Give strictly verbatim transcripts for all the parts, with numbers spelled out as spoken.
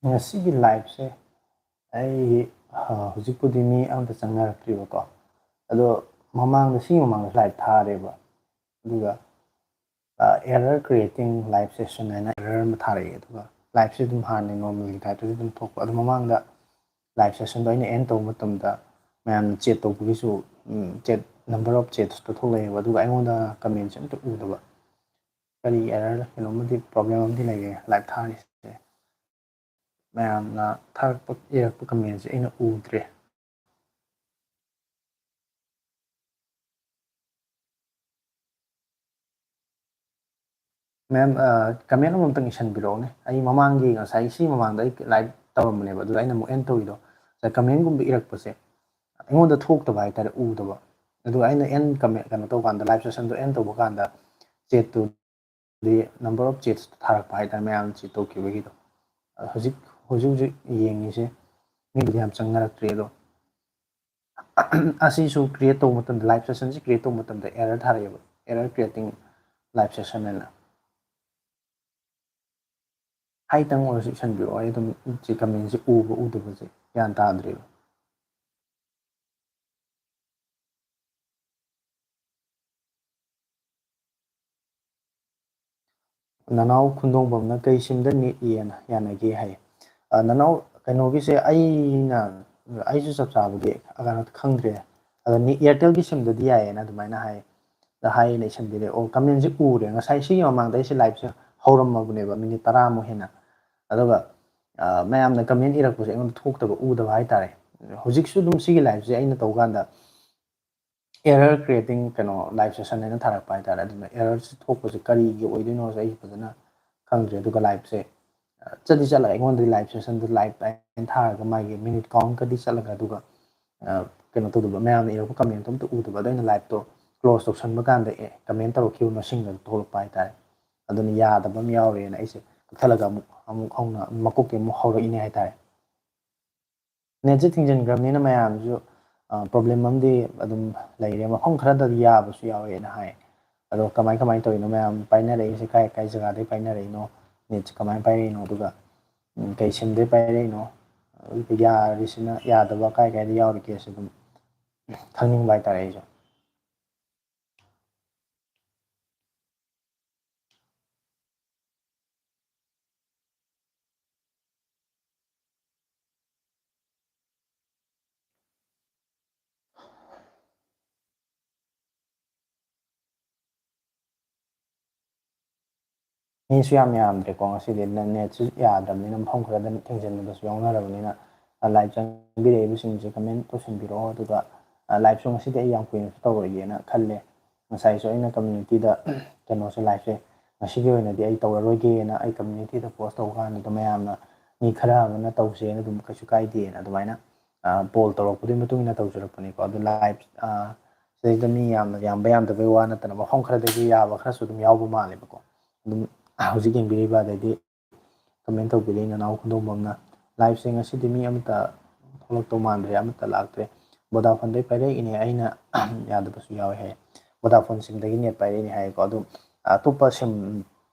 ꯉꯁꯤꯒꯤ liveꯁꯦ ꯑꯩ, ꯑ, ꯍꯧꯖꯤꯛꯄꯨꯗꯤ ꯃꯤ ꯑꯝꯇ ꯆꯪꯅꯔꯛꯇ꯭ꯔꯤꯕꯀꯣ, ꯑꯗꯣ ꯃꯃꯥꯡꯗ, ꯁꯤꯒꯤ ꯃꯃꯥꯡꯗ live ꯊꯥꯔꯦꯕ, ꯑꯗꯨꯒ error creating live session ꯍꯥꯏꯅ error ꯑꯃ ꯊꯥꯔꯛꯑꯦ꯫ ꯑꯗꯨꯒ liveꯁꯦ ꯑꯗꯨꯝ ꯍꯥꯟꯅ normalꯒꯤ typeꯇꯗꯤ ꯑꯗꯨꯝ ꯊꯣꯛꯄ꯫ ꯑꯗꯣ ꯃꯃꯥꯡꯗ live sessionꯗꯣ ꯑꯩꯅ end ꯇꯧꯕ ꯃꯇꯝꯗ ꯃꯌꯥꯝꯅ chat ꯇꯧꯕꯒꯤꯁꯨ, um, chat, number of chatꯁꯇꯣ ꯊꯣꯛꯂꯛꯑꯦꯕ, ꯑꯗꯨꯒ ꯑꯩꯉꯣꯟꯗ commentsꯁꯦ ꯑꯝꯇ ꯎꯗꯕ꯫ ꯀꯔꯤ error, ꯀꯩꯅꯣꯝꯃꯗꯤ, problem ꯑꯃꯗꯤ ꯂꯩꯔꯦ live ꯊꯥꯔꯤꯁꯦ꯫ ꯃꯌꯥꯝꯅ ꯊꯥꯔꯛꯄ, ꯏꯔꯛꯄ commentsꯁꯦ ꯑꯩꯅ ꯎꯗ꯭ꯔꯦ꯫ Ma'am, ꯑ, comment ꯑꯃꯃꯝꯇꯪ ꯏꯁꯟꯕꯤꯔꯛꯎꯅꯦ꯫ ꯑꯩ ꯃꯃꯥꯡꯒꯤ, ꯉꯁꯥꯏ ꯁꯤ ꯃꯃꯥꯡꯗ ꯑꯩ live ꯇꯧꯔꯝꯕꯅꯦꯕ, ꯑꯗꯨꯗ ꯑꯩꯅ ꯑꯃꯨꯛ end ꯇꯧꯔꯤꯗꯣ, ꯉꯁꯥꯏ commentꯒꯨꯝꯕ ꯏꯔꯛꯄꯁꯦ ꯑꯩꯉꯣꯟꯗ ꯊꯣꯛꯇꯕ ꯍꯥꯏꯇꯥꯔꯦ, ꯎꯗꯕ꯫ ꯑꯗꯨꯒ ꯑꯩꯅ end comment, ꯀꯩꯅꯣ ꯇꯧꯀꯥꯟꯗ, live sessionꯗꯣ end ꯇꯧꯕ ꯀꯥꯟꯗ chatꯇꯨꯗꯤ number of chats ꯊꯥꯔꯛꯄ ꯍꯥꯏꯇꯥꯔꯦ, ꯃꯌꯥꯝ chat ꯇꯧꯈꯤꯕꯒꯤꯗꯣ꯫ ꯑ, ꯍꯧꯖꯤꯛ, ꯍꯧꯖꯤꯛ ꯍꯧꯖꯤꯛ ꯌꯦꯡꯉꯤꯁꯦ ꯃꯤꯕꯨꯗꯤ ꯌꯥꯝ ꯆꯪꯅꯔꯛꯇ꯭ꯔꯤ, ꯑꯗꯣ ꯑꯁꯤꯁꯨ create ꯇꯧꯕ ꯃꯇꯝꯗ, live sessionꯁꯤ create ꯇꯧꯕ ꯃꯇꯝꯗ error ꯊꯥꯔꯛꯑꯦꯕ, error creating live session ꯍꯥꯏꯅ꯫ ꯍꯥꯏꯇꯪ ꯑꯣꯏꯔꯁꯨ ꯏꯁꯟꯕꯤꯔꯛꯑꯣ, ꯑꯩ ꯑꯗꯨꯝ ꯁꯤ commentꯁꯦ ꯎꯕ ꯎꯗꯕꯁꯦ ꯒ꯭ꯌꯥꯟ ꯇꯥꯗ꯭ꯔꯦꯕ꯫ ꯅꯅꯥꯎ ꯈꯨꯟꯗꯣꯡꯕꯝꯅ "ꯀꯩ simꯗ net ꯌꯦꯟ-, ꯌꯥꯅꯒꯦ?" ꯍꯥꯏ꯫ ꯑ, ꯅꯅꯥꯎ, ꯀꯩꯅꯣꯒꯤꯁꯦ ꯑꯩꯅ, ꯑꯩꯁꯨ ꯆꯞ ꯆꯥꯕꯗꯤ ꯀꯩꯅꯣ ꯈꯪꯗ꯭ꯔꯦ꯫ ꯑꯗꯣ net, Airtelꯒꯤ simꯗꯗꯤ ꯌꯥꯏꯌꯦꯅ ꯑꯗꯨꯃꯥꯏꯅ ꯍꯥꯏ꯫ ꯑꯗ ꯍꯥꯏꯌꯦꯅ ꯏꯁꯟꯕꯤꯔꯦ꯫ ꯑꯣ, commentꯁꯦ ꯎꯔꯦ꯫ ꯉꯁꯥꯏ ꯁꯤꯒꯤ ꯃꯃꯥꯡꯗ ꯑꯩꯁꯦ liveꯁꯦ ꯍꯧꯔꯝꯃꯕꯅꯦꯕ, minute ꯇꯔꯥꯃꯨꯛ ꯍꯦꯟꯅ꯫ ꯑꯗꯨꯒ, ꯑ, ꯃꯌꯥꯝꯅ comment ꯏꯔꯛꯄꯁꯦ ꯑꯩꯉꯣꯟꯗ ꯊꯣꯛꯇꯕ, ꯎꯗꯕ ꯍꯥꯏꯇꯥꯔꯦ꯫ ꯍꯧꯖꯤꯛꯁꯨ ꯑꯗꯨꯝ ꯁꯤꯒꯤ liveꯁꯦ ꯑꯩꯅ ꯇꯧꯀꯥꯟꯗ error creating, ꯀꯩꯅꯣ, live session ꯍꯥꯏꯅ ꯊꯥꯔꯛꯄ ꯍꯥꯏꯇꯥꯔꯦ꯫ ꯑꯗꯨꯅ errorꯁꯦ ꯊꯣꯛꯄꯁꯦ ꯀꯔꯤꯒꯤ ꯑꯣꯏꯗꯣꯏꯅꯣꯁꯦ ꯑꯩ ꯐꯖꯅ ꯈꯪꯗ꯭ꯔꯦ꯫ ꯑꯗꯨꯒ liveꯁꯦ, ꯑ, ꯆꯠꯇꯤ ꯆꯠꯂꯒ, ꯑꯩꯉꯣꯟꯗꯗꯤ live sessionꯗꯣ live ꯍꯥꯏꯅ ꯊꯥꯔꯒ ꯃꯥꯒꯤ minute countꯀꯗꯤ ꯆꯠꯂꯒ, ꯑꯗꯨꯒ, ꯑ, ꯀꯩꯅꯣ ꯇꯧꯗꯕ, ꯃꯌꯥꯝꯅ ꯏꯔꯛꯄ commentꯇꯣ ꯑꯝꯇ ꯎꯗꯕ꯫ ꯑꯗꯣ ꯑꯩꯅ liveꯇꯣ close ꯇꯧꯁꯟꯕ ꯀꯥꯟꯗ, ꯑꯦ, comment ꯇꯧꯔꯛꯈꯤꯕ ꯃꯁꯤꯡꯗꯣ ꯊꯣꯛꯂꯛꯄ ꯍꯥꯏꯇꯥꯔꯦ꯫ ꯑꯗꯨꯅ ꯌꯥꯗꯕ ꯑꯃ ꯌꯥꯎꯔꯦꯅ ꯑꯩꯁꯦ ꯀꯛꯊꯠꯂꯒ ꯑꯃꯨꯛ, ꯑꯃꯨꯛ ꯍꯧꯅ, ꯃꯀꯣꯛꯇꯩ ꯑꯃꯨꯛ ꯍꯧꯔꯛꯏꯅꯦ ꯍꯥꯏꯇꯥꯔꯦ꯫ Netꯁꯦ ꯊꯤꯡꯖꯤꯟꯈ꯭ꯔꯕꯅꯤꯅ ꯃꯌꯥꯝꯁꯨ, ꯑ, problem ꯑꯃꯗꯤ ꯑꯗꯨꯝ ꯂꯩꯔꯦ꯫ ꯃꯐꯝ ꯈꯔꯗꯗꯤ ꯌꯥꯕꯁꯨ ꯌꯥꯎꯋꯦꯅ ꯍꯥꯏ꯫ ꯑꯗꯣ ꯀꯃꯥꯏ, ꯀꯃꯥꯏꯅ ꯇꯧꯔꯤꯅꯣ? ꯃꯌꯥꯝ ꯄꯥꯏꯅꯔꯛꯏꯁꯦ ꯀꯥꯏ, ꯀꯥꯏ ꯖꯒꯥꯗꯒꯤ ꯄꯥꯏꯅꯔꯛꯏꯅꯣ? Netꯁꯦ ꯀꯃꯥꯏꯅ ꯄꯥꯏꯔꯛꯏꯅꯣ? ꯑꯗꯨꯒ ꯎꯝ, ꯀꯩ ꯁꯤꯝꯗꯩ ꯄꯥꯏꯔꯛꯏꯅꯣ, ꯌꯥꯔꯤꯁꯤꯅ, ꯌꯥꯗꯕ ꯀꯥꯏ ꯀꯥꯏꯗ ꯌꯥꯎꯔꯤꯒꯦꯁꯦ ꯑꯗꯨꯝ ꯈꯪꯅꯤꯡꯕ ꯍꯥꯏꯇꯥꯔꯦ ꯑꯩꯁꯨ꯫ ꯃꯤꯁꯨ ꯌꯥꯝ ꯌꯥꯝꯗ꯭ꯔꯦꯀꯣ ꯉꯁꯤꯗꯤ, ꯅꯦꯠꯁꯨ ꯌꯥꯗ꯭ꯔꯕꯅꯤꯅ, ꯃꯐꯝ ꯈꯔꯗ ꯊꯤꯡꯖꯤꯟꯕꯁꯨ ꯌꯥꯎꯅꯔꯕꯅꯤꯅ, ꯂꯥꯏꯚ ꯆꯪꯕꯤꯔꯛꯏꯕꯁꯤꯡꯁꯦ ꯀꯃꯦꯟ ꯇꯧꯁꯤꯟꯕꯤꯔꯛꯑꯣ꯫ ꯑꯗꯨꯒ ꯂꯥꯏꯚꯁꯨ ꯉꯁꯤꯗꯤ ꯑꯩ ꯌꯥꯝ ꯀꯨꯏꯅꯁꯨ ꯇꯧꯔꯣꯏꯒꯦꯅ ꯈꯜꯂꯦ꯫ ꯉꯁꯥꯏꯁꯨ ꯑꯩꯅ ꯀꯝꯃ꯭ꯌꯨꯅꯤꯇꯤꯗ ꯀꯩꯅꯣꯁꯦ, ꯂꯥꯏꯚꯁꯦ ꯉꯁꯤꯒꯤ ꯑꯣꯏꯅꯗꯤ ꯑꯩ ꯇꯧꯔꯔꯣꯏꯒꯦꯅ ꯑꯩ ꯀꯝꯃ꯭ꯌꯨꯅꯤꯇꯤꯗ ꯄꯣꯁ ꯇꯧꯕ ꯀꯥꯟꯗꯨꯗ ꯃꯌꯥꯝꯅ, ꯃꯤ ꯈꯔ ꯑꯃꯅ ꯇꯧꯁꯦꯅ ꯑꯗꯨꯝ ꯀꯩꯁꯨ ꯀꯥꯏꯗꯦꯅ ꯑꯗꯨꯃꯥꯏꯅ ꯄꯣꯜ ꯇꯧꯔꯛꯄꯗꯨꯒꯤ ꯃꯇꯨꯡ ꯏꯟꯅ ꯇꯧꯖꯔꯛꯄꯅꯤꯀꯣ꯫ ꯑꯗꯨ ꯂꯥꯏꯚ ꯁꯤꯗꯩꯗ ꯃꯤ ꯌꯥꯝꯅ ꯌꯥꯝꯕ ꯌꯥꯝꯗꯕꯩ ꯋꯥ ꯅꯠꯇꯅ ꯃꯐꯝ ꯈꯔꯗꯒꯤ ꯌꯥꯕ ꯈꯔꯁꯨ ꯑꯗꯨꯝ ꯌꯥꯎꯕ ꯃꯥꯜꯂꯦꯕꯀꯣ꯫ ꯑꯗꯨꯝ ꯍꯧꯖꯤꯛ ꯌꯦꯡꯕꯤꯔꯤꯕ, ꯑꯗꯩꯗꯤ ꯀꯃꯦꯟ ꯇꯧꯕꯤꯔꯛꯏ ꯅꯅꯥꯎ ꯈꯨꯟꯗꯣꯡꯕꯝꯅ, "ꯂꯥꯏꯚꯁꯦ ꯉꯁꯤꯗꯤ ꯃꯤ ꯑꯃꯠꯇ ꯊꯣꯛꯂꯛꯇꯧ ꯃꯥꯟꯗ꯭ꯔꯦ, ꯑꯃꯠꯇ ꯂꯥꯛꯇ꯭ꯔꯦ꯫ ꯚꯣꯗꯥꯐꯣꯟꯗꯩ ꯄꯥꯏꯔꯛꯏꯅꯦ, ꯑꯩꯅ ꯌꯥꯗꯕꯁꯨ ꯌꯥꯎꯋꯦ" ꯍꯥꯏ꯫ ꯚꯣꯗꯥꯐꯣꯟ ꯁꯤꯝꯗꯒꯤ ꯅꯦꯠ ꯄꯥꯏꯔꯛꯏꯅꯦ ꯍꯥꯏꯌꯦꯀꯣ꯫ ꯑꯗꯨ ꯑꯇꯣꯞꯄ ꯁꯤꯝ,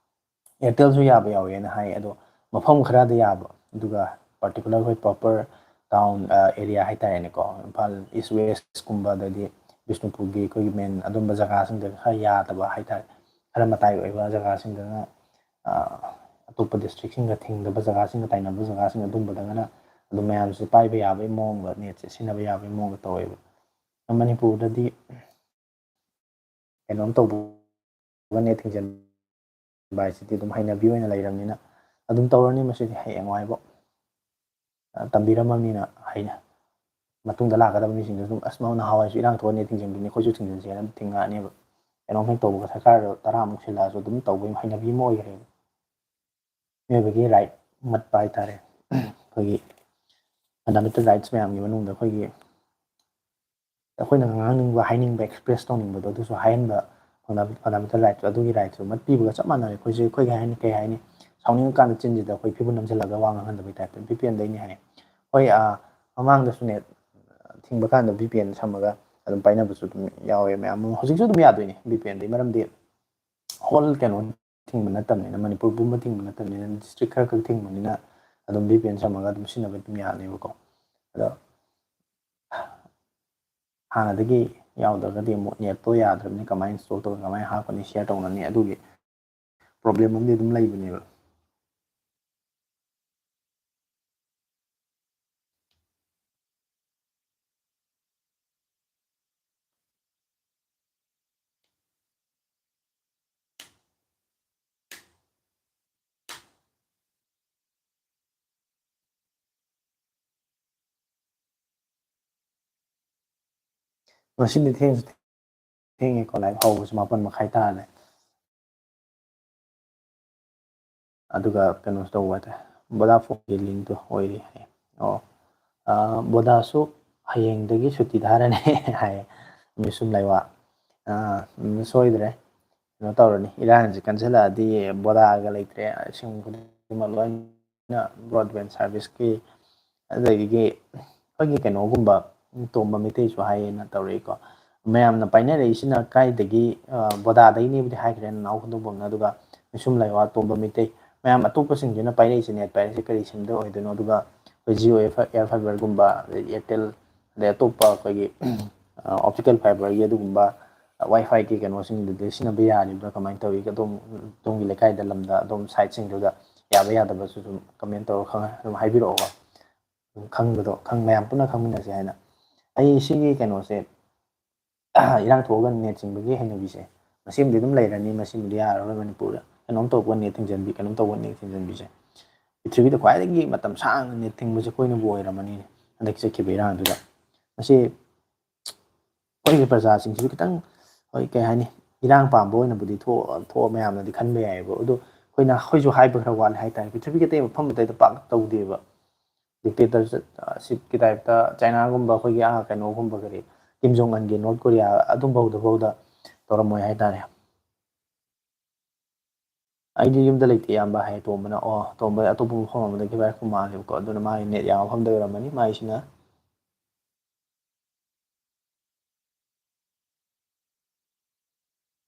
ꯑꯦꯌꯥꯔꯇꯦꯜꯁꯨ ꯌꯥꯕ ꯌꯥꯎꯋꯦꯅ ꯍꯥꯏ꯫ ꯑꯗꯣ ꯃꯐꯝ ꯈꯔꯗ ꯌꯥꯕ, ꯑꯗꯨꯒ ꯄꯥꯔꯇꯤꯀꯨꯂꯔ ꯑꯩꯈꯣꯏ ꯄ꯭ꯔꯣꯄꯔ ꯇꯥꯎꯟ ꯑꯦꯔꯤꯌꯥ ꯍꯥꯏꯇꯥꯔꯦꯅꯦꯀꯣ, ꯏꯝꯐꯥꯜ ꯏꯁ ꯋꯦꯁꯀꯨꯝꯕ, ꯑꯗꯩꯗꯤ ꯕꯤꯁꯅꯨꯄꯨꯔꯒꯤ ꯑꯩꯈꯣꯏꯒꯤ ꯃꯦꯟ ꯑꯗꯨꯝꯕ ꯖꯒꯥꯁꯤꯡꯗ ꯈꯔ ꯌꯥꯗꯕ ꯍꯥꯏꯇꯥꯔꯦ, ꯈꯔ ꯃꯇꯥꯏ ꯑꯣꯏꯕ ꯖꯒꯥꯁꯤꯡꯗꯅ, ꯑ, ꯑꯇꯣꯞꯄ ꯗꯤꯁꯇ꯭ꯔꯤꯛꯁꯤꯡꯒ ꯊꯤꯡꯗꯕ, ꯖꯒꯥꯁꯤꯡꯒ ꯇꯥꯏꯅꯕ ꯖꯒꯥꯁꯤꯡ ꯑꯗꯨꯝꯕꯗꯒꯅ ꯑꯗꯨꯝ ꯃꯌꯥꯝꯁꯦ ꯄꯥꯏꯕ ꯌꯥꯕꯒꯤ ꯃꯑꯣꯡꯗ, ꯅꯦꯠꯁꯦ ꯁꯤꯖꯤꯟꯅꯕ ꯌꯥꯕꯒꯤ ꯃꯑꯣꯡꯗ ꯇꯧꯋꯦꯕ꯫ ꯃꯅꯤꯄꯨꯔꯗꯗꯤ ꯀꯩꯅꯣꯝ ꯇꯧꯕꯒꯅꯦ ꯊꯤꯡꯖꯤꯟꯕ ꯍꯥꯏꯁꯤꯗꯤ ꯑꯗꯨꯝ ꯍꯩꯅꯕꯤ ꯑꯣꯏꯅ ꯂꯩꯔꯕꯅꯤꯅ ꯑꯗꯨꯝ ꯇꯧꯔꯅꯤ ꯃꯁꯤꯗꯤ ꯍꯌꯦꯡꯋꯥꯏꯕꯧ꯫ ꯑ, ꯇꯝꯕꯤꯔꯝꯃꯕꯅꯤꯅ ꯍꯩꯅ-, ꯃꯇꯨꯡꯗ ꯂꯥꯛꯀꯗꯕ ꯃꯤꯁꯤꯡꯗꯨꯁꯨ ꯑꯗꯨꯝ, "ꯑꯁ, ꯃꯥ ꯅꯍꯥꯟꯋꯥꯏꯁꯨ ꯏꯔꯥꯡ ꯊꯣꯛꯑꯅꯤ ꯊꯤꯡꯖꯤꯟꯕꯤꯅꯤ, ꯑꯩꯈꯣꯏꯁꯨ ꯊꯤꯡꯖꯤꯟꯁꯦꯅ" ꯑꯗꯨꯝ ꯊꯤꯡꯉꯛꯑꯅꯦꯕ꯫ ꯀꯩꯅꯣꯝ ꯍꯦꯛ ꯇꯧꯕꯒ ꯁꯔꯀꯥꯔꯗꯣ ꯇꯔꯥꯃꯨꯛ ꯁꯤꯜꯂꯛꯑꯁꯨ ꯑꯗꯨꯝ ꯇꯧꯕꯒꯤ ꯍꯩꯅꯕꯤ ꯑꯃ ꯑꯣꯏꯈ꯭ꯔꯦꯕ꯫ ꯃꯤꯑꯣꯏꯕꯒꯤ ꯔꯥꯏꯠ ꯃꯠꯄ ꯍꯥꯏꯇꯥꯔꯦ꯫ ꯑꯩꯈꯣꯏꯒꯤ ꯐꯟꯗꯥꯃꯦꯟꯇꯦꯜ ꯔꯥꯏꯠꯁ ꯃꯌꯥꯝꯒꯤ ꯃꯅꯨꯡꯗ ꯑꯩꯈꯣꯏꯒꯤ, ꯑꯩꯈꯣꯏꯅ ꯉꯥꯡꯅꯤꯡꯕ, ꯍꯥꯏꯅꯤꯡꯕ, ꯑꯦꯛꯁꯄ꯭ꯔꯦꯁ ꯇꯧꯅꯤꯡꯕꯗꯣ ꯑꯗꯨꯁꯨ ꯍꯥꯏꯍꯟꯕ, ꯐꯟꯗꯥ-, ꯐꯟꯗꯥꯃꯦꯟꯇꯦꯜ ꯔꯥꯏꯠꯁ, ꯑꯗꯨꯒꯤ ꯔꯥꯏꯠꯁꯨ ꯃꯠꯄꯤꯕꯒ ꯆꯞ ꯃꯥꯟꯅꯔꯦ꯫ ꯑꯩꯈꯣꯏꯁꯦ, ꯑꯩꯈꯣꯏꯒꯤ ꯍꯥꯏꯅꯤ, ꯀꯩ ꯍꯥꯏꯅꯤ, ꯁꯥꯎꯅꯤꯡꯉꯀꯥꯟꯗ ꯆꯤꯟꯁꯤꯗ ꯑꯩꯈꯣꯏ ꯐꯤꯕꯨ ꯅꯝꯁꯤꯜꯂꯒ ꯋꯥ ꯉꯥꯡꯍꯟꯗꯕꯩ ꯇꯥꯏꯞꯇ꯫ ꯚꯤ ꯄꯤ ꯑꯦꯟꯗꯩꯅꯤ ꯍꯥꯏ꯫ ꯍꯣꯏ, ꯑꯥ, ꯃꯃꯥꯡꯗꯁꯨꯅꯦ, ꯊꯤꯡꯕ ꯀꯥꯟꯗ ꯚꯤ ꯄꯤ ꯑꯦꯟ ꯁꯝꯃꯒ ꯑꯗꯨꯝ ꯄꯥꯏꯅꯕꯁꯨ ꯑꯗꯨꯝ ꯌꯥꯎꯋꯦ ꯃꯌꯥꯝ ꯑꯃ꯫ ꯍꯧꯖꯤꯛꯁꯨ ꯑꯗꯨꯝ ꯌꯥꯗꯣꯏꯅꯤ ꯚꯤ ꯄꯤ ꯑꯦꯟꯗꯩ, ꯃꯔꯝꯗꯤ ꯍꯣꯜ ꯀꯩꯅꯣ ꯊꯤꯡꯕ ꯅꯠꯇꯕꯅꯤꯅ, ꯃꯅꯤꯄꯨꯔ ꯄꯨꯝꯕ ꯊꯤꯡꯕ ꯅꯠꯇꯕꯅꯤꯅ, ꯗꯤꯁꯇ꯭ꯔꯤꯛ ꯈꯔ ꯈꯛ ꯊꯤꯡꯕꯅꯤꯅ, ꯑꯗꯨꯝ ꯚꯤ ꯄꯤ ꯑꯦꯟ ꯁꯝꯃꯒ ꯑꯗꯨꯝ ꯁꯤꯖꯤꯟꯅꯕ ꯑꯗꯨꯝ ꯌꯥꯅꯦꯕꯀꯣ꯫ ꯑꯗꯣ ꯍꯥꯟꯅꯗꯒꯤ ꯌꯥꯎꯗ꯭ꯔꯒꯗꯤ ꯑꯃꯨꯛ ꯅꯦꯠꯇꯣ ꯌꯥꯗ꯭ꯔꯕꯅꯤ, ꯀꯃꯥꯏꯅ ꯏꯟꯁꯇꯣꯜ ꯇꯧꯅꯤ, ꯀꯃꯥꯏꯅ ꯍꯥꯞꯀꯅꯤ, ꯁꯤꯌꯔ ꯇꯧꯅꯅꯤ, ꯑꯗꯨꯒꯤ ꯄ꯭ꯔꯣꯕ꯭ꯂꯦꯝ ꯑꯃꯗꯤ ꯑꯗꯨꯝ ꯂꯩꯕꯅꯦꯕ꯫ ꯉꯁꯤꯗꯤ ꯊꯦꯡꯁꯨ ꯊꯦꯡꯉꯦꯀꯣ, ꯂꯥꯏꯚ ꯍꯧꯕꯁꯨ ꯃꯥꯄꯟ ꯃꯈꯥꯏ ꯇꯥꯔꯦ꯫ ꯑꯗꯨꯒ ꯀꯩꯅꯣꯁꯨ ꯇꯧꯕ ꯍꯥꯏꯇꯥꯔꯦ, ꯕꯣꯗꯥꯐꯣꯟꯒꯤ ꯂꯤꯡꯇꯣ ꯑꯣꯏꯔꯤ ꯍꯥꯏ꯫ ꯑꯣ, ꯑꯥ, ꯕꯣꯗꯥꯁꯨ ꯍꯌꯦꯡꯗꯒꯤ ꯁꯨꯇꯤ ꯊꯥꯔꯅꯤ ꯍꯥꯏ ꯃꯤꯁꯨꯝ ꯂꯩꯋꯥ꯫ ꯑꯥ, ꯎꯝ, ꯁꯣꯏꯗ꯭ꯔꯦ, ꯀꯩꯅꯣ ꯇꯧꯔꯅꯤ, ꯏꯔꯥꯡꯁꯤ ꯀꯟꯁꯤꯜꯂꯛꯑꯗꯤ ꯕꯣꯗꯥꯒ ꯂꯩꯇ꯭ꯔꯦ, ꯁꯤꯝ ꯈꯨꯗꯤꯡꯃꯛ ꯂꯣꯏꯅ broadband serviceꯀꯤ, ꯑꯗꯒꯤ ꯑꯩꯈꯣꯏꯒꯤ ꯀꯩꯅꯣꯒꯨꯝꯕ, ꯇꯣꯝꯕ ꯃꯩꯇꯩꯁꯨ ꯍꯥꯏꯌꯦꯅ ꯇꯧꯔꯛꯏꯀꯣ꯫ ꯃꯌꯥꯝꯅ ꯄꯥꯏꯅꯔꯛꯏꯁꯤꯅ ꯀꯥꯏꯗꯒꯤ, ꯑ, ꯕꯣꯗꯥꯗꯒꯤꯅꯦꯕꯨꯗꯤ ꯍꯥꯏꯈ꯭ꯔꯦ ꯅꯅꯥꯎ ꯍꯨꯟꯗꯣꯛꯐꯝꯅ, ꯑꯗꯨꯒ ꯃꯤꯁꯨꯝ ꯂꯩꯋꯥ ꯇꯣꯝꯕ ꯃꯩꯇꯩ ꯃꯌꯥꯝ ꯑꯇꯣꯞꯄꯁꯤꯡꯁꯤꯅ ꯄꯥꯏꯔꯛꯏꯁꯦ, ꯅꯦꯠ ꯄꯥꯏꯔꯛꯏꯁꯦ ꯀꯔꯤ ꯁꯤꯝꯗ ꯑꯣꯏꯗꯣꯏꯅꯣ? ꯑꯗꯨꯒ ꯑꯩꯈꯣꯏ Jio Air Fi-, Air Fiberꯒꯨꯝꯕ, ꯑꯗꯩ Airtel, ꯑꯗꯩ ꯑꯇꯣꯞꯄ ꯑꯩꯈꯣꯏꯒꯤ, ꯑ, optical fiberꯒꯤ ꯑꯗꯨꯒꯨꯝꯕ, ꯑ, WiFiꯒꯤ ꯀꯩꯅꯣꯁꯤꯡꯗꯨꯗꯤ ꯁꯤꯖꯤꯟꯅꯕ ꯌꯥꯔꯤꯕ꯭ꯔꯥ, ꯀꯃꯥꯏꯅ ꯇꯧꯔꯤ? ꯑꯗꯣꯝ, ꯑꯗꯣꯝꯒꯤ ꯂꯩꯀꯥꯏꯗ, ꯂꯝꯗ, ꯑꯗꯣꯝ sideꯁꯤꯡꯗꯨꯗ ꯌꯥꯕ ꯌꯥꯗꯕꯁꯨ ꯁꯨꯝ comment ꯇꯧꯔꯒ ꯈꯪ-, ꯑꯗꯨꯝ ꯍꯥꯏꯕꯤꯔꯛꯑꯣ꯫ ꯈꯪꯕꯗꯣ, ꯈꯪ-, ꯃꯌꯥꯝ ꯄꯨꯟꯅ ꯈꯪꯃꯤꯟꯅꯁꯦ ꯍꯥꯏꯅ꯫ ꯑꯩ ꯁꯤꯒꯤ ꯀꯩꯅꯣꯁꯦ, ꯏꯔꯥꯡ ꯊꯣꯛꯑꯒ ꯅꯦꯠ ꯆꯤꯡꯕꯒꯤ ꯍꯩꯅꯕꯤꯁꯦ, ꯃꯁꯤꯃꯗꯤ ꯑꯗꯨꯝ ꯂꯩꯔꯅꯤ, ꯃꯁꯤꯃꯗꯤ ꯌꯥꯔꯔꯣꯏ ꯃꯅꯤꯄꯨꯔꯗ꯫ ꯀꯩꯅꯣꯝ ꯇꯧꯕ ꯅꯦꯠ ꯊꯤꯡꯖꯤꯟꯕꯤ, ꯀꯩꯅꯣꯝ ꯇꯧꯕ ꯅꯦꯠ ꯊꯤꯡꯖꯤꯟꯕꯤꯁꯦ꯫ ꯄ꯭ꯔꯤꯊꯤꯕꯤꯗ ꯈ꯭ꯋꯥꯏꯗꯒꯤ ꯃꯇꯝ ꯁꯥꯡꯅ ꯅꯦꯠ ꯊꯤꯡꯕꯁꯦ ꯑꯩꯈꯣꯏꯅꯕꯨ ꯑꯣꯏꯔꯝꯃꯅꯤ, ꯍꯟꯗꯛ ꯆꯠꯈꯤꯕ ꯏꯔꯥꯡꯗꯨꯗ꯫ ꯃꯁꯤ ꯑꯩꯈꯣꯏꯒꯤ ꯄ꯭ꯔꯖꯥꯁꯤꯡꯁꯤꯁꯨ ꯈꯤꯇꯪ, ꯍꯣꯏ, ꯀꯩ ꯍꯥꯏꯅꯤ, ꯏꯔꯥꯡ ꯄꯥꯝꯕ ꯑꯣꯏꯅꯕꯨꯗꯤ ꯊꯣꯛ-, ꯊꯣꯛꯑ ꯃꯌꯥꯝꯅꯗꯤ ꯈꯟꯕ ꯌꯥꯏꯑꯕ꯫ ꯑꯗꯣ ꯑꯩꯈꯣꯏꯅ, ꯑꯩꯈꯣꯏꯁꯨ ꯍꯥꯏꯕ ꯈꯔ ꯋꯥꯠꯂꯦ ꯍꯥꯏꯇꯥꯔꯦ꯫ ꯄ꯭ꯔꯤꯊꯤꯕꯤꯒꯤ ꯑꯇꯩ ꯃꯐꯝ ꯑꯇꯩꯗ ꯄꯥꯛ ꯇꯧꯗꯦꯕ꯫ Dictatorship typeꯇ ꯆꯥꯏꯅꯥꯒꯨꯝꯕ, ꯑꯩꯈꯣꯏꯒꯤ, ꯑꯥ, ꯀꯩꯅꯣꯒꯨꯝꯕ, ꯀꯔꯤ, ꯀꯤꯝ ꯖꯣꯡ ꯑꯟꯒꯤ ꯅꯣꯔꯠ ꯀꯣꯔꯤꯌꯥ ꯑꯗꯨꯝꯐꯥꯎꯗꯐꯥꯎꯗ ꯇꯧꯔꯝꯃꯣꯏ ꯍꯥꯏꯇꯥꯔꯦ꯫ ꯑꯩꯗꯤ ꯌꯨꯝꯗ ꯂꯩꯇꯦ, ꯏꯌꯥꯝꯕ, ꯍꯥꯏ ꯇꯣꯝꯕꯅ꯫ ꯑꯣ, ꯇꯣꯝꯕ ꯑꯇꯣꯞꯄ ꯃꯐꯝ ꯑꯃꯗꯒꯤ ꯄꯥꯏꯔꯛꯄ ꯃꯥꯜꯂꯦꯕꯀꯣ꯫ ꯑꯗꯨꯅ ꯃꯥꯒꯤ ꯅꯦꯠ ꯌꯥꯕ ꯃꯐꯝꯗ ꯑꯣꯏꯔꯝꯃꯅꯤ ꯃꯥꯏꯁꯤꯅ꯫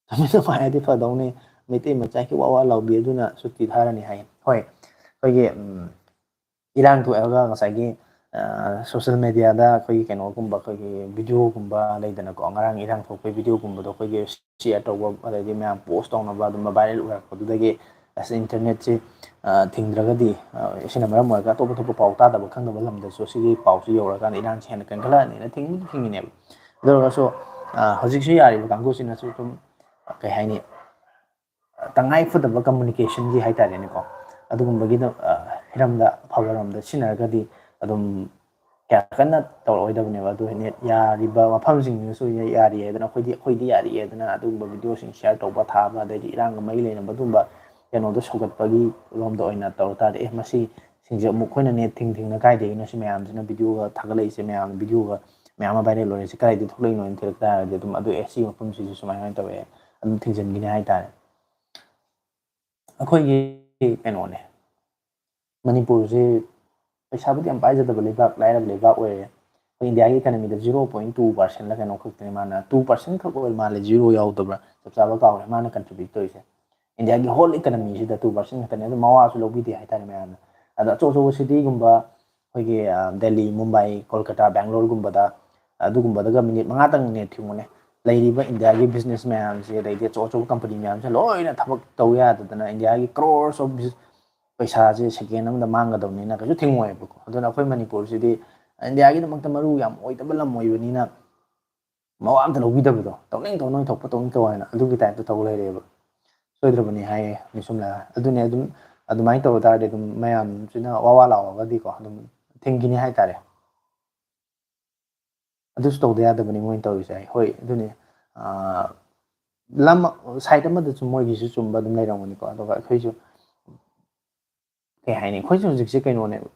ꯇꯨꯃꯤꯟꯅ ꯄꯥꯏꯔꯗꯤ ꯐꯗꯧꯅꯤ꯫ ꯃꯩꯇꯩ ꯃꯆꯥꯒꯤ ꯋꯥ ꯋꯥ ꯂꯥꯎꯕꯤ ꯑꯗꯨꯅ ꯁꯨꯇꯤ ꯊꯥꯔꯅꯤ ꯍꯥꯏ꯫ ꯍꯣꯏ, ꯑꯩꯈꯣꯏꯒꯤ, ꯎꯝ, ꯏꯔꯥꯡ ꯊꯣꯛꯑꯒ ꯉꯁꯥꯏꯒꯤ ꯁꯣꯁꯦꯜ ꯃꯦꯗꯤꯌꯥꯗ ꯑꯩꯈꯣꯏꯒꯤ ꯀꯩꯅꯣꯒꯨꯝꯕ, ꯑꯩꯈꯣꯏꯒꯤ ꯚꯤꯗꯤꯑꯣꯒꯨꯝꯕ ꯂꯩꯗꯅꯀꯣ, ꯉꯔꯥꯡ ꯏꯔꯥꯡ ꯊꯣꯛꯄꯒꯤ ꯚꯤꯗꯤꯑꯣꯒꯨꯝꯕꯗꯣ ꯑꯩꯈꯣꯏꯒꯤ ꯁꯤꯌꯔ ꯇꯧꯕ, ꯑꯗꯩꯗꯤ ꯃꯌꯥꯝ ꯄꯣꯁ ꯇꯧꯅꯕ ꯑꯗꯨꯝꯕ ꯚꯥꯏꯔꯦꯜ ꯑꯣꯏꯔꯛꯄꯗꯨꯗꯒꯤ ꯑꯁ ꯏꯟꯇꯔꯅꯦꯠꯁꯤ ꯊꯤꯡꯗ꯭ꯔꯒꯗꯤ, ꯑꯁꯤꯅ ꯃꯔꯝ ꯑꯣꯏꯔꯒ ꯑꯇꯣꯞ ꯑꯇꯣꯞꯄ ꯄꯥꯎ ꯇꯥꯗꯕ ꯈꯪꯗꯕ ꯂꯝꯗꯁꯨ ꯁꯤꯒꯤ ꯄꯥꯎꯁꯤ ꯌꯧꯔꯀꯥꯟꯗ ꯏꯔꯥꯡꯁꯤ ꯍꯦꯟꯅ ꯀꯟꯈꯠꯂꯛꯑꯅꯤꯅ ꯊꯤꯡꯕꯨꯗꯤ ꯊꯤꯡꯉꯤꯅꯦꯕ꯫ ꯑꯗꯨ ꯑꯣꯏꯔꯒꯁꯨ ꯍꯧꯖꯤꯛꯁꯨ ꯌꯥꯔꯤꯕ ꯀꯥꯡꯕꯨꯁꯤꯅꯁꯨ ꯑꯗꯨꯝ ꯀꯩ ꯍꯥꯏꯅꯤ, ꯇꯉꯥꯏ ꯐꯗꯕ ꯀꯝꯃꯨꯅꯤꯀꯦꯁꯟꯒꯤ ꯍꯥꯏꯇꯥꯔꯦꯅꯦꯀꯣ, ꯑꯗꯨꯒꯨꯝꯕꯒꯤꯗ ꯍꯤꯔꯝꯗ ꯑꯐꯕꯔꯣꯝꯗ ꯁꯤꯖꯤꯟꯅꯔꯒꯗꯤ ꯑꯗꯨꯝ ꯀꯌꯥ ꯀꯟꯅ ꯇꯧꯔꯛꯑꯣꯏꯗꯕꯅꯦꯕ꯫ ꯑꯗꯨ ꯅꯦꯠ ꯌꯥꯔꯤꯕ ꯃꯐꯝꯁꯤꯡꯗꯨꯅꯁꯨ ꯌꯥꯔꯤꯑꯦꯗꯅ, ꯑꯩꯈꯣꯏꯗꯤ ꯑꯩꯈꯣꯏꯗꯤ ꯌꯥꯔꯤꯑꯦꯗꯅ ꯑꯗꯨꯒꯨꯝꯕ ꯚꯤꯗꯤꯑꯣꯁꯤꯡ ꯁꯤꯌꯔ ꯇꯧꯕ, ꯊꯥꯕ, ꯑꯗꯩꯗꯤ ꯏꯔꯥꯡꯒ ꯃꯔꯤ ꯂꯩꯅꯕ ꯑꯗꯨꯒꯨꯝꯕ ꯀꯩꯅꯣꯗꯣ ꯁꯧꯒꯠꯄꯒꯤ ꯂꯣꯝꯗ ꯑꯣꯏꯅ ꯇꯧꯔ ꯇꯥꯔꯗꯤ, ꯑꯦ, ꯃꯁꯤ ꯁꯤꯡꯁꯦ ꯑꯃꯨꯛ ꯑꯩꯈꯣꯏꯅ ꯅꯦꯠ ꯊꯤꯡ ꯊꯤꯡꯅ ꯀꯥꯏꯗꯒꯤꯅꯣ ꯁꯤ ꯃꯌꯥꯝꯁꯤꯅ ꯚꯤꯗꯤꯑꯣꯒ ꯊꯥꯒꯠꯂꯛꯏꯁꯦ, ꯃꯌꯥꯝ ꯚꯤꯗꯤꯑꯣꯒ ꯃꯌꯥꯝ ꯑꯃ ꯚꯥꯏꯔꯦꯜ ꯑꯣꯏꯔꯤꯁꯦ ꯀꯗꯥꯏꯗꯒꯤ ꯊꯣꯛꯂꯛꯏꯅꯣ ꯍꯥꯏꯅ ꯊꯤꯔꯛ ꯇꯥꯔꯒꯗꯤ ꯑꯗꯨꯝ ꯑꯗꯨ, ꯑꯦ, ꯁꯤ ꯃꯐꯝꯁꯤꯁꯨ ꯁꯨꯃꯥꯏ ꯁꯨꯃꯥꯏꯅ ꯇꯧꯋꯦ, ꯑꯗꯨꯝ ꯊꯤꯡꯖꯤꯟꯈꯤꯅꯤ ꯍꯥꯏꯇꯥꯔꯦ꯫ ꯑꯩꯈꯣꯏꯒꯤ ꯀꯩꯅꯣꯅꯦ, ꯃꯅꯤꯄꯨꯔꯁꯤ ꯄꯩꯁꯥꯕꯨꯗꯤ ꯌꯥꯝ ꯄꯥꯏꯖꯗꯕ ꯂꯩꯕꯥꯛ, ꯂꯥꯏꯔꯕ ꯂꯩꯕꯥꯛ ꯑꯣꯏꯔꯦ꯫ ꯑꯩꯈꯣꯏ ꯏꯟꯗꯤꯌꯥꯒꯤ ꯏꯀꯅꯃꯤꯗ zero point two percent ꯈꯛꯅꯦ ꯃꯥꯅ, two percent ꯈꯛ ꯑꯣꯏ ꯃꯥꯜꯂꯦ, zero ꯌꯥꯎꯗꯕ꯭ꯔꯥ, ꯆꯞ ꯆꯥꯕ ꯀꯥꯎꯔꯦ, ꯃꯥꯅ contribute ꯇꯧꯔꯤꯁꯦ꯫ ꯏꯟꯗꯤꯌꯥꯒꯤ whole economyꯁꯤꯗ two percent ꯈꯛꯇꯅꯦ꯫ ꯑꯗꯨ ꯃꯋꯥꯁꯨ ꯂꯧꯕꯤꯗꯦ ꯍꯥꯏꯇꯥꯔꯦ ꯃꯌꯥꯝꯅ꯫ ꯑꯗꯣ ꯑꯆꯧ ꯑꯆꯧꯕ cityꯒꯨꯝꯕ, ꯑꯩꯈꯣꯏꯒꯤ ꯗꯦꯜꯂꯤ, ꯃꯨꯝꯕꯥꯏ, ꯀꯣꯜꯀꯇꯥ, ꯕꯦꯡꯒ꯭ꯂꯣꯔꯒꯨꯝꯕꯗ, ꯑꯗꯨꯒꯨꯝꯕꯗꯒ ꯃꯤꯅꯤꯠ ꯃꯉꯥꯇꯪ ꯅꯦꯠ ꯊꯤꯡꯉꯨꯅꯦ, ꯂꯩꯔꯤꯕ ꯏꯟꯗꯤꯌꯥꯒꯤ business ꯃꯌꯥꯝꯁꯦ, ꯑꯗꯩꯗꯤ ꯑꯆꯧ ꯑꯆꯧꯕ company ꯃꯌꯥꯝꯁꯦ ꯂꯣꯏꯅ ꯊꯕꯛ ꯇꯧ ꯌꯥꯗꯗꯅ ꯏꯟꯗꯤꯌꯥꯒꯤ crores of ꯕꯤꯖ-, ꯄꯩꯁꯥꯁꯦ second ꯑꯃꯗ ꯃꯥꯡꯒꯗꯕꯅꯤꯅ ꯀꯩꯁꯨ ꯊꯤꯡꯉꯣꯏꯕꯀꯣ꯫ ꯑꯗꯨꯅ ꯑꯩꯈꯣꯏ ꯃꯅꯤꯄꯨꯔꯁꯤꯗꯤ ꯏꯟꯗꯤꯌꯥꯒꯤꯗꯃꯛꯇ ꯃꯔꯨ ꯌꯥꯝ ꯑꯣꯏꯗꯕ ꯂꯝ ꯑꯣꯏꯕꯅꯤꯅ ꯃꯋꯥ ꯑꯝꯇ ꯂꯧꯕꯤꯗꯕꯗꯣ, ꯇꯧꯅꯤꯡ ꯇꯧꯅꯤꯡ ꯊꯣꯛꯄ ꯇꯧꯅꯤꯡ ꯇꯧ ꯍꯥꯏꯅ ꯑꯗꯨꯒꯤ typeꯇ ꯇꯧ ꯂꯩꯔꯦꯕ꯫ ꯁꯣꯏꯗ꯭ꯔꯕꯅꯤ ꯍꯥꯏꯌꯦ ꯃꯤꯁꯨꯝꯂꯥ꯫ ꯑꯗꯨꯅꯦ ꯑꯗꯨꯝ ꯑꯗꯨꯃꯥꯏꯅ ꯇꯧꯕ ꯇꯥꯔꯗꯤ ꯑꯗꯨꯝ ꯃꯌꯥꯝꯁꯤꯅ ꯋꯥ ꯋꯥ ꯂꯥꯎꯔꯒꯗꯤꯀꯣ ꯑꯗꯨꯝ ꯊꯤꯡꯈꯤꯅꯤ ꯍꯥꯏꯇꯥꯔꯦ꯫ ꯑꯗꯨꯁꯨ ꯇꯧꯗ ꯌꯥꯗꯕꯅꯤ ꯃꯣꯏꯅ ꯇꯧꯔꯤꯁꯦ꯫ ꯍꯣꯏ, ꯑꯗꯨꯅꯤ, ꯑꯥ, ꯂꯝ side ꯑꯃꯗꯁꯨ ꯃꯣꯏꯒꯤꯁꯨ ꯆꯨꯝꯕ ꯑꯗꯨꯝ ꯂꯩꯔꯝꯒꯅꯤꯀꯣ꯫ ꯑꯗꯨꯒ ꯑꯩꯈꯣꯏꯁꯨ ꯀꯩ ꯍꯥꯏꯅꯤ, ꯑꯩꯈꯣꯏꯁꯨ ꯍꯧꯖꯤꯛꯁꯦ ꯀꯩꯅꯣꯅꯦꯕ,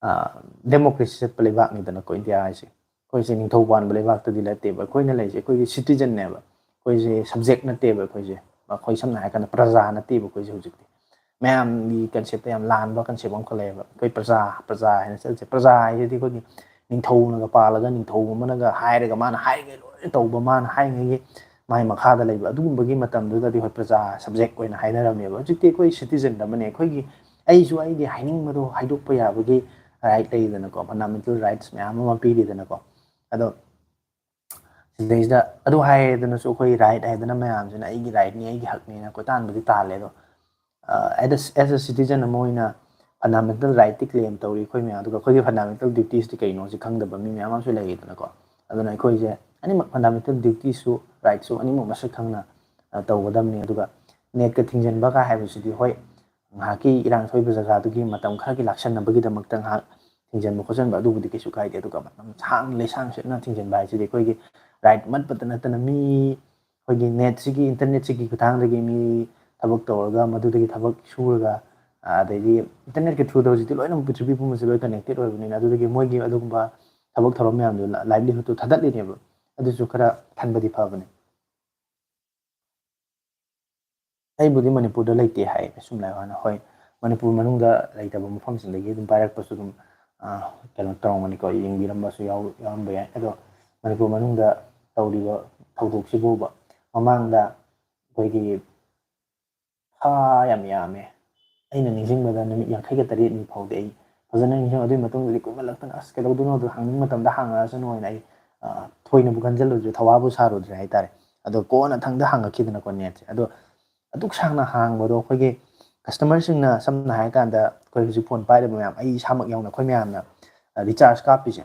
ꯑꯥ, democracy ꯆꯠꯄ ꯂꯩꯕꯥꯛꯅꯤꯗꯅꯀꯣ ꯏꯟꯗꯤꯌꯥ ꯍꯥꯏꯁꯦ꯫ ꯑꯩꯈꯣꯏꯁꯦ ꯅꯤꯡꯊꯧ ꯄꯥꯟꯕ ꯂꯩꯕꯥꯛꯇꯗꯤ ꯅꯠꯇꯦꯕ꯫ ꯑꯩꯈꯣꯏꯅ ꯂꯩꯁꯦ ꯑꯩꯈꯣꯏꯒꯤ citizenꯅꯦꯕ꯫ ꯑꯩꯈꯣꯏꯁꯦ subject ꯅꯠꯇꯦꯕ꯫ ꯑꯩꯈꯣꯏꯁꯦ, ꯑꯩꯈꯣꯏ ꯁꯝꯅ ꯍꯥꯏꯔꯀꯥꯟꯗ ꯄ꯭ꯔꯖꯥ ꯅꯠꯇꯦꯕ ꯑꯩꯈꯣꯏꯁꯦ ꯍꯧꯖꯤꯛꯇꯤ꯫ ꯃꯌꯥꯝꯒꯤ conceptꯇ ꯌꯥꯝ ꯂꯥꯟꯕ concept ꯑꯃꯈꯛ ꯂꯩꯌꯦꯕ꯫ ꯑꯩꯈꯣꯏ ꯄ꯭ꯔꯖꯥ, ꯄ꯭ꯔꯖꯥ ꯍꯥꯏꯅ ꯆꯠꯂꯤꯁꯦ, ꯄ꯭ꯔꯖꯥ ꯍꯥꯏꯁꯤꯗꯤ ꯑꯩꯈꯣꯏꯒꯤ ꯅꯤꯡꯊꯧꯅꯒ ꯄꯥꯜꯂꯒ ꯅꯤꯡꯊꯧ ꯑꯃꯅꯒ ꯍꯥꯏꯔꯒ ꯃꯥꯅ ꯍꯥꯏꯔꯤꯉꯩ ꯂꯣꯏꯅ ꯇꯧꯕ, ꯃꯥꯅ ꯍꯥꯏꯔꯤꯉꯩꯒꯤ ꯃꯥꯏ ꯃꯈꯥꯗ ꯂꯩꯕ ꯑꯗꯨꯒꯨꯝꯕꯒꯤ ꯃꯇꯝꯗꯨꯗꯗꯤ ꯍꯣꯏ ꯄ꯭ꯔꯖꯥ subject ꯑꯣꯏꯅ ꯍꯥꯏꯅꯔꯝꯃꯦꯕ꯫ ꯍꯧꯖꯤꯛꯇꯤ ꯑꯩꯈꯣꯏ citizen ꯑꯃꯅꯦ, ꯑꯩꯈꯣꯏꯒꯤ ꯑꯩꯁꯨ ꯑꯩꯒꯤ ꯍꯥꯏꯅꯤꯡꯕꯗꯣ ꯍꯥꯏꯗꯣꯛꯄ ꯌꯥꯕꯒꯤ ꯔꯥꯏꯠ ꯂꯩꯗꯅꯀꯣ, ꯐꯟꯗꯥꯃꯦꯟꯇꯦꯜ ꯔꯥꯏꯠꯁ ꯃꯌꯥꯝ ꯑꯃ ꯄꯤꯔꯤꯗꯅꯀꯣ꯫ ꯑꯗꯣ ꯁꯤꯗꯩꯁꯤꯗ ꯑꯗꯨ ꯍꯥꯏꯗꯅꯁꯨ ꯑꯩꯈꯣꯏ ꯔꯥꯏꯠ ꯍꯥꯏꯗꯅ ꯃꯌꯥꯝꯁꯤꯅ ꯑꯩꯒꯤ ꯔꯥꯏꯠꯅꯤ, ꯑꯩꯒꯤ ꯍꯛꯅꯤꯅ ꯀꯣꯏꯇꯥꯟꯕꯨꯗꯤ ꯇꯥꯜꯂꯦ꯫ ꯑꯗꯣ ꯑꯦꯁ ꯑꯦ ꯁꯤꯇꯤꯖꯟ ꯑꯃ ꯑꯣꯏꯅ ꯐꯟꯗꯥꯃꯦꯟꯇꯦꯜ ꯔꯥꯏꯠꯇꯤ ꯀ꯭ꯂꯦꯝ ꯇꯧꯔꯤ ꯑꯩꯈꯣꯏ ꯃꯌꯥꯝ, ꯑꯗꯨꯒ ꯑꯩꯈꯣꯏꯒꯤ ꯐꯟꯗꯥꯃꯦꯟꯇꯦꯜ ꯗ꯭ꯌꯨꯇꯤꯁꯇꯤ ꯀꯩꯅꯣꯁꯤ ꯈꯪꯗꯕ ꯃꯤ ꯃꯌꯥꯝ ꯑꯃꯁꯨ ꯂꯩꯔꯤꯗꯅꯀꯣ꯫ ꯑꯗꯨꯅ ꯑꯩꯈꯣꯏꯁꯦ ꯑꯅꯤꯃꯛ ꯐꯟꯗꯥꯃꯦꯟꯇꯦꯜ ꯗ꯭ꯌꯨꯇꯤꯁꯨ ꯔꯥꯏꯠꯁꯨ ꯑꯅꯤꯃꯛ ꯃꯁꯛ ꯈꯪꯅ ꯇꯧꯒꯗꯕꯅꯤ꯫ ꯑꯗꯨꯒ ꯅꯦꯠꯀ ꯊꯤꯡꯖꯤꯟꯕꯒ ꯍꯥꯏꯕꯁꯤꯗꯤ, ꯍꯣꯏ, ꯉꯥꯏꯍꯥꯛꯀꯤ ꯏꯔꯥꯡ ꯊꯣꯛꯏꯕ ꯖꯒꯥꯗꯨꯒꯤ ꯃꯇꯝ ꯈꯔꯒꯤ ꯂꯥꯛꯁꯟꯅꯕꯒꯤꯗꯃꯛꯇ ꯉꯥꯏꯍꯥꯛ ꯊꯤꯡꯖꯤꯟꯕ ꯈꯣꯠꯆꯟꯕ ꯑꯗꯨꯕꯨꯗꯤ ꯀꯩꯁꯨ ꯀꯥꯏꯗꯦ꯫ ꯑꯗꯨꯒ ꯃꯇꯝ ꯁꯥꯡꯅ ꯂꯩꯁꯥꯡ ꯁꯤꯠꯅ ꯊꯤꯡꯖꯤꯟꯕ ꯍꯥꯏꯁꯤꯗꯤ ꯑꯩꯈꯣꯏꯒꯤ ꯔꯥꯏꯠ ꯃꯠꯄꯇ ꯅꯠꯇꯅ ꯃꯤ ꯑꯩꯈꯣꯏꯒꯤ ꯅꯦꯠꯁꯤꯒꯤ, ꯏꯟꯇꯔꯅꯦꯠꯁꯤꯒꯤ ꯈꯨꯠꯊꯥꯡꯗꯒꯤ ꯃꯤ ꯊꯕꯛ ꯇꯧꯔꯒ, ꯃꯗꯨꯗꯒꯤ ꯊꯕꯛ ꯁꯨꯔꯒ, ꯑꯗꯩꯗꯤ ꯏꯟꯇꯔꯅꯦꯠꯀꯤ ꯊ꯭ꯔꯨꯗ ꯍꯧꯖꯤꯛꯇꯤ ꯂꯣꯏꯅꯃꯛ ꯄ꯭ꯔꯤꯊꯤꯕꯤ ꯄꯨꯝꯕꯁꯦ ꯂꯣꯏ ꯀꯅꯦꯛꯇꯦꯠ ꯑꯣꯏꯕꯅꯤꯅ, ꯑꯗꯨꯗꯒꯤ ꯃꯣꯏꯒꯤ ꯑꯗꯨꯒꯨꯝꯕ ꯊꯕꯛ ꯊꯧꯔꯝ ꯃꯌꯥꯝꯗꯣ, ꯂꯥꯏꯚꯂꯤꯍꯨꯗꯇꯣ ꯊꯥꯗꯠꯂꯤꯅꯦꯕ꯫ ꯑꯗꯨꯁꯨ ꯈꯔ ꯈꯟꯕꯗꯤ ꯐꯕꯅꯦ꯫ ꯑꯩꯕꯨꯗꯤ ꯃꯅꯤꯄꯨꯔꯗ ꯂꯩꯇꯦ ꯍꯥꯏ, ꯁꯨꯝ ꯂꯥꯏ ꯋꯥꯅ꯫ ꯍꯣꯏ, ꯃꯅꯤꯄꯨꯔ ꯃꯅꯨꯡꯗ ꯂꯩꯇꯕ ꯃꯐꯝꯁꯤꯡꯗꯒꯤ ꯑꯗꯨꯝ ꯄꯥꯏꯔꯛꯄꯁꯨ ꯑꯗꯨꯝ ꯀꯩꯅꯣ ꯇꯧꯔꯝꯒꯅꯤꯀꯣ, ꯌꯦꯡꯕꯤꯔꯝꯕꯁꯨ ꯌꯥꯎꯔꯝꯕ ꯌꯥꯏ꯫ ꯑꯗꯣ ꯃꯅꯤꯄꯨꯔ ꯃꯅꯨꯡꯗ ꯇꯧꯔꯤꯕ ꯊꯧꯗꯣꯛꯁꯤꯕꯨꯕ, ꯃꯃꯥꯡꯗ ꯑꯩꯈꯣꯏꯒꯤ ꯊꯥ ꯌꯥꯝ ꯌꯥꯝꯃꯦ꯫ ꯑꯩꯅ ꯅꯤꯡꯁꯤꯡꯕꯗ ꯅꯨꯃꯤꯠ ꯌꯥꯡꯈꯩꯒ ꯇꯔꯦꯠꯅꯤ ꯐꯥꯎꯗꯤ ꯑꯩ ꯐꯖꯅ ꯅꯤꯡꯁꯤꯡꯉꯦ꯫ ꯑꯗꯨꯒꯤ ꯃꯇꯨꯡꯗꯗꯤ ꯀꯨꯏꯃꯜꯂꯛꯇꯅ ꯑꯁ ꯀꯩꯗꯧꯗꯣꯏꯅꯣꯗꯣ ꯍꯥꯡꯅꯤꯡꯕ ꯃꯇꯝꯗ ꯍꯥꯡꯉꯛꯑꯁꯅꯨ ꯍꯥꯏꯅ ꯑꯩ ꯊꯣꯏꯅꯕꯨ ꯈꯟꯖꯜꯂꯨꯗ꯭ꯔꯦ, ꯊꯋꯥꯕꯨ ꯁꯥꯔꯨꯗ꯭ꯔꯦ ꯍꯥꯏꯇꯥꯔꯦ꯫ ꯑꯗꯣ ꯀꯣꯟꯅ ꯊꯪꯗ ꯍꯥꯡꯉꯛꯈꯤꯗꯅꯀꯣ ꯅꯦꯠꯁꯦ꯫ ꯑꯗꯣ ꯑꯗꯨꯛ ꯁꯥꯡꯅ ꯍꯥꯡꯕꯗꯣ ꯑꯩꯈꯣꯏꯒꯤ ꯀꯁꯇꯃꯔꯁꯤꯡꯅ, ꯁꯝꯅ ꯍꯥꯏꯔꯀꯥꯟꯗ ꯑꯩꯈꯣꯏ ꯍꯧꯖꯤꯛ ꯐꯣꯟ ꯄꯥꯏꯔꯤꯕ ꯃꯌꯥꯝ, ꯑꯩ ꯏꯁꯥꯃꯛ ꯌꯥꯎꯅ ꯑꯩꯈꯣꯏ ꯃꯌꯥꯝꯅ ꯔꯤꯆꯥꯔꯖ ꯀꯥꯞꯄꯤꯁꯦ,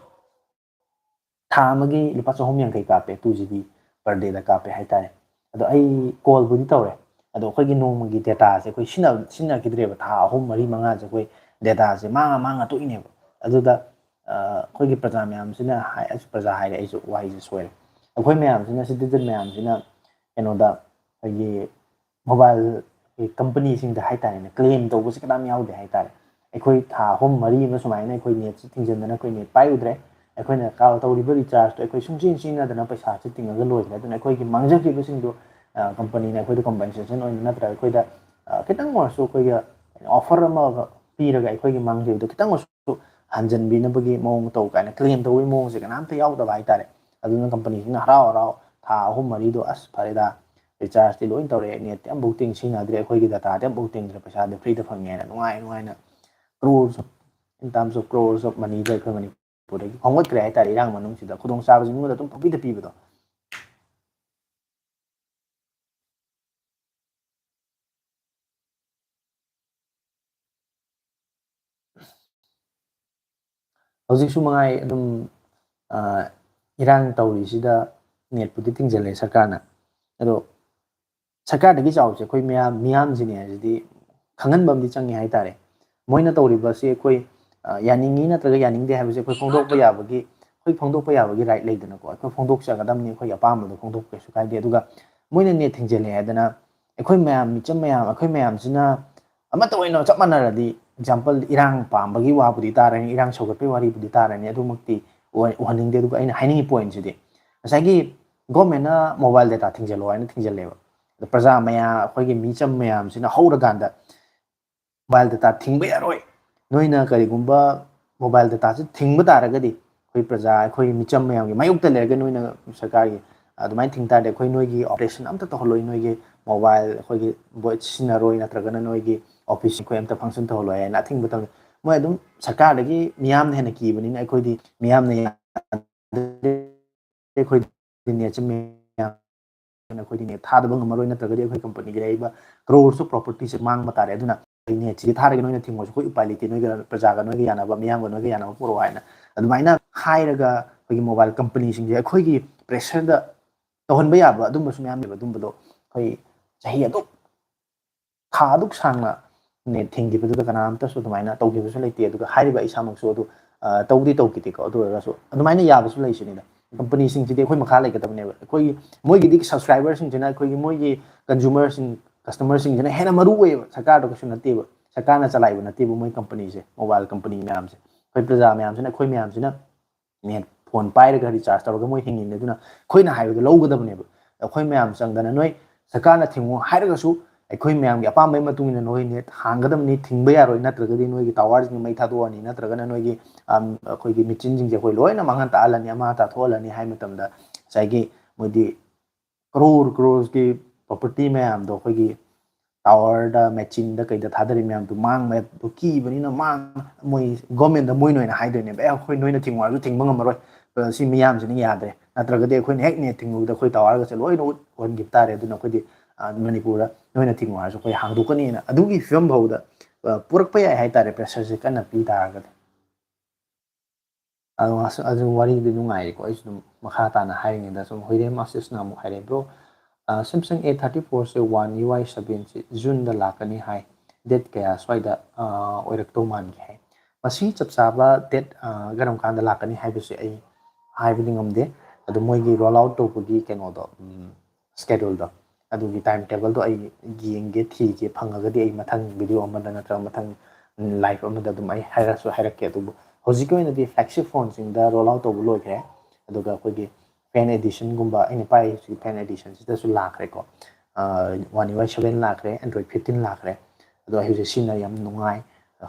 ꯊꯥ ꯑꯃꯒꯤ ꯂꯨꯄꯥ ꯆꯍꯨꯝ ꯌꯥꯡꯈꯩ ꯀꯥꯞꯄꯦ, two G B per day ꯗ ꯀꯥꯞꯄꯦ ꯍꯥꯏꯇꯥꯔꯦ꯫ ꯑꯗꯣ ꯑꯩ ꯀꯣꯜꯕꯨꯗꯤ ꯇꯧꯔꯦ, ꯑꯗꯣ ꯑꯩꯈꯣꯏꯒꯤ ꯅꯣꯡꯃꯒꯤ ꯗꯦꯇꯥꯁꯦ ꯑꯩꯈꯣꯏ ꯁꯤꯖꯤꯟꯅ-, ꯁꯤꯖꯤꯟꯅꯈꯤꯗ꯭ꯔꯦꯕ꯫ ꯊꯥ ꯑꯍꯨꯝ, ꯃꯔꯤ, ꯃꯉꯥꯁꯦ ꯑꯩꯈꯣꯏ ꯗꯦꯇꯥꯁꯦ ꯃꯥꯡꯉ ꯃꯥꯡꯉ ꯇꯣꯛꯏꯅꯦꯕ꯫ ꯑꯗꯨꯗ ꯑꯩꯈꯣꯏꯒꯤ ꯄ꯭ꯔꯖꯥ ꯃꯌꯥꯝꯁꯤꯅ ꯍꯥꯏ-, ꯑꯩꯁꯨ ꯄ꯭ꯔꯖꯥ ꯍꯥꯏꯔꯦ, ꯑꯩꯁꯨ ꯋꯥꯍꯩꯁꯦ ꯁꯣꯏꯔꯦ꯫ ꯑꯩꯈꯣꯏ ꯃꯌꯥꯝꯁꯤꯅ, ꯁꯤꯇꯤꯖꯟ ꯃꯌꯥꯝꯁꯤꯅ ꯀꯩꯅꯣꯗ, ꯑꯩꯈꯣꯏꯒꯤ ꯃꯣꯕꯥꯏꯜꯒꯤ ꯀꯝꯄꯅꯤꯁꯤꯡꯗ ꯍꯥꯏꯇꯥꯔꯦꯅꯦ, ꯀ꯭ꯂꯦꯝ ꯇꯧꯕꯁꯦ ꯀꯅꯥꯝ ꯌꯥꯎꯗꯦ ꯍꯥꯏꯇꯥꯔꯦ꯫ ꯑꯩꯈꯣꯏ ꯊꯥ ꯑꯍꯨꯝ ꯃꯔꯤ ꯑꯃ ꯁꯨꯃꯥꯏꯅ ꯑꯩꯈꯣꯏ ꯅꯦꯠꯁꯦ ꯊꯤꯡꯖꯤꯟꯗꯅ ꯑꯩꯈꯣꯏ ꯅꯦꯠ ꯄꯥꯏꯔꯨꯗ꯭ꯔꯦ꯫ ꯑꯩꯈꯣꯏꯅ ꯀꯥ-, ꯇꯧꯔꯤꯕ ꯔꯤꯆꯥꯔꯖꯇꯣ ꯑꯩꯈꯣꯏ ꯁꯨꯡꯁꯤꯟ ꯁꯤꯖꯤꯟꯅꯗꯅ ꯄꯩꯁꯥꯁꯦ ꯇꯤꯡꯉꯒ ꯂꯣꯏꯈ꯭ꯔꯦ꯫ ꯑꯗꯨꯅ ꯑꯩꯈꯣꯏꯒꯤ ꯃꯥꯡꯖꯈꯤꯕꯁꯤꯡꯗꯣ, ꯑ, ꯀꯝꯄꯅꯤꯅ ꯑꯩꯈꯣꯏꯗ ꯀꯝꯄꯦꯟꯁꯦꯁꯟ ꯑꯣꯏꯅ ꯅꯠꯇ꯭ꯔꯒ ꯑꯩꯈꯣꯏꯗ, ꯑ, ꯈꯤꯇꯪ ꯑꯣꯏꯔꯁꯨ ꯑꯩꯈꯣꯏꯒꯤ ꯑꯣꯐꯔ ꯑꯃꯒ ꯄꯤꯔꯒ ꯑꯩꯈꯣꯏꯒꯤ ꯃꯥꯡꯈꯤꯕꯗꯣ ꯈꯤꯇꯪ ꯑꯣꯏꯔꯁꯨ ꯍꯟꯖꯤꯟꯕꯤꯅꯕꯒꯤ ꯃꯑꯣꯡ ꯃꯇꯧ ꯀꯥꯏꯅ ꯀ꯭ꯂꯦꯝ ꯇꯧꯕꯒꯤ ꯃꯑꯣꯡꯁꯦ ꯀꯅꯥꯝꯇ ꯌꯥꯎꯗꯕ ꯍꯥꯏꯇꯥꯔꯦ꯫ ꯑꯗꯨꯅ ꯀꯝꯄꯅꯤꯁꯤꯡꯅ ꯍꯔꯥꯎ ꯍꯔꯥꯎ ꯊꯥ ꯑꯍꯨꯝ ꯃꯔꯤꯗꯣ, "ꯑꯁ, ꯐꯔꯦꯗ, ꯔꯤꯆꯥꯔꯖꯇꯤ ꯂꯣꯏ ꯇꯧꯔꯛꯑꯦ, ꯅꯦꯠꯇꯤ ꯑꯝꯐꯥꯎ ꯇꯤꯡ, ꯁꯤꯖꯤꯟꯅꯗ꯭ꯔꯦ, ꯑꯩꯈꯣꯏꯒꯤ ꯗꯇꯥꯗꯤ ꯑꯝꯐꯥꯎ ꯇꯤꯡꯗ꯭ꯔꯦ, ꯄꯩꯁꯥꯗꯤ ꯐ꯭ꯔꯤꯗ ꯐꯪꯉꯦꯅ ꯅꯨꯡꯉꯥꯏ ꯅꯨꯡꯉꯥꯏꯅ crores of, in terms of crores of moneyꯗ ꯑꯩꯈꯣꯏ ꯃꯅꯤꯄꯨꯔꯗꯒꯤ ꯈꯣꯝꯒꯠꯈ꯭ꯔꯦ ꯍꯥꯏꯇꯥꯔꯦ꯫ ꯏꯔꯥꯡ ꯃꯅꯨꯡꯁꯤꯗ ꯈꯨꯗꯣꯡꯆꯥꯕꯁꯤ ꯃꯤꯉꯣꯟꯗ ꯑꯗꯨꯝ ꯄꯪꯄꯤꯗ ꯄꯤꯕꯗꯣ꯫ ꯍꯧꯖꯤꯛꯁꯨ ꯃꯉꯥꯏ ꯑꯗꯨꯝ, ꯑ, ꯏꯔꯥꯡ ꯇꯧꯔꯤꯁꯤꯗ ꯅꯦꯠꯄꯨꯗꯤ ꯊꯤꯡꯖꯤꯜꯂꯦ ꯁꯔꯀꯥꯔꯅ꯫ ꯑꯗꯣ ꯁꯔꯀꯥꯔꯗꯒꯤ ꯆꯥꯎꯕꯁꯦ ꯑꯩꯈꯣꯏ ꯃꯌꯥꯝ, ꯃꯤꯌꯥꯝꯁꯤꯅꯦ ꯍꯥꯏꯁꯤꯗꯤ ꯈꯪꯍꯟꯕ ꯑꯃꯗꯤ ꯆꯪꯉꯦ ꯍꯥꯏꯇꯥꯔꯦ꯫ ꯃꯣꯏꯅ ꯇꯧꯔꯤꯕꯁꯤ ꯑꯩꯈꯣꯏ, ꯑ, ꯌꯥꯅꯤꯡꯉꯤ ꯅꯠꯇ꯭ꯔꯒ ꯌꯥꯅꯤꯡꯗꯦ ꯍꯥꯏꯕꯁꯦ ꯑꯩꯈꯣꯏ ꯐꯣꯡꯗꯣꯛꯄ ꯌꯥꯕꯒꯤ, ꯑꯩꯈꯣꯏ ꯐꯣꯡꯗꯣꯛꯄ ꯌꯥꯕꯒꯤ right ꯂꯩꯗꯅꯀꯣ꯫ ꯑꯩꯈꯣꯏ ꯐꯣꯡꯗꯣꯛꯆꯒꯗꯕꯅꯤ, ꯑꯩꯈꯣꯏꯒꯤ ꯑꯄꯥꯝꯕꯗꯣ ꯐꯣꯡꯗꯣꯛꯄ ꯀꯩꯁꯨ ꯀꯥꯏꯗꯦ꯫ ꯑꯗꯨꯒ ꯃꯣꯏꯅ ꯅꯦꯠ ꯊꯤꯡꯖꯤꯜꯂꯦ ꯍꯥꯏꯗꯅ ꯑꯩꯈꯣꯏ ꯃꯌꯥꯝ, ꯃꯤꯆꯝ ꯃꯌꯥꯝ, ꯑꯩꯈꯣꯏ ꯃꯌꯥꯝꯁꯤꯅ ꯑꯃꯠꯇ ꯑꯣꯏꯅ ꯆꯞ ꯃꯥꯟꯅꯔꯗꯤ, example, ꯏꯔꯥꯡ ꯄꯥꯝꯕꯒꯤ ꯋꯥꯕꯨꯗꯤ ꯇꯥꯔꯅꯤ, ꯏꯔꯥꯡ ꯁꯧꯒꯠꯄꯒꯤ ꯋꯥꯔꯤꯕꯨꯗꯤ ꯇꯥꯔꯅꯤ, ꯑꯗꯨꯃꯛꯇꯤ ꯑꯣꯏ-, ꯎꯍꯟꯅꯤꯡꯗꯦ꯫ ꯑꯗꯨꯒ ꯑꯩꯅ ꯍꯥꯏꯅꯤꯡꯉꯤ pointꯁꯤꯗꯤ, ꯉꯁꯥꯏꯒꯤ governmentꯅ mobile data ꯊꯤꯡꯖꯤꯜꯂꯣ ꯍꯥꯏꯅ ꯊꯤꯡꯖꯤꯜꯂꯦꯕ꯫ ꯑꯗꯣ ꯄ꯭ꯔꯖꯥ ꯃꯌꯥꯝ, ꯑꯩꯈꯣꯏꯒꯤ ꯃꯤꯆꯝ ꯃꯌꯥꯝꯁꯤꯅ ꯍꯧꯔꯀꯥꯟꯗ mobile data ꯊꯤꯡꯕ ꯌꯥꯔꯣꯏ, ꯅꯣꯏꯅ ꯀꯔꯤꯒꯨꯝꯕ mobile dataꯁꯤ ꯊꯤꯡꯕ ꯇꯥꯔꯒꯗꯤ ꯑꯩꯈꯣꯏ ꯄ꯭ꯔꯖꯥ, ꯑꯩꯈꯣꯏ ꯃꯤꯆꯝ ꯃꯌꯥꯝꯒꯤ ꯃꯥꯌꯣꯛꯇ ꯂꯩꯔꯒ ꯅꯣꯏꯅ ꯁꯔꯀꯥꯔꯒꯤ ꯑꯗꯨꯃꯥꯏꯅ ꯊꯤꯡ ꯇꯥꯔꯗꯤ ꯑꯩꯈꯣꯏ ꯅꯣꯏꯒꯤ operation ꯑꯝꯇ ꯇꯧꯍꯜꯂꯣꯏ, ꯅꯣꯏꯒꯤ mobile ꯑꯩꯈꯣꯏꯒꯤ voice ꯁꯤꯖꯤꯟꯅꯔꯣꯏ, ꯅꯠꯇ꯭ꯔꯒꯅ ꯅꯣꯏꯒꯤ office ꯑꯩꯈꯣꯏ ꯑꯝꯇ function ꯇꯧꯍꯜꯂꯣꯏ ꯍꯥꯏꯅ ꯑꯊꯤꯡꯕ ꯇꯧꯅꯤ꯫ ꯃꯣꯏ ꯑꯗꯨꯝ ꯁꯔꯀꯥꯔꯗꯒꯤ ꯃꯤꯌꯥꯝꯅ ꯍꯦꯟꯅ ꯀꯤꯕꯅꯤꯅ ꯑꯩꯈꯣꯏꯗꯤ ꯃꯤꯌꯥꯝꯅ ꯌꯥꯗ꯭ꯔꯦ, ꯑꯩꯈꯣꯏꯗꯤ ꯅꯦꯠꯁꯦ ꯃꯌꯥꯝ ꯑꯩꯈꯣꯏꯗꯤ ꯅꯦꯠ ꯊꯥꯗꯕ ꯉꯝꯃꯔꯣꯏ, ꯅꯠꯇ꯭ꯔꯒꯗꯤ ꯑꯩꯈꯣꯏ companyꯒꯤ ꯂꯩꯔꯤꯕ crores of propertyꯁꯦ ꯃꯥꯡꯕ ꯇꯥꯔꯦ꯫ ꯑꯗꯨꯅ ꯑꯩ ꯅꯦꯠꯁꯤꯗꯤ ꯊꯥꯔꯒꯦ, ꯅꯣꯏꯅ ꯊꯤꯡꯉꯣꯁꯨ ꯑꯩꯈꯣꯏ ꯎꯄꯥꯏ ꯂꯩꯇꯦ, ꯅꯣꯏꯒ ꯄ꯭ꯔꯖꯥꯒ ꯅꯣꯏꯒ ꯌꯥꯅꯕ, ꯃꯤꯌꯥꯝꯒ ꯅꯣꯏꯒ ꯌꯥꯅꯕ ꯄꯨꯔꯛꯑꯣ ꯍꯥꯏꯅ ꯑꯗꯨꯃꯥꯏꯅ ꯍꯥꯏꯔꯒ ꯑꯩꯈꯣꯏꯒꯤ mobile companyꯁꯤꯡꯁꯦ ꯑꯩꯈꯣꯏꯒꯤ pressureꯗ ꯇꯧꯍꯟꯕ ꯌꯥꯕ ꯑꯗꯨꯝꯕꯁꯨ ꯃꯌꯥꯝ ꯂꯩꯕ꯫ ꯑꯗꯨꯝꯕꯗꯣ ꯑꯩꯈꯣꯏ ꯆꯍꯤ ꯑꯗꯨꯛ, ꯊꯥ ꯑꯗꯨꯛ ꯁꯥꯡꯅ ꯅꯦꯠ ꯊꯤꯡꯈꯤꯕꯗꯨꯗ ꯀꯅꯥꯝꯇꯁꯨ ꯑꯗꯨꯃꯥꯏꯅ ꯇꯧꯈꯤꯕꯁꯨ ꯂꯩꯇꯦ꯫ ꯑꯗꯨꯒ ꯍꯥꯏꯔꯤꯕ ꯑꯩ ꯏꯁꯥꯃꯛꯁꯨ ꯑꯗꯨ, ꯑ, ꯇꯧꯗꯤ ꯇꯧꯈꯤꯗꯦꯀꯣ꯫ ꯑꯗꯨ ꯑꯣꯏꯔꯒꯁꯨ ꯑꯗꯨꯃꯥꯏꯅ ꯌꯥꯕꯁꯨ ꯂꯩꯁꯤꯅꯤꯗ꯫ Companyꯁꯤꯡꯁꯤꯗꯤ ꯑꯩꯈꯣꯏ ꯃꯈꯥ ꯂꯩꯒꯗꯕꯅꯦꯕ꯫ ꯑꯩꯈꯣꯏꯒꯤ, ꯃꯣꯏꯒꯤꯗꯤ subscriberꯁꯤꯡꯁꯤꯅ, ꯑꯩꯈꯣꯏꯒꯤ, ꯃꯣꯏꯒꯤ consumerꯁꯤꯡ, customerꯁꯤꯡꯁꯤꯅ ꯍꯦꯟꯅ ꯃꯔꯨ ꯑꯣꯏꯌꯦꯕ꯫ ꯁꯔꯀꯥꯔꯗ ꯀꯩꯁꯨ ꯅꯠꯇꯦꯕ꯫ ꯁꯔꯀꯥꯔꯅ ꯆꯂꯥꯏꯕ ꯅꯠꯇꯦꯕ ꯃꯣꯏ companyꯁꯦ, mobile company ꯃꯌꯥꯝꯁꯦ꯫ ꯑꯩꯈꯣꯏ ꯄ꯭ꯔꯖꯥ ꯃꯌꯥꯝꯁꯤꯅ, ꯑꯩꯈꯣꯏ ꯃꯌꯥꯝꯁꯤꯅ ꯅꯦꯠ ꯐꯣꯟ ꯄꯥꯏꯔꯒ recharge ꯇꯧꯔꯒ ꯃꯣꯏ ꯍꯤꯡꯉꯤꯅꯦ꯫ ꯑꯗꯨꯅ ꯑꯩꯈꯣꯏꯅ ꯍꯥꯏꯕꯗꯣ ꯂꯧꯒꯗꯕꯅꯦꯕ꯫ ꯑꯩꯈꯣꯏ ꯃꯌꯥꯝ ꯆꯪꯗꯅ ꯅꯣꯏ ꯁꯔꯀꯥꯔꯅ ꯊꯤꯡꯉꯨ ꯍꯥꯏꯔꯒꯁꯨ ꯑꯩꯈꯣꯏ ꯃꯌꯥꯝꯒꯤ ꯑꯄꯥꯝꯕꯒꯤ ꯃꯇꯨꯡ ꯏꯟꯅ ꯅꯣꯏ ꯅꯦꯠ ꯍꯥꯡꯒꯗꯕꯅꯤ, ꯊꯤꯡꯕ ꯌꯥꯔꯣꯏ, ꯅꯠꯇ꯭ꯔꯒꯗꯤ ꯅꯣꯏꯒꯤ towerꯁꯤꯡ ꯃꯩ ꯊꯥꯗꯣꯛꯑꯅꯤ, ꯅꯠꯇ꯭ꯔꯒꯅ ꯅꯣꯏꯒꯤ, ꯑꯝ, ꯑꯩꯈꯣꯏꯒꯤ ꯃꯦꯆꯤꯟꯁꯤꯡꯁꯦ ꯑꯩꯈꯣꯏ ꯂꯣꯏꯅ ꯃꯥꯡꯍꯟ ꯇꯥꯛꯍꯜꯂꯅꯤ, ꯑꯃꯥꯡ ꯇꯥꯊꯣꯛꯍꯜꯂꯅꯤ ꯍꯥꯏ ꯃꯇꯝꯗ ꯉꯁꯥꯏꯒꯤ ꯃꯣꯏꯗꯤ ꯀ꯭ꯔꯣꯔ ꯀ꯭ꯔꯣꯔꯁꯀꯤ ꯄ꯭ꯔꯣꯄꯔꯇꯤ ꯃꯌꯥꯝꯗꯣ ꯑꯩꯈꯣꯏꯒꯤ ꯇꯥꯋꯔꯗ, ꯃꯦꯆꯤꯟꯗ, ꯀꯩꯗ ꯊꯥꯗꯔꯤ ꯃꯌꯥꯝꯗꯣ ꯃꯥꯡꯕꯗꯣ ꯀꯤꯕꯅꯤꯅ ꯃꯥꯡ ꯃꯣꯏ ꯒꯣꯔꯃꯦꯟꯗ ꯃꯣꯏꯅ ꯑꯣꯏꯅ ꯍꯥꯏꯗꯣꯏꯅꯦꯕ, "ꯑꯦ, ꯑꯩꯈꯣꯏ ꯅꯣꯏꯅ ꯊꯤꯡꯉꯨ ꯍꯥꯏꯔꯁꯨ ꯊꯤꯡꯕ ꯉꯝꯃꯔꯣꯏ, ꯑ, ꯁꯤ ꯃꯤꯌꯥꯝꯁꯤꯅ ꯌꯥꯗ꯭ꯔꯦ, ꯅꯠꯇ꯭ꯔꯒꯗꯤ ꯑꯩꯈꯣꯏꯅ ꯍꯦꯛ ꯅꯦꯠ ꯊꯤꯡꯉꯨꯕꯗ ꯑꯩꯈꯣꯏ ꯇꯥꯋꯔꯒꯁꯦ ꯂꯣꯏꯅ ꯎꯠ-, ꯎꯍꯟꯈꯤꯕ ꯇꯥꯔꯦ, ꯑꯗꯨꯅ ꯑꯩꯈꯣꯏꯗꯤ, ꯑ, ꯃꯅꯤꯄꯨꯔꯗ ꯅꯣꯏꯅ ꯊꯤꯡꯉꯨ ꯍꯥꯏꯔꯁꯨ ꯑꯩꯈꯣꯏ ꯍꯥꯡꯗꯣꯛꯀꯅꯤꯅ" ꯑꯗꯨꯒꯤ ꯐꯤꯕꯝ ꯐꯥꯎꯗ, ꯑ, ꯄꯨꯔꯛꯄ ꯌꯥꯏ ꯍꯥꯏꯇꯥꯔꯦ, ꯄ꯭ꯔꯦꯁꯔꯁꯦ ꯀꯟꯅ ꯄꯤ ꯇꯥꯔꯒꯗꯤ꯫ ꯑꯗꯣ ꯑꯁ-, ꯑꯗꯨ ꯋꯥꯔꯤꯗꯤ ꯅꯨꯡꯉꯥꯏꯔꯤꯀꯣ꯫ ꯑꯩꯁꯨ ꯑꯗꯨꯝ ꯃꯈꯥ ꯇꯥꯅ ꯍꯥꯏꯔꯤꯉꯩꯗ ꯁꯨꯝ ꯍꯨꯏꯔꯦꯝ ꯑꯥꯁꯤꯁꯅ ꯑꯃꯨꯛ ꯍꯥꯏꯔꯦ, "Bro, ꯑ, Samsung A thirty four say One U I seven ꯁꯦ ꯖꯨꯟꯗ ꯂꯥꯛꯀꯅꯤ ꯍꯥꯏ꯫ Date ꯀꯌꯥ ꯁ꯭ꯋꯥꯏꯗ, ꯑ, ꯑꯣꯏꯔꯛꯇꯧ ꯃꯥꯟꯒꯦ?" ꯍꯥꯏ꯫ ꯃꯁꯤ ꯆꯞ ꯆꯥꯕ date, ꯑ, ꯀꯔꯝ ꯀꯥꯟꯗ ꯂꯥꯛꯀꯅꯤ ꯍꯥꯏꯕꯁꯦ ꯑꯩ ꯍꯥꯏꯕꯗꯤ ꯉꯝꯗꯦ꯫ ꯑꯗꯣ ꯃꯣꯏꯒꯤ roll out ꯇꯧꯕꯒꯤ ꯀꯩꯅꯣꯗꯣ, ꯎꯝ, scheduleꯗꯣ, ꯑꯗꯨꯒꯤ time tableꯗꯣ ꯑꯩ ꯌꯦꯡꯒꯦ, ꯊꯤꯒꯦ, ꯐꯪꯉꯒꯗꯤ ꯑꯩ ꯃꯊꯪ video ꯑꯃꯗ ꯅꯠꯇ꯭ꯔꯒ ꯃꯊꯪ live ꯑꯃꯗ ꯑꯗꯨꯝ ꯑꯩ ꯍꯥꯏꯔꯛꯁꯨ ꯍꯥꯏꯔꯛꯀꯦ꯫ ꯑꯗꯨꯕꯨ ꯍꯧꯖꯤꯛꯀꯤ ꯑꯣꯏꯅꯗꯤ flagship phoneꯁꯤꯡꯗ roll out ꯇꯧꯕ ꯂꯣꯏꯈ꯭ꯔꯦ꯫ ꯑꯗꯨꯒ ꯑꯩꯈꯣꯏꯒꯤ fan editionꯒꯨꯝꯕ, ꯑꯩꯅ ꯄꯥꯏꯔꯤꯁꯤꯒꯤ fan editionꯁꯤꯗꯁꯨ ꯂꯥꯛꯈ꯭ꯔꯦꯀꯣ꯫ ꯑ, One U I seven ꯂꯥꯛꯈ꯭ꯔꯦ, Android fifteen ꯂꯥꯛꯈ꯭ꯔꯦ꯫ ꯑꯗꯣ ꯑꯩ ꯍꯧꯖꯤꯛ ꯁꯤꯖꯤꯟꯅ ꯌꯥꯝ ꯅꯨꯡꯉꯥꯏ꯫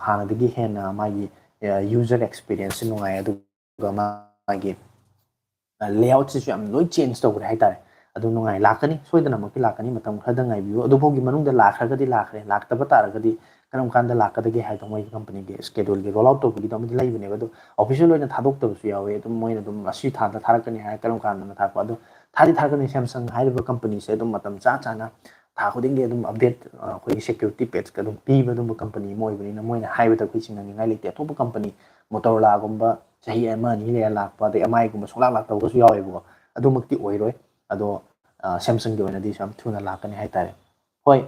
ꯍꯥꯟꯅꯗꯒꯤ ꯍꯦꯟꯅ ꯃꯥꯒꯤ, ꯑ, user experienceꯁꯤ ꯅꯨꯡꯉꯥꯏ꯫ ꯑꯗꯨꯒ ꯃꯥꯒꯤ, ꯑ, layoutꯁꯤꯁꯨ ꯌꯥꯝ ꯂꯣꯏ change ꯇꯧꯈ꯭ꯔꯦ ꯍꯥꯏꯇꯥꯔꯦ꯫ ꯑꯗꯨ ꯅꯨꯡꯉꯥꯏ, ꯂꯥꯛꯀꯅꯤ, ꯁꯣꯏꯗꯅꯃꯛꯀꯤ ꯂꯥꯛꯀꯅꯤ, ꯃꯇꯝ ꯈꯔꯗ ꯉꯥꯏꯕꯤꯌꯨ꯫ ꯑꯗꯨꯐꯥꯎꯒꯤ ꯃꯅꯨꯡꯗ ꯂꯥꯛꯈ꯭ꯔꯒꯗꯤ ꯂꯥꯛꯈ꯭ꯔꯦ, ꯂꯥꯛꯇꯕ ꯇꯥꯔꯒꯗꯤ ꯀꯔꯝ ꯀꯥꯟꯗ ꯂꯥꯛꯀꯗꯒꯦ ꯍꯥꯏꯕꯗꯣ ꯃꯣꯏꯒꯤ companyꯒꯤ scheduleꯒꯤ roll out ꯇꯧꯕꯒꯤꯗꯣ ꯑꯃꯗꯤ ꯂꯩꯕꯅꯦꯕ꯫ ꯑꯗꯣ official ꯑꯣꯏꯅ ꯊꯥꯗꯣꯛꯇꯕꯁꯨ ꯌꯥꯎꯋꯦ꯫ ꯑꯗꯨꯝ ꯃꯣꯏꯅ ꯑꯗꯨꯝ ꯑꯁꯤ ꯊꯥꯗ ꯊꯥꯔꯛꯀꯅꯤ ꯍꯥꯏꯔ ꯀꯔꯝ ꯀꯥꯟꯗꯅ ꯊꯥꯔꯛꯄ, ꯑꯗꯣ ꯊꯥꯗꯤ ꯊꯥꯔꯛꯀꯅꯤ꯫ Samsung ꯍꯥꯏꯔꯤꯕ companyꯁꯦ ꯑꯗꯨꯝ ꯃꯇꯝ ꯆꯥ ꯆꯥꯅ ꯊꯥ ꯈꯨꯗꯤꯡꯒꯤ ꯑꯗꯨꯝ update, ꯑ, ꯑꯩꯈꯣꯏꯒꯤ security patchꯀ ꯑꯗꯨꯝ ꯄꯤꯕ ꯑꯗꯨꯝꯕ company ꯑꯃ ꯑꯣꯏꯕꯅꯤꯅ ꯃꯣꯏꯅ ꯍꯥꯏꯕꯗ ꯑꯩꯈꯣꯏ ꯆꯤꯡꯅꯅꯤꯡꯉꯥꯏ ꯂꯩꯇꯦ꯫ ꯑꯇꯣꯞꯄ company, Motorolaꯒꯨꯝꯕ ꯆꯍꯤ ꯑꯃ ꯑꯅꯤ ꯂꯩꯔ ꯂꯥꯛꯄ, ꯑꯗꯩ MIꯒꯨꯝꯕ ꯁꯨꯡꯂꯥꯛ ꯂꯥꯛꯇꯕꯒꯁꯨ ꯌꯥꯎꯋꯦꯕꯀꯣ꯫ ꯑꯗꯨꯃꯛꯇꯤ ꯑꯣꯏꯔꯣꯏ꯫ ꯑꯗꯣ, ꯑ, Samsungꯒꯤ ꯑꯣꯏꯅꯗꯤ ꯌꯥꯝ ꯊꯨꯅ ꯂꯥꯛꯀꯅꯤ ꯍꯥꯏꯇꯥꯔꯦ꯫ ꯍꯣꯏ,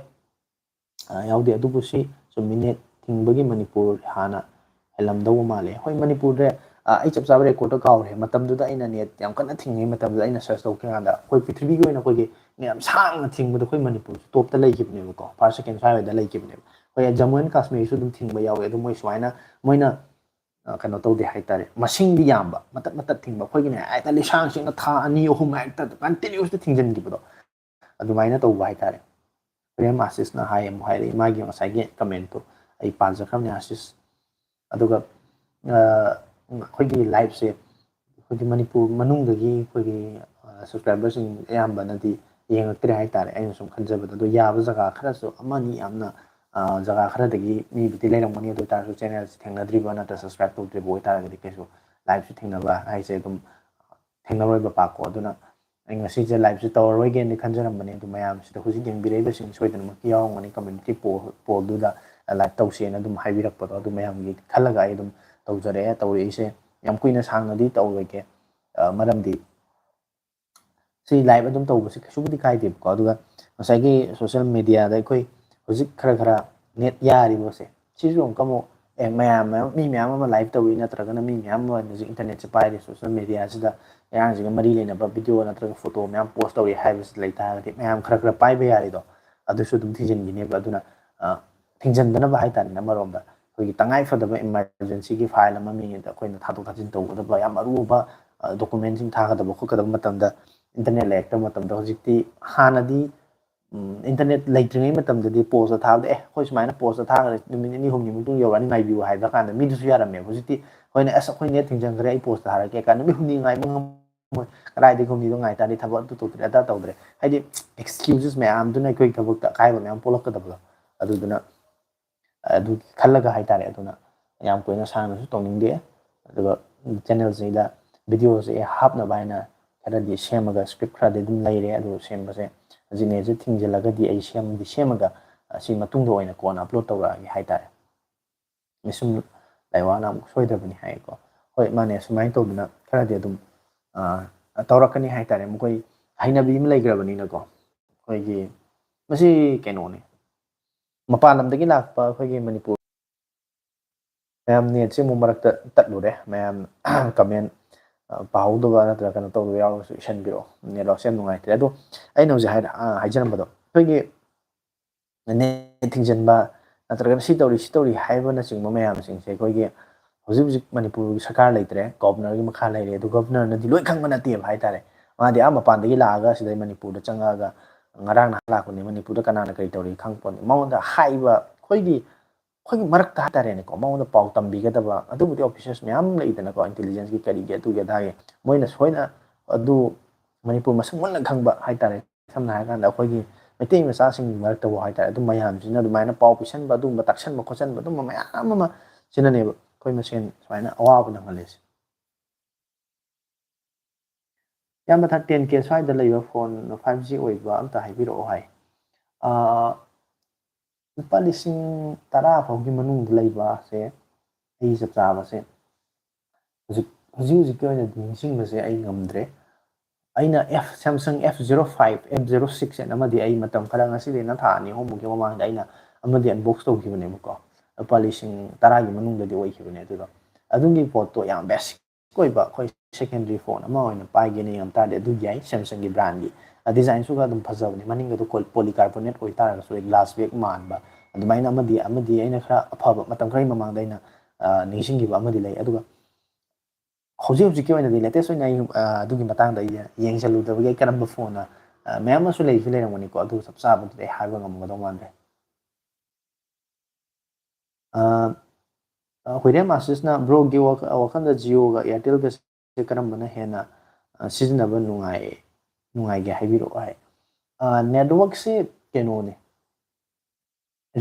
ꯑ, ꯌꯥꯎꯗꯦ꯫ ꯑꯗꯨꯕꯨ ꯁꯤ ꯆꯨꯝꯃꯤꯅꯦ, ꯊꯤꯡꯕꯒꯤ ꯃꯅꯤꯄꯨꯔ ꯍꯥꯟꯅ ꯍꯦꯜꯂꯝꯗꯧꯕ ꯃꯥꯜꯂꯦ꯫ ꯍꯣꯏ, ꯃꯅꯤꯄꯨꯔꯗ, ꯑ, ꯑꯩ ꯆꯞ ꯆꯥꯕ recordꯇ ꯀꯥꯎꯔꯦ꯫ ꯃꯇꯝꯗꯨꯗ ꯑꯩꯅ net ꯌꯥꯝ ꯀꯟꯅ ꯊꯤꯡꯉꯤꯉꯩ ꯃꯇꯝꯗꯨꯗ ꯑꯩꯅ search ꯇꯧꯈꯤꯀꯥꯟꯗ ꯑꯩꯈꯣꯏ ꯄ꯭ꯔꯤꯊꯤꯕꯤꯒꯤ ꯑꯣꯏꯅ ꯑꯩꯈꯣꯏꯒꯤ ꯌꯥꯝ ꯁꯥꯡꯅ ꯊꯤꯡꯕꯗ ꯑꯩꯈꯣꯏ ꯃꯅꯤꯄꯨꯔꯁꯨ topꯇ ꯂꯩꯈꯤꯕꯅꯦꯕꯀꯣ, first, second ꯁ꯭ꯋꯥꯏꯗ ꯂꯩꯈꯤꯕꯅꯦꯕ꯫ ꯍꯣꯏ, ꯖꯝꯃꯨ and ꯀꯥꯁꯃꯤꯔꯁꯨ ꯑꯗꯨꯝ ꯊꯤꯡꯕ ꯌꯥꯎꯋꯦ꯫ ꯑꯗꯨ ꯃꯣꯏ ꯁꯨꯃꯥꯏꯅ, ꯑ, ꯀꯩꯅꯣ ꯇꯧꯗꯦ ꯍꯥꯏꯇꯥꯔꯦ, ꯃꯁꯤꯡꯗꯤ ꯌꯥꯝꯕ, ꯃꯇꯠ ꯃꯇꯠ ꯊꯤꯡꯕ꯫ ꯑꯩꯈꯣꯏꯒꯤꯅ ꯍꯦꯛꯇ ꯂꯤꯁꯥꯡ ꯁꯤꯠꯅ ꯊꯥ ꯑꯅꯤ ꯑꯍꯨꯝ ꯍꯦꯛꯇ continuously ꯊꯤꯡꯖꯤꯟꯈꯤꯕꯗꯣ, ꯑꯗꯨꯃꯥꯏꯅ ꯇꯧꯕ ꯍꯥꯏꯇꯥꯔꯦ꯫ ꯄ꯭ꯔꯦꯝ ꯑꯥꯁꯤꯁꯅ ꯍꯥꯏ ꯑꯃꯨꯛ ꯍꯥꯏꯔꯛꯏ, ꯃꯥꯒꯤ ꯉꯁꯥꯏꯒꯤ commentꯇꯣ ꯑꯩ ꯄꯥꯖꯈ꯭ꯔꯕꯅꯦ, ꯑꯥꯁꯤꯁ꯫ ꯑꯗꯨꯒ, ꯑ, ꯑꯩꯈꯣꯏꯒꯤ liveꯁꯦ ꯑꯩꯈꯣꯏꯒꯤ ꯃꯅꯤꯄꯨꯔ ꯃꯅꯨꯡꯗꯒꯤ ꯑꯩꯈꯣꯏꯒꯤ, ꯑ, subscriberꯁꯤꯡ ꯑꯌꯥꯝꯕꯅꯗꯤ ꯌꯦꯡꯉꯛꯇ꯭ꯔꯦ ꯍꯥꯏꯇꯥꯔꯦ꯫ ꯑꯩꯅ ꯁꯨꯝ ꯈꯟꯖꯕꯗ, ꯑꯗꯣ ꯌꯥꯕ ꯖꯒꯥ ꯈꯔꯁꯨ ꯑꯃꯅꯤ ꯌꯥꯝꯅ, ꯑ, ꯖꯒꯥ ꯈꯔꯗꯒꯤ ꯃꯤꯕꯨꯗꯤ ꯂꯩꯔꯝꯒꯅꯤ꯫ ꯑꯗꯨ ꯑꯣꯏꯇꯥꯔꯁꯨ channelꯁꯦ ꯊꯦꯡꯅꯗ꯭ꯔꯤꯕ ꯅꯠꯇ꯭ꯔ subscribe ꯇꯧꯗ꯭ꯔꯤꯕ ꯑꯣꯏꯇꯥꯔꯒꯗꯤ ꯀꯩꯁꯨ liveꯁꯨ ꯊꯦꯡꯅꯕ ꯍꯥꯏꯁꯦ ꯑꯗꯨꯝ ꯊꯦꯡꯅꯔꯣꯏꯕ ꯄꯥꯛꯀꯣ꯫ ꯑꯗꯨꯅ ꯑꯩ ꯉꯁꯤꯁꯦ liveꯁꯦ ꯇꯧꯔꯔꯣꯏꯒꯦꯅ ꯈꯟꯖꯔꯝꯕꯅꯦ꯫ ꯑꯗꯨ ꯃꯌꯥꯝꯁꯤꯗ ꯍꯧꯖꯤꯛ ꯌꯦꯡꯕꯤꯔꯛꯏꯕꯁꯤꯡ ꯁꯣꯏꯗꯅꯃꯛꯀꯤ ꯌꯥꯎꯔꯝꯒꯅꯤ community poll, pollꯗꯨꯗ live ꯇꯧꯁꯦꯅ ꯑꯗꯨꯝ ꯍꯥꯏꯕꯤꯔꯛꯄꯗꯣ꯫ ꯑꯗꯨ ꯃꯌꯥꯝꯒꯤ ꯈꯜꯂꯒ ꯑꯩ ꯑꯗꯨꯝ ꯇꯧꯖꯔꯛꯑꯦ꯫ ꯇꯧꯔꯛꯏꯁꯦ ꯌꯥꯝ ꯀꯨꯏꯅ ꯁꯥꯡꯅꯗꯤ ꯇꯧꯔꯣꯏꯒꯦ꯫ ꯑ, ꯃꯔꯝꯗꯤ ꯁꯤ live ꯑꯗꯨꯝ ꯇꯧꯕꯁꯦ ꯀꯩꯁꯨꯕꯨꯗꯤ ꯀꯥꯏꯗꯦꯕꯀꯣ꯫ ꯑꯗꯨꯒ ꯉꯁꯥꯏꯒꯤ social mediaꯗ ꯑꯩꯈꯣꯏ ꯍꯧꯖꯤꯛ ꯈꯔ ꯈꯔ net ꯌꯥꯔꯤꯕꯁꯦ, ꯁꯤꯁꯨ ꯑꯃꯨꯛꯀ ꯑꯃꯨꯛ, ꯑꯦ, ꯃꯌꯥꯝ, ꯃꯌꯥꯝ, ꯃꯤ ꯃꯌꯥꯝ ꯑꯃ live ꯇꯧꯏ, ꯅꯠꯇ꯭ꯔꯒꯅ ꯃꯤ ꯃꯌꯥꯝ ꯑꯃ ꯍꯧꯖꯤꯛ internetꯁꯦ ꯄꯥꯏꯔꯤ, social mediaꯁꯤꯗ ꯏꯔꯥꯡꯁꯤꯒ ꯃꯔꯤ ꯂꯩꯅꯕ video ꯅꯠꯇ꯭ꯔꯒ photo ꯃꯌꯥꯝ post ꯇꯧꯔꯤ ꯍꯥꯏꯕꯁꯤ ꯂꯩ ꯇꯥꯔꯒꯗꯤ, ꯃꯌꯥꯝ ꯈꯔ ꯈꯔ ꯄꯥꯏꯕ ꯌꯥꯔꯤꯗꯣ, ꯑꯗꯨꯁꯨ ꯑꯗꯨꯝ ꯊꯤꯡꯖꯤꯟꯈꯤꯅꯦꯕ꯫ ꯑꯗꯨꯅ, ꯑ, ꯊꯤꯡꯖꯤꯟꯗꯅꯕ ꯍꯥꯏꯇꯥꯔꯦꯅꯦ, ꯑꯃꯔꯣꯝꯗ ꯑꯩꯈꯣꯏꯒꯤ ꯇꯉꯥꯏ ꯐꯗꯕ emergencyꯒꯤ file ꯑꯃ ꯃꯤꯉꯣꯟꯗ ꯑꯩꯈꯣꯏꯅ ꯊꯥꯗꯣꯛ ꯊꯥꯖꯤꯟ ꯇꯧꯒꯗꯕ, ꯌꯥꯝ ꯑꯔꯨꯕ, ꯑ, documentꯁꯤꯡ ꯊꯥꯒꯗꯕ ꯈꯣꯠꯀꯗꯕ ꯃꯇꯝꯗ internet ꯂꯩꯔꯛꯇꯕ ꯃꯇꯝꯗ, ꯍꯧꯖꯤꯛꯇꯤ, ꯍꯥꯟꯅꯗꯤ, ꯎꯝ, internet ꯂꯩꯇ꯭ꯔꯤꯉꯩ ꯃꯇꯝꯗꯗꯤ postꯇ ꯊꯥꯕꯗ, "ꯑꯦ, ꯑꯩꯈꯣꯏ ꯁꯨꯃꯥꯏꯅ postꯇ ꯊꯥꯈ꯭ꯔꯦ, ꯅꯨꯃꯤꯠ ꯅꯤꯅꯤ ꯍꯨꯝꯅꯤ ꯃꯇꯨꯡ ꯌꯧꯔꯛꯑꯅꯤ, ꯉꯥꯏꯕꯤꯌꯨ" ꯍꯥꯏꯕ ꯀꯥꯟꯗ ꯃꯤꯗꯨꯁꯨ ꯌꯥꯔꯝꯃꯦꯕ꯫ ꯍꯧꯖꯤꯛꯇꯤ ꯑꯩꯈꯣꯏꯅ, "ꯑꯁ, ꯑꯩꯈꯣꯏ net ꯊꯤꯡꯖꯤꯟꯈ꯭ꯔꯦ, ꯑꯩ postꯇ ꯊꯥꯔꯛꯀꯦ" ꯀꯥꯏꯅ ꯅꯨꯃꯤꯠ ꯍꯨꯝꯅꯤ ꯉꯥꯏꯕ ꯉꯝꯃꯣꯏ꯫ ꯀꯗꯥꯏꯗꯒꯤ ꯍꯨꯝꯅꯤꯗꯣ ꯉꯥꯏ ꯇꯥꯔꯗꯤ ꯊꯕꯛ ꯑꯗꯨ ꯇꯧꯗ꯭ꯔꯦ, ꯑꯗꯥ ꯇꯧꯗ꯭ꯔꯦ꯫ ꯍꯥꯏꯗꯤ excuses ꯃꯌꯥꯝꯗꯨꯅ ꯑꯩꯈꯣꯏ ꯊꯕꯛꯇ ꯑꯀꯥꯏꯕ ꯃꯌꯥꯝ ꯄꯣꯛꯂꯛꯀꯗꯕꯗꯣ꯫ ꯑꯗꯨꯗꯨꯅ ꯑꯗꯨꯒꯤ ꯈꯜꯂꯒ ꯍꯥꯏꯇꯥꯔꯦ꯫ ꯑꯗꯨꯅ ꯌꯥꯝ ꯀꯨꯏꯅ ꯁꯥꯡꯅꯁꯨ ꯇꯧꯅꯤꯡꯗꯦ꯫ ꯑꯗꯨꯒ channelꯁꯤꯗ videoꯁꯦ ꯍꯥꯞꯅꯕ ꯍꯥꯏꯅ ꯈꯔꯗꯤ ꯁꯦꯝꯃꯒ, script ꯈꯔꯗꯤ ꯑꯗꯨꯝ ꯂꯩꯔꯦ꯫ ꯑꯗꯨ ꯁꯦꯝꯕꯁꯦ ꯍꯧꯖꯤꯛ netꯁꯦ ꯊꯤꯡꯖꯤꯜꯂꯒꯗꯤ ꯑꯩ ꯁꯦꯝꯗꯤ ꯁꯦꯝꯃꯒ, ꯑꯁꯤ ꯃꯇꯨꯡꯗ ꯑꯣꯏꯅ ꯀꯣꯟꯅ upload ꯇꯧꯔꯛꯑꯒꯦ ꯍꯥꯏꯇꯥꯔꯦ꯫ ꯃꯤꯁꯨꯝ ꯂꯩꯋꯥꯅ ꯑꯃꯨꯛ ꯁꯣꯏꯗꯕꯅꯤ ꯍꯥꯏꯀꯣ꯫ ꯍꯣꯏ, ꯃꯥꯅꯦ, ꯁꯨꯃꯥꯏꯅ ꯇꯧꯗꯅ ꯈꯔꯗꯤ ꯑꯗꯨꯝ, ꯑ, ꯇꯧꯔꯛꯀꯅꯤ ꯍꯥꯏꯇꯥꯔꯦ꯫ ꯃꯈꯣꯏ ꯍꯩꯅꯕꯤ ꯑꯃ ꯂꯩꯈ꯭ꯔꯕꯅꯤꯅꯀꯣ꯫ ꯑꯩꯈꯣꯏꯒꯤ ꯃꯁꯤ ꯀꯩꯅꯣꯅꯤ, ꯃꯄꯥꯟ ꯂꯝꯗꯒꯤ ꯂꯥꯛꯄ ꯑꯩꯈꯣꯏꯒꯤ ꯃꯅꯤꯄꯨꯔ꯫ ꯃꯌꯥꯝ netꯁꯦ ꯑꯃꯨꯛ ꯃꯔꯛꯇ ꯇꯠꯂꯨꯔꯦ꯫ ꯃꯌꯥꯝ comment, ꯑ, ꯄꯥꯍꯧꯗꯕ ꯅꯠꯇ꯭ꯔꯒ ꯀꯩꯅꯣ ꯇꯧꯗꯕ ꯌꯥꯎꯔꯒꯁꯨ ꯏꯁꯟꯕꯤꯔꯛꯑꯣ꯫ Networkꯁꯦ ꯌꯥꯝ ꯅꯨꯡꯉꯥꯏꯇ꯭ꯔꯦ꯫ ꯑꯗꯣ ꯑꯩꯅ ꯍꯧꯖꯤꯛ ꯍꯥꯏ-, ꯑ, ꯍꯥꯏꯖꯔꯝꯕꯗꯣ, ꯑꯩꯈꯣꯏꯒꯤ net ꯊꯤꯡꯖꯤꯟꯕ ꯅꯠꯇ꯭ꯔꯒꯅ ꯁꯤ ꯇꯧꯔꯤ, ꯁꯤ ꯇꯧꯔꯤ ꯍꯥꯏꯕꯅꯆꯤꯡꯕ ꯃꯌꯥꯝꯁꯤꯡꯁꯦ ꯑꯩꯈꯣꯏꯒꯤ ꯍꯧꯖꯤꯛ ꯍꯧꯖꯤꯛ ꯃꯅꯤꯄꯨꯔꯒꯤ ꯁꯔꯀꯥꯔ ꯂꯩꯇ꯭ꯔꯦ, governorꯒꯤ ꯃꯈꯥ ꯂꯩꯔꯦ꯫ ꯑꯗꯨ governorꯅꯗꯤ ꯂꯣꯏ ꯈꯪꯕ ꯅꯠꯇꯦꯕ ꯍꯥꯏꯇꯥꯔꯦ꯫ ꯃꯥꯗꯤ ꯑꯥ ꯃꯄꯥꯟꯗꯒꯤ ꯂꯥꯛꯑꯒ ꯁꯤꯗ ꯃꯅꯤꯄꯨꯔꯗ ꯆꯪꯉꯛꯑꯒ ꯉꯔꯥꯡ ꯅꯍꯥꯟ ꯂꯥꯛꯄꯅꯤ, ꯃꯅꯤꯄꯨꯔꯗ ꯀꯅꯥꯅ ꯀꯔꯤ ꯇꯧꯔꯤ ꯈꯪꯄꯣꯠꯇꯦ꯫ ꯃꯉꯣꯟꯗ ꯍꯥꯏꯕ ꯑꯩꯈꯣꯏꯒꯤ, ꯑꯩꯈꯣꯏꯒꯤ ꯃꯔꯛꯇ ꯍꯥꯏꯇꯥꯔꯦꯅꯦꯀꯣ, ꯃꯉꯣꯟꯗ ꯄꯥꯎ ꯇꯝꯕꯤꯒꯗꯕ, ꯑꯗꯨꯕꯨꯗꯤ officers ꯃꯌꯥꯝ ꯂꯩꯗꯅꯀꯣ, intelligenceꯀꯤ ꯀꯔꯤꯒꯤ ꯑꯗꯨꯒꯤ ꯑꯗꯥꯒꯤ, ꯃꯣꯏꯅ ꯁꯣꯏꯅ ꯑꯗꯨ ꯃꯅꯤꯄꯨꯔ ꯃꯁꯛ ꯃꯨꯟꯅ ꯈꯪꯕ ꯍꯥꯏꯇꯥꯔꯦ, ꯁꯝꯅ ꯍꯥꯏꯔꯀꯥꯟꯗ ꯑꯩꯈꯣꯏꯒꯤ ꯃꯩꯇꯩ ꯃꯆꯥꯁꯤꯡꯒꯤ ꯃꯔꯛꯇꯕꯨ ꯍꯥꯏꯇꯥꯔꯦ, ꯑꯗꯨꯝ ꯃꯌꯥꯝꯁꯤꯅ ꯑꯗꯨꯃꯥꯏꯅ ꯄꯥꯎ ꯄꯤꯁꯟꯕ, ꯑꯗꯨꯒꯨꯝꯕ ꯇꯥꯛꯁꯟꯕ ꯈꯣꯠꯆꯟꯕ, ꯑꯗꯨꯝꯕ ꯃꯌꯥꯝ ꯑꯃ ꯁꯤꯅꯅꯦꯕ ꯑꯩꯈꯣꯏ ꯃꯁꯦꯟ ꯁꯨꯃꯥꯏꯅ ꯑꯋꯥꯕ ꯅꯪꯍꯜꯂꯤꯁꯦ꯫ ꯏꯌꯥꯝꯕ, ꯊꯥꯔꯇꯤꯟ ꯀꯦ ꯁ꯭ꯋꯥꯏꯗ ꯂꯩꯕ ꯐꯣꯟ ꯐꯥꯏꯚ ꯖꯤ ꯑꯣꯏꯕ ꯑꯝꯇ ꯍꯥꯏꯕꯤꯔꯛꯑꯣ ꯍꯥꯏ꯫ ꯑꯥ, ꯂꯨꯄꯥ ꯂꯤꯁꯤꯡ ꯇꯔꯥ ꯐꯥꯎꯒꯤ ꯃꯅꯨꯡꯗ ꯂꯩꯕꯁꯦ ꯑꯩ ꯆꯞ ꯆꯥꯕꯁꯦ ꯍꯧꯖꯤꯛ, ꯍꯧꯖꯤꯛ ꯍꯧꯖꯤꯛꯀꯤ ꯑꯣꯏꯅꯗꯤ ꯅꯤꯡꯁꯤꯡꯕꯁꯦ ꯑꯩ ꯉꯝꯗ꯭ꯔꯦ꯫ ꯑꯩꯅ F, Samsung F zero five, F zero six ꯍꯥꯏꯅ ꯑꯃꯗꯤ ꯑꯩ ꯃꯇꯝ ꯈꯔ, ꯉꯁꯤꯗꯩꯅ ꯊꯥ ꯑꯅꯤ ꯑꯍꯨꯝꯃꯨꯛꯀꯤ ꯃꯃꯥꯡꯗ ꯑꯩꯅ ꯑꯃꯗꯤ unbox ꯇꯧꯈꯤꯕꯅꯦꯕꯀꯣ꯫ ꯂꯨꯄꯥ ꯂꯤꯁꯤꯡ ꯇꯔꯥꯒꯤ ꯃꯅꯨꯡꯗꯗꯤ ꯑꯣꯏꯈꯤꯕꯅꯦ꯫ ꯑꯗꯨꯗꯣ ꯑꯗꯨꯒꯤ ꯄꯣꯠꯇꯣ ꯌꯥꯝ basic ꯑꯣꯏꯕ, ꯑꯩꯈꯣꯏ secondary phone ꯑꯃ ꯑꯣꯏꯅ ꯄꯥꯏꯒꯦꯅ ꯌꯦꯡꯉꯝ ꯇꯥꯔꯗꯤ ꯑꯗꯨ ꯌꯥꯏ꯫ Samsungꯒꯤ brandꯒꯤ designꯁꯨꯒ ꯑꯗꯨꯝ ꯐꯖꯕꯅꯦ, ꯃꯅꯤꯡꯒꯗꯣ col-, polycarbonate ꯑꯣꯏꯇꯥꯔꯒꯁꯨ ꯑꯩ glass back ꯃꯥꯟꯕ ꯑꯗꯨꯃꯥꯏꯅ ꯑꯃꯗꯤ, ꯑꯃꯗꯤ ꯑꯩꯅ ꯈꯔ ꯑꯐꯕ, ꯃꯇꯝ ꯈꯔꯒꯤ ꯃꯃꯥꯡꯗ ꯑꯩꯅ, ꯑ, ꯅꯤꯡꯁꯤꯡꯈꯤꯕ ꯑꯃꯗꯤ ꯂꯩ꯫ ꯑꯗꯨꯒ ꯍꯧꯖꯤꯛ ꯍꯧꯖꯤꯛꯀꯤ ꯑꯣꯏꯅꯗꯤ latest ꯑꯣꯏꯅ ꯑꯩ, ꯑ, ꯑꯗꯨꯒꯤ ꯃꯇꯥꯡꯗ ꯑꯩ ꯌꯦꯡꯁꯤꯜꯂꯨꯗꯕꯒꯤ ꯑꯩ ꯀꯔꯝꯕ ꯐꯣꯟꯅ, ꯑ, ꯃꯌꯥꯝ ꯑꯃꯁꯨ ꯂꯩꯁꯨ ꯂꯩꯔꯝꯒꯅꯤꯀꯣ, ꯑꯗꯨ ꯆꯞ ꯆꯥꯕꯗꯨꯗꯤ ꯑꯩ ꯍꯥꯏꯕ ꯉꯝꯒꯗꯧ ꯃꯥꯟꯗ꯭ꯔꯦ꯫ ꯑ, ꯑ, ꯍꯨꯏꯔꯦꯝ ꯑꯥꯁꯤꯁꯅ, "Broꯒꯤ ꯋꯥꯈ-, ꯋꯥꯈꯜꯗ Jioꯒ Airtelꯒꯁꯦ ꯀꯔꯝꯕꯅ ꯍꯦꯟꯅ, ꯑ, ꯁꯤꯖꯤꯟꯅꯕ ꯅꯨꯡꯉꯥꯏ, ꯅꯨꯡꯉꯥꯏꯒꯦ ꯍꯥꯏꯕꯤꯔꯛꯑꯣ" ꯍꯥꯏ꯫ ꯑ, networkꯁꯦ ꯀꯩꯅꯣꯅꯦ,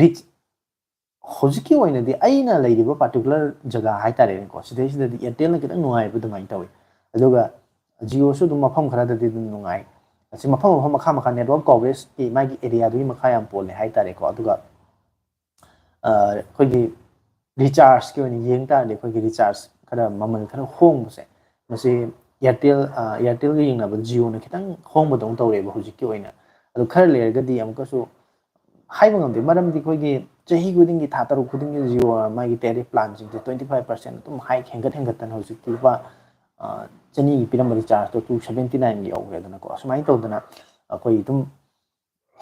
reach, ꯍꯧꯖꯤꯛꯀꯤ ꯑꯣꯏꯅꯗꯤ ꯑꯩꯅ ꯂꯩꯔꯤꯕ particular ꯖꯒꯥ ꯍꯥꯏꯇꯥꯔꯦꯅꯦꯀꯣ, ꯁꯤꯗꯩꯁꯤꯗꯗꯤ Airtelꯅ ꯈꯤꯇꯪ ꯅꯨꯡꯉꯥꯏꯕ ꯑꯗꯨꯃꯥꯏꯅ ꯇꯧꯋꯤ꯫ ꯑꯗꯨꯒ Jioꯁꯨ ꯑꯗꯨꯝ ꯃꯐꯝ ꯈꯔꯗꯗꯤ ꯑꯗꯨꯝ ꯅꯨꯡꯉꯥꯏ꯫ ꯑꯁꯤ ꯃꯐꯝ ꯃꯐꯝ ꯃꯈꯥ ꯃꯈꯥ network coverageꯀꯤ ꯃꯥꯒꯤ areaꯗꯨꯒꯤ ꯃꯈꯥ ꯌꯥꯝ ꯄꯣꯜꯂꯦ ꯍꯥꯏꯇꯥꯔꯦꯀꯣ꯫ ꯑꯗꯨꯒ, ꯑ, ꯑꯩꯈꯣꯏꯒꯤ rechargeꯀꯤ ꯑꯣꯏꯅ ꯌꯦꯡ ꯇꯥꯔꯗꯤ, ꯑꯩꯈꯣꯏꯒꯤ recharge ꯈꯔ ꯃꯃꯜ ꯈꯔ ꯍꯣꯡꯕꯁꯦ, ꯃꯁꯤ Airtel, ꯑ, Airtelꯒ ꯌꯦꯡꯅꯕꯗ Jioꯅ ꯈꯤꯇꯪ ꯍꯣꯡꯕꯗꯧꯅ ꯇꯧꯔꯦꯕ ꯍꯧꯖꯤꯛꯀꯤ ꯑꯣꯏꯅ꯫ ꯑꯗꯨ ꯈꯔ ꯂꯩꯔꯒꯗꯤ ꯑꯃꯨꯛꯀꯁꯨ ꯍꯥꯏꯕ ꯉꯝꯗꯦ, ꯃꯔꯝꯗꯤ ꯑꯩꯈꯣꯏꯒꯤ ꯆꯍꯤ ꯈꯨꯗꯤꯡꯒꯤ, ꯊꯥ ꯇꯔꯨꯛ ꯈꯨꯗꯤꯡꯒꯤ Jio ꯃꯥꯒꯤ tariff planꯁꯤꯡꯁꯦ twenty five percent ꯑꯗꯨꯝ hike ꯍꯦꯟꯒꯠ ꯍꯦꯟꯒꯠꯇꯅ ꯍꯧꯖꯤꯛꯇꯤ ꯂꯨꯄꯥ, ꯑ, ꯆꯅꯤꯒꯤ ꯄꯤꯔꯝꯕ rechargeꯇꯣ two seventy nine ꯌꯧꯈ꯭ꯔꯦꯗꯅꯀꯣ꯫ ꯑꯁꯨꯃꯥꯏꯅ ꯇꯧꯗꯅ ꯑꯩꯈꯣꯏ ꯑꯗꯨꯝ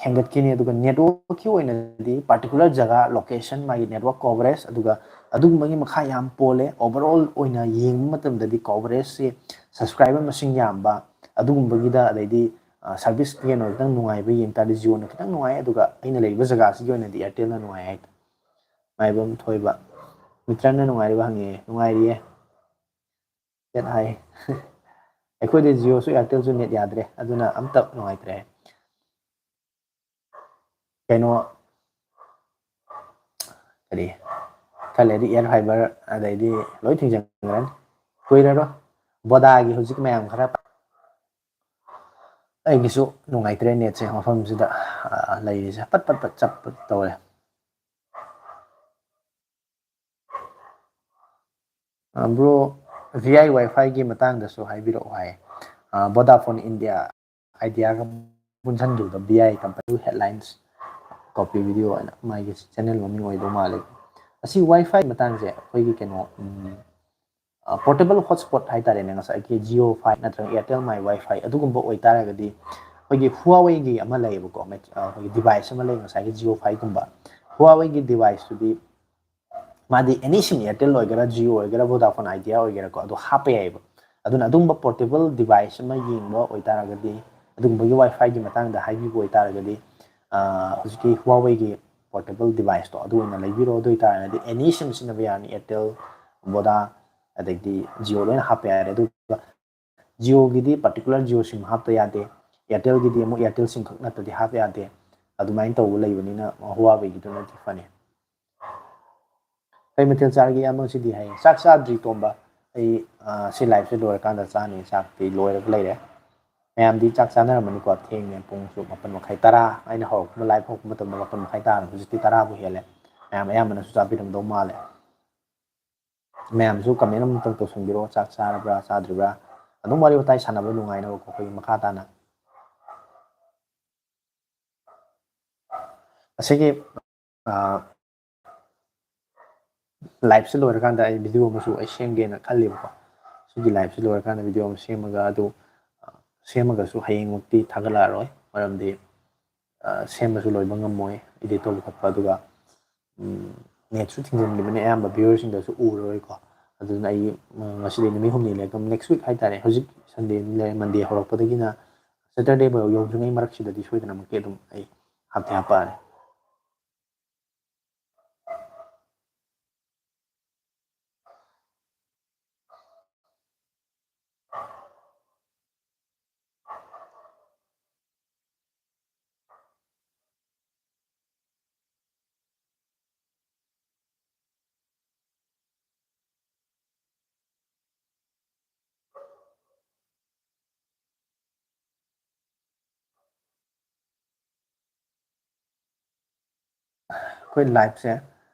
ꯍꯦꯟꯒꯠꯈꯤꯅꯤ꯫ ꯑꯗꯨꯒ networkꯀꯤ ꯑꯣꯏꯅꯗꯤ particular ꯖꯒꯥ, location, ꯃꯥꯒꯤ network coverage, ꯑꯗꯨꯒ ꯑꯗꯨꯒꯨꯝꯕꯒꯤ ꯃꯈꯥ ꯌꯥꯝ ꯄꯣꯜꯂꯦ꯫ Overall ꯑꯣꯏꯅ ꯌꯦꯡꯕ ꯃꯇꯝꯗꯗꯤ coverageꯁꯤ, subscriber ꯃꯁꯤꯡ ꯌꯥꯝꯕ, ꯑꯗꯨꯒꯨꯝꯕꯒꯤꯗ, ꯑꯗꯩꯗꯤ, ꯑ, service ꯀꯩꯅꯣ ꯈꯤꯇꯪ ꯅꯨꯡꯉꯥꯏꯕ ꯌꯦꯡ ꯇꯥꯔꯗꯤ Jioꯅ ꯈꯤꯇꯪ ꯅꯨꯡꯉꯥꯏ, ꯑꯗꯨꯒ ꯑꯩꯅ ꯂꯩꯔꯤꯕ ꯖꯒꯥꯁꯤꯒꯤ ꯑꯣꯏꯅꯗꯤ Airtelꯅ ꯅꯨꯡꯉꯥꯏ ꯍꯥꯏꯇꯥꯔꯦ꯫ ꯃꯥꯏꯕꯝ ꯊꯣꯏꯕ, ꯃꯤꯇ꯭ꯔꯟꯅ ꯅꯨꯡꯉꯥꯏꯔꯤꯕ ꯍꯪꯉꯛꯑꯦ꯫ ꯅꯨꯡꯉꯥꯏꯔꯤꯌꯦ꯫ Net ꯍꯥꯏ꯫ ꯑꯩꯈꯣꯏꯗꯤ Jioꯁꯨ Airtelꯁꯨ net ꯌꯥꯗ꯭ꯔꯦ, ꯑꯗꯨꯅ ꯑꯝꯇ ꯅꯨꯡꯉꯥꯏꯇ꯭ꯔꯦ꯫ ꯀꯩꯅꯣ, ꯀꯔꯤ, ꯈꯔ ꯂꯩꯔꯗꯤ air fiber, ꯑꯗꯩꯗꯤ ꯂꯣꯏ ꯊꯤꯡꯖꯤꯟꯈ꯭ꯔꯅꯤ꯫ ꯀꯨꯏꯔꯔꯣꯏ꯫ ꯕꯣꯗꯥꯒꯤ ꯍꯧꯖꯤꯛ ꯃꯌꯥꯝ ꯈꯔ, ꯑꯩꯒꯤꯁꯨ ꯅꯨꯡꯉꯥꯏꯇ꯭ꯔꯦ ꯅꯦꯠꯁꯦ ꯃꯐꯝꯁꯤꯗ, ꯑ, ꯂꯩꯔꯤꯁꯦ ꯄꯠ ꯄꯠ ꯄꯠ ꯆꯞꯄ ꯇꯧꯔꯦ꯫ ꯕ꯭ꯔꯣ, ꯚꯤ ꯑꯥꯏ ꯋꯥꯏꯐꯥꯏꯒꯤ ꯃꯇꯥꯡꯗꯁꯨ ꯍꯥꯏꯕꯤꯔꯛꯑꯣ ꯍꯥꯏ꯫ ꯕꯣꯗꯥꯐꯣꯟ ꯏꯟꯗꯤꯌꯥ ꯑꯥꯏꯗꯤꯌꯥꯒ ꯄꯨꯟꯁꯤꯟꯈꯤꯕꯗꯣ, ꯚꯤ ꯑꯥꯏ ꯀꯝꯄꯅꯤ ꯍꯦꯗꯂꯥꯏꯟꯁ ꯀꯣꯄꯤ ꯚꯤꯗꯤꯑꯣ ꯍꯥꯏꯅ ꯃꯥꯒꯤ ꯆꯦꯅꯦꯜ ꯃꯃꯤꯡ ꯑꯣꯏꯗꯧ ꯃꯥꯜꯂꯦ꯫ ꯑꯁꯤ ꯋꯥꯏꯐꯥꯏ ꯃꯇꯥꯡꯁꯦ ꯑꯩꯈꯣꯏꯒꯤ ꯀꯩꯅꯣ, ꯄꯣꯔꯇꯦꯕꯜ ꯍꯣꯠꯁꯄꯣꯠ ꯍꯥꯏꯇꯥꯔꯦꯅꯦ, ꯉꯁꯥꯏꯒꯤ ꯖꯤꯑꯣ ꯐꯥꯏ ꯅꯠꯇ꯭ꯔꯒ ꯑꯦꯌꯥꯔꯇꯦꯜ ꯃꯥꯏ ꯋꯥꯏꯐꯥꯏ ꯑꯗꯨꯒꯨꯝꯕ ꯑꯣꯏꯇꯥꯔꯒꯗꯤ, ꯑꯩꯈꯣꯏꯒꯤ ꯍꯨꯋꯥꯋꯦꯒꯤ ꯑꯃ ꯂꯩꯌꯦꯕꯀꯣ, ꯑꯩꯈꯣꯏꯒꯤ ꯗꯤꯚꯥꯏꯁ ꯑꯃ ꯂꯩ, ꯉꯁꯥꯏꯒꯤ ꯖꯤꯑꯣ ꯐꯥꯏꯒꯨꯝꯕ꯫ ꯍꯨꯋꯥꯋꯦꯒꯤ ꯗꯤꯚꯥꯏꯁꯇꯨꯗꯤ ꯃꯥꯗꯤ ꯑꯦꯅꯤ ꯁꯤꯝ, ꯑꯦꯌꯥꯔꯇꯦꯜ ꯑꯣꯏꯒꯦꯔꯥ, ꯖꯤꯑꯣ ꯑꯣꯏꯒꯦꯔꯥ, ꯚꯣꯗꯥꯐꯣꯟ ꯑꯥꯏꯗꯤꯌꯥ ꯑꯣꯏꯒꯦꯔꯥꯀꯣ, ꯑꯗꯨ ꯍꯥꯞꯄ ꯌꯥꯏꯑꯕ꯫ ꯑꯗꯨꯅ ꯑꯗꯨꯒꯨꯝꯕ ꯄꯣꯔꯇꯦꯕꯜ ꯗꯤꯚꯥꯏꯁ ꯑꯃ ꯌꯦꯡꯕ ꯑꯣꯏꯇꯥꯔꯒꯗꯤ, ꯑꯗꯨꯒꯨꯝꯕꯒꯤ ꯋꯥꯏꯐꯥꯏꯒꯤ ꯃꯇꯥꯡꯗ ꯍꯥꯏꯕꯤꯕ ꯑꯣꯏꯇꯥꯔꯒꯗꯤ, ꯑ, ꯍꯧꯖꯤꯛꯀꯤ ꯍꯨꯋꯥꯋꯦꯒꯤ ꯄꯣꯔꯇꯦꯕꯜ ꯗꯤꯚꯥꯏꯁꯇꯣ ꯑꯗꯨ ꯑꯣꯏꯅ ꯂꯩꯕꯤꯔꯣ꯫ ꯑꯗꯨ ꯑꯣꯏꯇꯥꯔꯒꯗꯤ ꯑꯦꯅꯤ ꯁꯤꯝ ꯁꯤꯖꯤꯟꯅꯕ ꯌꯥꯔꯅꯤ, ꯑꯦꯌꯥꯔꯇꯦꯜ, ꯚꯣꯗꯥ, ꯑꯗꯒꯤ ꯖꯤꯑꯣ ꯂꯣꯏꯅ ꯍꯥꯞꯄ ꯌꯥꯔꯦ꯫ ꯑꯗꯨꯒ ꯖꯤꯑꯣꯒꯤꯗꯤ ꯄꯥꯔꯇꯤꯀꯨꯂꯔ ꯖꯤꯑꯣ ꯁꯤꯝ ꯍꯥꯞꯇ ꯌꯥꯗꯦ, ꯑꯦꯌꯥꯔꯇꯦꯜꯒꯤꯗꯤ ꯑꯃꯨꯛ ꯑꯦꯌꯥꯔꯇꯦꯜ ꯁꯤꯝ ꯈꯛ ꯅꯠꯇ꯭ꯔꯗꯤ ꯍꯥꯞꯄ ꯌꯥꯗꯦ꯫ ꯑꯗꯨꯃꯥꯏꯅ ꯇꯧꯕ ꯂꯩꯕꯅꯤꯅ ꯍꯨꯋꯥꯋꯦꯒꯤꯗꯨꯅꯗꯤ ꯐꯅꯤ꯫ ꯀꯩ ꯃꯊꯦꯜ ꯆꯥꯔꯒꯦ ꯏꯌꯥꯝꯕ ꯉꯁꯤꯗꯤ? ꯍꯥꯏꯌꯦ꯫ ꯆꯥꯛ ꯆꯥꯗ꯭ꯔꯤ ꯇꯣꯝꯕ꯫ ꯑꯩ, ꯑ, ꯁꯤ ꯂꯥꯏꯞꯁꯦ ꯂꯣꯏꯔꯀꯥꯟꯗ ꯆꯥꯅꯤ꯫ ꯆꯥꯛꯇꯤ ꯂꯣꯏꯔꯒ ꯂꯩꯔꯦ꯫ ꯃꯌꯥꯝꯗꯤ ꯆꯥꯛ ꯆꯥꯅꯔꯝꯃꯅꯤꯀꯣ? ꯊꯦꯡꯉꯦ, ꯄꯨꯡꯁꯨ ꯃꯥꯄꯟ ꯃꯈꯥꯏ, ꯇꯔꯥ꯫ ꯑꯩꯅ ꯍꯧꯔꯛꯄ, ꯂꯥꯏꯞ ꯍꯧꯔꯛꯄ ꯃꯇꯝꯗ ꯃꯥꯄꯟ ꯃꯈꯥꯏ ꯇꯥꯔꯝꯃꯦ꯫ ꯍꯧꯖꯤꯛꯇꯤ ꯇꯔꯥꯕꯨ ꯍꯦꯜꯂꯦ꯫ ꯃꯌꯥꯝ ꯑꯌꯥꯝꯕꯅꯁꯨ ꯆꯥꯕꯤꯔꯝꯗꯧ ꯃꯥꯜꯂꯦ꯫ ꯃꯌꯥꯝꯁꯨ ꯀꯃꯦꯟ ꯑꯃꯇꯪ ꯇꯧꯁꯟꯕꯤꯔꯣ, ꯆꯥꯛ ꯆꯥꯔꯕ꯭ꯔꯥ ꯆꯥꯗ꯭ꯔꯤꯕ꯭ꯔꯥ? ꯑꯗꯨꯝ ꯋꯥꯔꯤ ꯋꯥꯇꯥꯏ ꯁꯥꯟꯅꯕ ꯅꯨꯡꯉꯥꯏꯅꯕꯀꯣ, ꯑꯩꯈꯣꯏꯒꯤ ꯃꯈꯥ ꯇꯥꯅ꯫ ꯑꯁꯤꯒꯤ, ꯑ, ꯂꯥꯏꯞꯁꯦ ꯂꯣꯏꯔꯀꯥꯟꯗ ꯑꯩ ꯚꯤꯗꯤꯑꯣ ꯑꯃꯁꯨ ꯑꯩ ꯁꯦꯝꯒꯦꯅ ꯈꯜꯂꯤꯕꯀꯣ꯫ ꯁꯤꯒꯤ ꯂꯥꯏꯞꯁꯦ ꯂꯣꯏꯔꯀꯥꯟꯗ ꯚꯤꯗꯤꯑꯣ ꯑꯃ ꯁꯦꯝꯃꯒ, ꯑꯗꯨ, ꯑ, ꯁꯦꯝꯃꯒꯁꯨ ꯍꯌꯦꯡꯃꯛꯇꯤ ꯊꯥꯒꯠꯂꯛꯑꯔꯣꯏ, ꯃꯔꯝꯗꯤ, ꯑ, ꯁꯦꯝꯕꯁꯨ ꯂꯣꯏꯕ ꯉꯝꯃꯣꯏ, ꯏꯗꯤꯠ ꯇꯧꯕ ꯈꯣꯠꯄ, ꯑꯗꯨꯒ, ꯎꯝ, ꯅꯦꯠꯁꯨ ꯊꯤꯡꯖꯤꯟꯈꯤꯕꯅꯤꯅ ꯑꯌꯥꯝꯕ ꯚ꯭ꯌꯨꯋꯔꯁꯤꯡꯗꯁꯨ ꯎꯔꯔꯣꯏꯀꯣ꯫ ꯑꯗꯨꯅ ꯑꯩ, ꯎꯝ, ꯉꯁꯤꯗꯤ ꯅꯨꯃꯤꯠ ꯍꯨꯝꯅꯤ ꯂꯩꯔꯒ, next week ꯍꯥꯏꯇꯥꯔꯦ, ꯍꯧꯖꯤꯛ ꯁꯟꯗꯦ ꯂꯩꯔꯦ, ꯃꯟꯗꯦ ꯍꯧꯔꯛꯄꯗꯒꯤꯅ ꯁꯦꯇꯔꯗꯦ ꯐꯥꯎ ꯌꯧꯗ꯭ꯔꯤꯉꯩ ꯃꯔꯛꯁꯤꯗꯗꯤ ꯁꯣꯏꯗꯅꯃꯛꯀꯤ ꯑꯗꯨꯝ ꯑꯩ ꯍꯥꯞꯇꯤ ꯍꯥꯞꯄꯛꯑꯅꯤ꯫ ꯑꯩꯈꯣꯏ ꯂꯥꯏꯞꯁꯦ,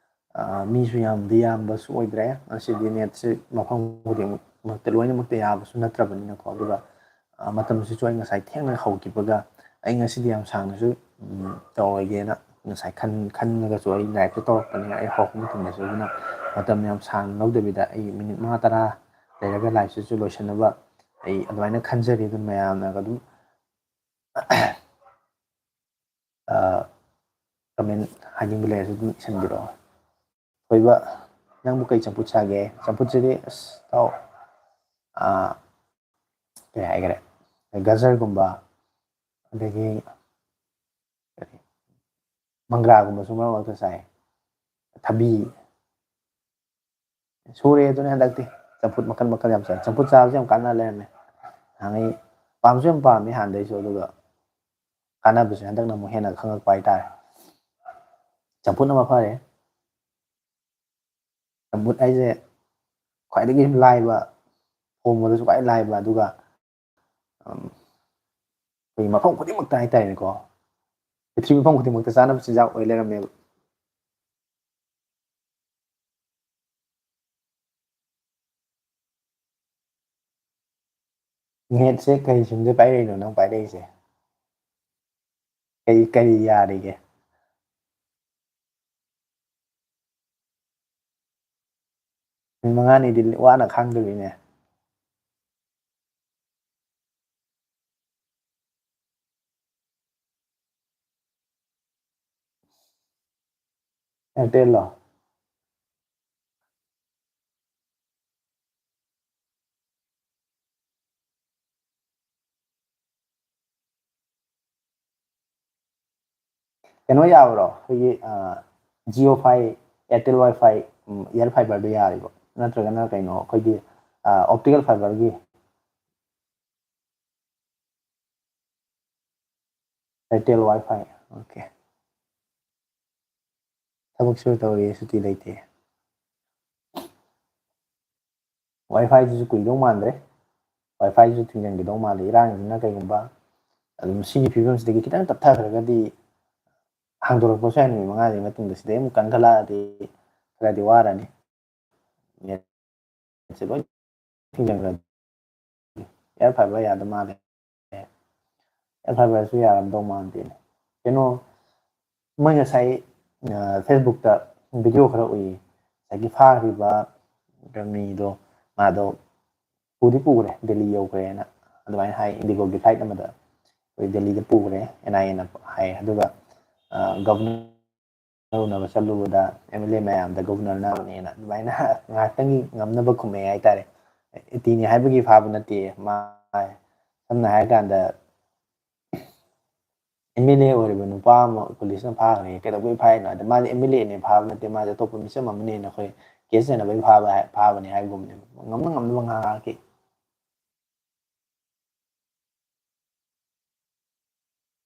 ꯑ, ꯃꯤꯁꯨ ꯌꯥꯝꯗꯤ ꯌꯥꯝꯕꯁꯨ ꯑꯣꯏꯗ꯭ꯔꯦ꯫ ꯉꯁꯤꯗꯤ ꯅꯦꯠꯁꯦ ꯃꯐꯝ ꯈꯨꯗꯤꯡꯃꯛꯇ ꯂꯣꯏꯅꯃꯛꯇ ꯌꯥꯕꯁꯨ ꯅꯠꯇ꯭ꯔꯕꯅꯤꯅꯀꯣ꯫ ꯑꯗꯨꯒ, ꯑ, ꯃꯇꯝꯁꯤꯁꯨ ꯑꯩ ꯉꯁꯥꯏ ꯊꯦꯡꯅ ꯍꯧꯈꯤꯕꯒ ꯑꯩ ꯉꯁꯤꯗꯤ ꯌꯥꯝ ꯁꯥꯡꯅꯁꯨ, ꯎꯝ, ꯇꯧꯔꯣꯏꯒꯦꯅ ꯉꯁꯥꯏ ꯈꯟ-, ꯈꯟꯂꯒꯁꯨ ꯑꯩ ꯂꯥꯏꯞꯁꯦ ꯇꯧꯔꯛꯄꯅꯦ꯫ ꯑꯩ ꯍꯧꯔꯛꯄ ꯃꯇꯝꯗꯁꯨ ꯑꯗꯨꯅ ꯃꯇꯝ ꯌꯥꯝ ꯁꯥꯡꯅ ꯂꯧꯗꯕꯤꯗ ꯑꯩ ꯃꯤꯅꯤꯠ ꯃꯉꯥ ꯇꯔꯥ ꯂꯩꯔꯒ ꯂꯥꯏꯞꯁꯤꯁꯨ ꯂꯣꯏꯁꯤꯟꯅꯕ ꯑꯩ ꯑꯗꯨꯃꯥꯏꯅ ꯈꯟꯖꯔꯤ꯫ ꯑꯗꯨꯝ ꯃꯌꯥꯝꯅꯒ ꯑꯗꯨꯝ, ꯑ, ꯀꯃꯦꯟ ꯍꯥꯏꯅꯤꯡꯕ ꯂꯩꯔꯁꯨ ꯑꯗꯨꯝ ꯏꯁꯟꯕꯤꯔꯛꯑꯣ꯫ ꯊꯣꯏꯕ, ꯅꯪꯕꯨ ꯀꯩ ꯆꯝꯐꯨꯠ ꯆꯥꯒꯦ? ꯆꯝꯐꯨꯠꯁꯤꯗꯤ, ꯑꯁ, ꯏꯇꯥꯎ, ꯑ, ꯀꯩ ꯍꯥꯏꯈꯔꯦ? ꯒꯖꯔꯒꯨꯝꯕ, ꯑꯗꯒꯤ ꯀꯔꯤ, ꯃꯪꯒ꯭ꯔꯥꯒꯨꯝꯕꯁꯨ ꯃꯔꯛ ꯃꯔꯛꯇ ꯆꯥꯏ꯫ ꯊꯕꯤ꯫ ꯁꯨꯔꯦ ꯑꯗꯨꯅ ꯍꯟꯗꯛꯇꯤ꯫ ꯆꯝꯐꯨꯠ ꯃꯈꯜ ꯃꯈꯜ ꯌꯥꯝ ꯆꯥꯏ꯫ ꯆꯝꯐꯨꯠ ꯆꯥꯕꯁꯦ ꯌꯥꯝ ꯀꯥꯟꯅ ꯂꯩꯔꯝꯃꯦ꯫ ꯅꯍꯥꯟꯉꯩ ꯄꯥꯝꯁꯨ ꯌꯥꯝ ꯄꯥꯝꯃꯤ ꯍꯥꯟꯅꯗꯩꯁꯨ, ꯑꯗꯨꯒ ꯀꯥꯟꯅꯕꯁꯦ ꯍꯟꯗꯛꯅ ꯑꯃꯨꯛ ꯍꯦꯟꯅ ꯈꯪꯉꯛꯄ ꯍꯥꯏꯇꯥꯔꯦ꯫ ꯆꯝꯐꯨꯠꯅ ꯃꯐꯔꯦ꯫ ꯆꯝꯐꯨꯠ ꯍꯥꯏꯁꯦ ꯈ꯭ꯋꯥꯏꯗꯒꯤ ꯂꯥꯏꯕ, ꯊꯣꯡꯕꯗꯁꯨ ꯈ꯭ꯋꯥꯏ ꯂꯥꯏꯕ, ꯑꯗꯨꯒ, ꯑꯝ, ꯑꯩꯈꯣꯏꯒꯤ ꯃꯐꯝ ꯈꯨꯗꯤꯡꯃꯛꯇ ꯍꯥꯏꯇꯥꯔꯦꯅꯦꯀꯣ, ꯄ꯭ꯔꯤꯊꯤꯕꯤ ꯃꯐꯝ ꯈꯨꯗꯤꯡꯃꯛꯇ ꯆꯥꯅꯕ ꯆꯤꯟꯖꯥꯛ ꯑꯣꯏ ꯂꯩꯔꯝꯃꯦꯕ꯫ ꯅꯦꯠꯁꯦ ꯀꯔꯤ ꯁꯤꯝꯗ ꯄꯥꯏꯔꯛꯏꯅꯣ ꯅꯪ ꯄꯥꯏꯔꯛꯏꯁꯦ? ꯀꯔꯤ, ꯀꯔꯤ ꯌꯥꯔꯤꯒꯦ? ꯅꯨꯃꯤꯠ ꯃꯉꯥꯅꯤꯗꯤ ꯋꯥꯅ ꯈꯥꯡꯗꯣꯔꯤꯅꯦ꯫ ꯑꯦꯌꯥꯔꯇꯦꯜꯂꯣ? ꯀꯩꯅꯣ ꯌꯥꯕ꯭ꯔꯣ? ꯑꯩꯈꯣꯏꯒꯤ, ꯑ, Jio Fi, Airtel WiFi, ꯎꯝ, Air Fiberꯗꯨ ꯌꯥꯔꯤꯕꯣ? ꯅꯠꯇ꯭ꯔꯒꯅ ꯀꯩꯅꯣ, ꯑꯩꯈꯣꯏꯒꯤ, ꯑ, optical fiberꯒꯤ? Airtel WiFi, okay. ꯊꯕꯛ ꯁꯨꯔ ꯇꯧꯔꯤ, ꯁꯨꯇꯤ ꯂꯩꯇꯦ꯫ WiFiꯁꯤꯁꯨ ꯀꯨꯏꯗꯧ ꯃꯥꯟꯗ꯭ꯔꯦ꯫ WiFiꯁꯤꯁꯨ ꯊꯤꯡꯖꯤꯟꯈꯤꯗꯧ ꯃꯥꯜꯂꯦ꯫ ꯏꯔꯥꯡꯁꯤꯅ ꯀꯩꯒꯨꯝꯕ ꯑꯗꯨꯝ ꯁꯤꯒꯤ ꯐꯤꯕꯝꯁꯤꯗꯒꯤ ꯈꯤꯇꯪ ꯇꯞꯊꯈ꯭ꯔꯒꯗꯤ ꯍꯥꯡꯗꯣꯔꯛꯄꯁꯨ ꯌꯥꯏ ꯅꯨꯃꯤꯠ ꯃꯉꯥꯅꯤ ꯃꯇꯨꯡꯗ꯫ ꯁꯤꯗꯩ ꯑꯃꯨꯛ ꯀꯟꯈꯠꯂꯛꯑꯗꯤ ꯈꯔꯗꯤ ꯋꯥꯔꯅꯤ꯫ ꯅꯦꯠꯁꯦ ꯂꯣꯏ ꯊꯤꯡꯖꯤꯟꯈ꯭ꯔꯗꯤ꯫ ꯑꯦꯌꯥꯔ ꯐꯥꯏꯕꯔ ꯌꯥꯗ ꯃꯥꯜꯂꯦ꯫ ꯑꯦꯌꯥꯔ ꯐꯥꯏꯕꯔꯁꯨ ꯌꯥꯔꯝꯗꯧ ꯃꯥꯟꯗꯦꯅꯦ꯫ ꯀꯩꯅꯣ, ꯃꯣꯏ ꯉꯁꯥꯏ, ꯑ, ꯐꯦꯁꯕꯨꯛꯇ ꯚꯤꯗꯤꯑꯣ ꯈꯔ ꯎꯏꯌꯦ꯫ ꯉꯁꯥꯏꯒꯤ ꯐꯥꯈ꯭ꯔꯤꯕ ꯃꯤꯗꯣ, ꯃꯥꯗꯣ ꯄꯨꯗꯤ ꯄꯨꯈ꯭ꯔꯦ, ꯗꯦꯜꯂꯤ ꯌꯧꯈ꯭ꯔꯦꯅ ꯑꯗꯨꯃꯥꯏꯅ ꯍꯥꯏ꯫ ꯏꯟꯗꯤꯒꯣꯒꯤ ꯐ꯭ꯂꯥꯏꯠ ꯑꯃꯗ ꯑꯩꯈꯣꯏ ꯗꯦꯜꯂꯤꯗ ꯄꯨꯈ꯭ꯔꯦ, ꯑꯦꯟ ꯑꯥꯏ ꯑꯦꯅ ꯍꯥꯏ꯫ ꯑꯗꯨꯒ, ꯑ, ꯒꯚꯔꯅꯔ ꯎꯅꯕ ꯆꯠꯂꯨꯕꯗ ꯑꯦꯝ ꯑꯦꯜ ꯑꯦ ꯃꯌꯥꯝꯗ ꯒꯚꯔꯅꯔꯅ ꯎꯅꯦꯅ ꯑꯗꯨꯃꯥꯏꯅ ꯉꯥꯏꯍꯥꯛꯇꯪꯒꯤ ꯉꯝꯅꯕ ꯈꯨꯝꯃꯛꯑꯦ ꯍꯥꯏꯇꯥꯔꯦ꯫ ꯏꯇꯤꯅꯤ ꯍꯥꯏꯕꯒꯤ ꯐꯥꯕ ꯅꯠꯇꯦ, ꯃꯥ ꯁꯝꯅ ꯍꯥꯏꯔꯀꯥꯟꯗ ꯑꯦꯝ ꯑꯦꯜ ꯑꯦ ꯑꯣꯏꯔꯤꯕ ꯅꯨꯄꯥ ꯑꯃ ꯄꯨꯂꯤꯁꯅ ꯐꯥꯈ꯭ꯔꯦ, ꯀꯩꯗꯧꯕꯩ ꯐꯥꯏꯅꯣ ꯍꯥꯏꯗ, ꯃꯥꯗꯤ ꯑꯦꯝ ꯑꯦꯜ ꯑꯦꯅꯦ ꯐꯥꯕ ꯅꯠꯇꯦ, ꯃꯥꯗꯤ ꯑꯇꯣꯞꯄ ꯃꯤꯆꯝ ꯑꯃꯅꯦꯅ ꯑꯩꯈꯣꯏ ꯀꯦꯁ ꯆꯟꯅꯕꯒꯤ ꯐꯥꯕ ꯍꯥꯏ-, ꯐꯥꯕꯅꯦ ꯍꯥꯏꯕꯒꯨꯝꯕꯅꯦꯕ꯫ ꯉꯝꯅ ꯉꯝꯅꯕ ꯉꯥꯡꯉꯛꯈꯤ꯫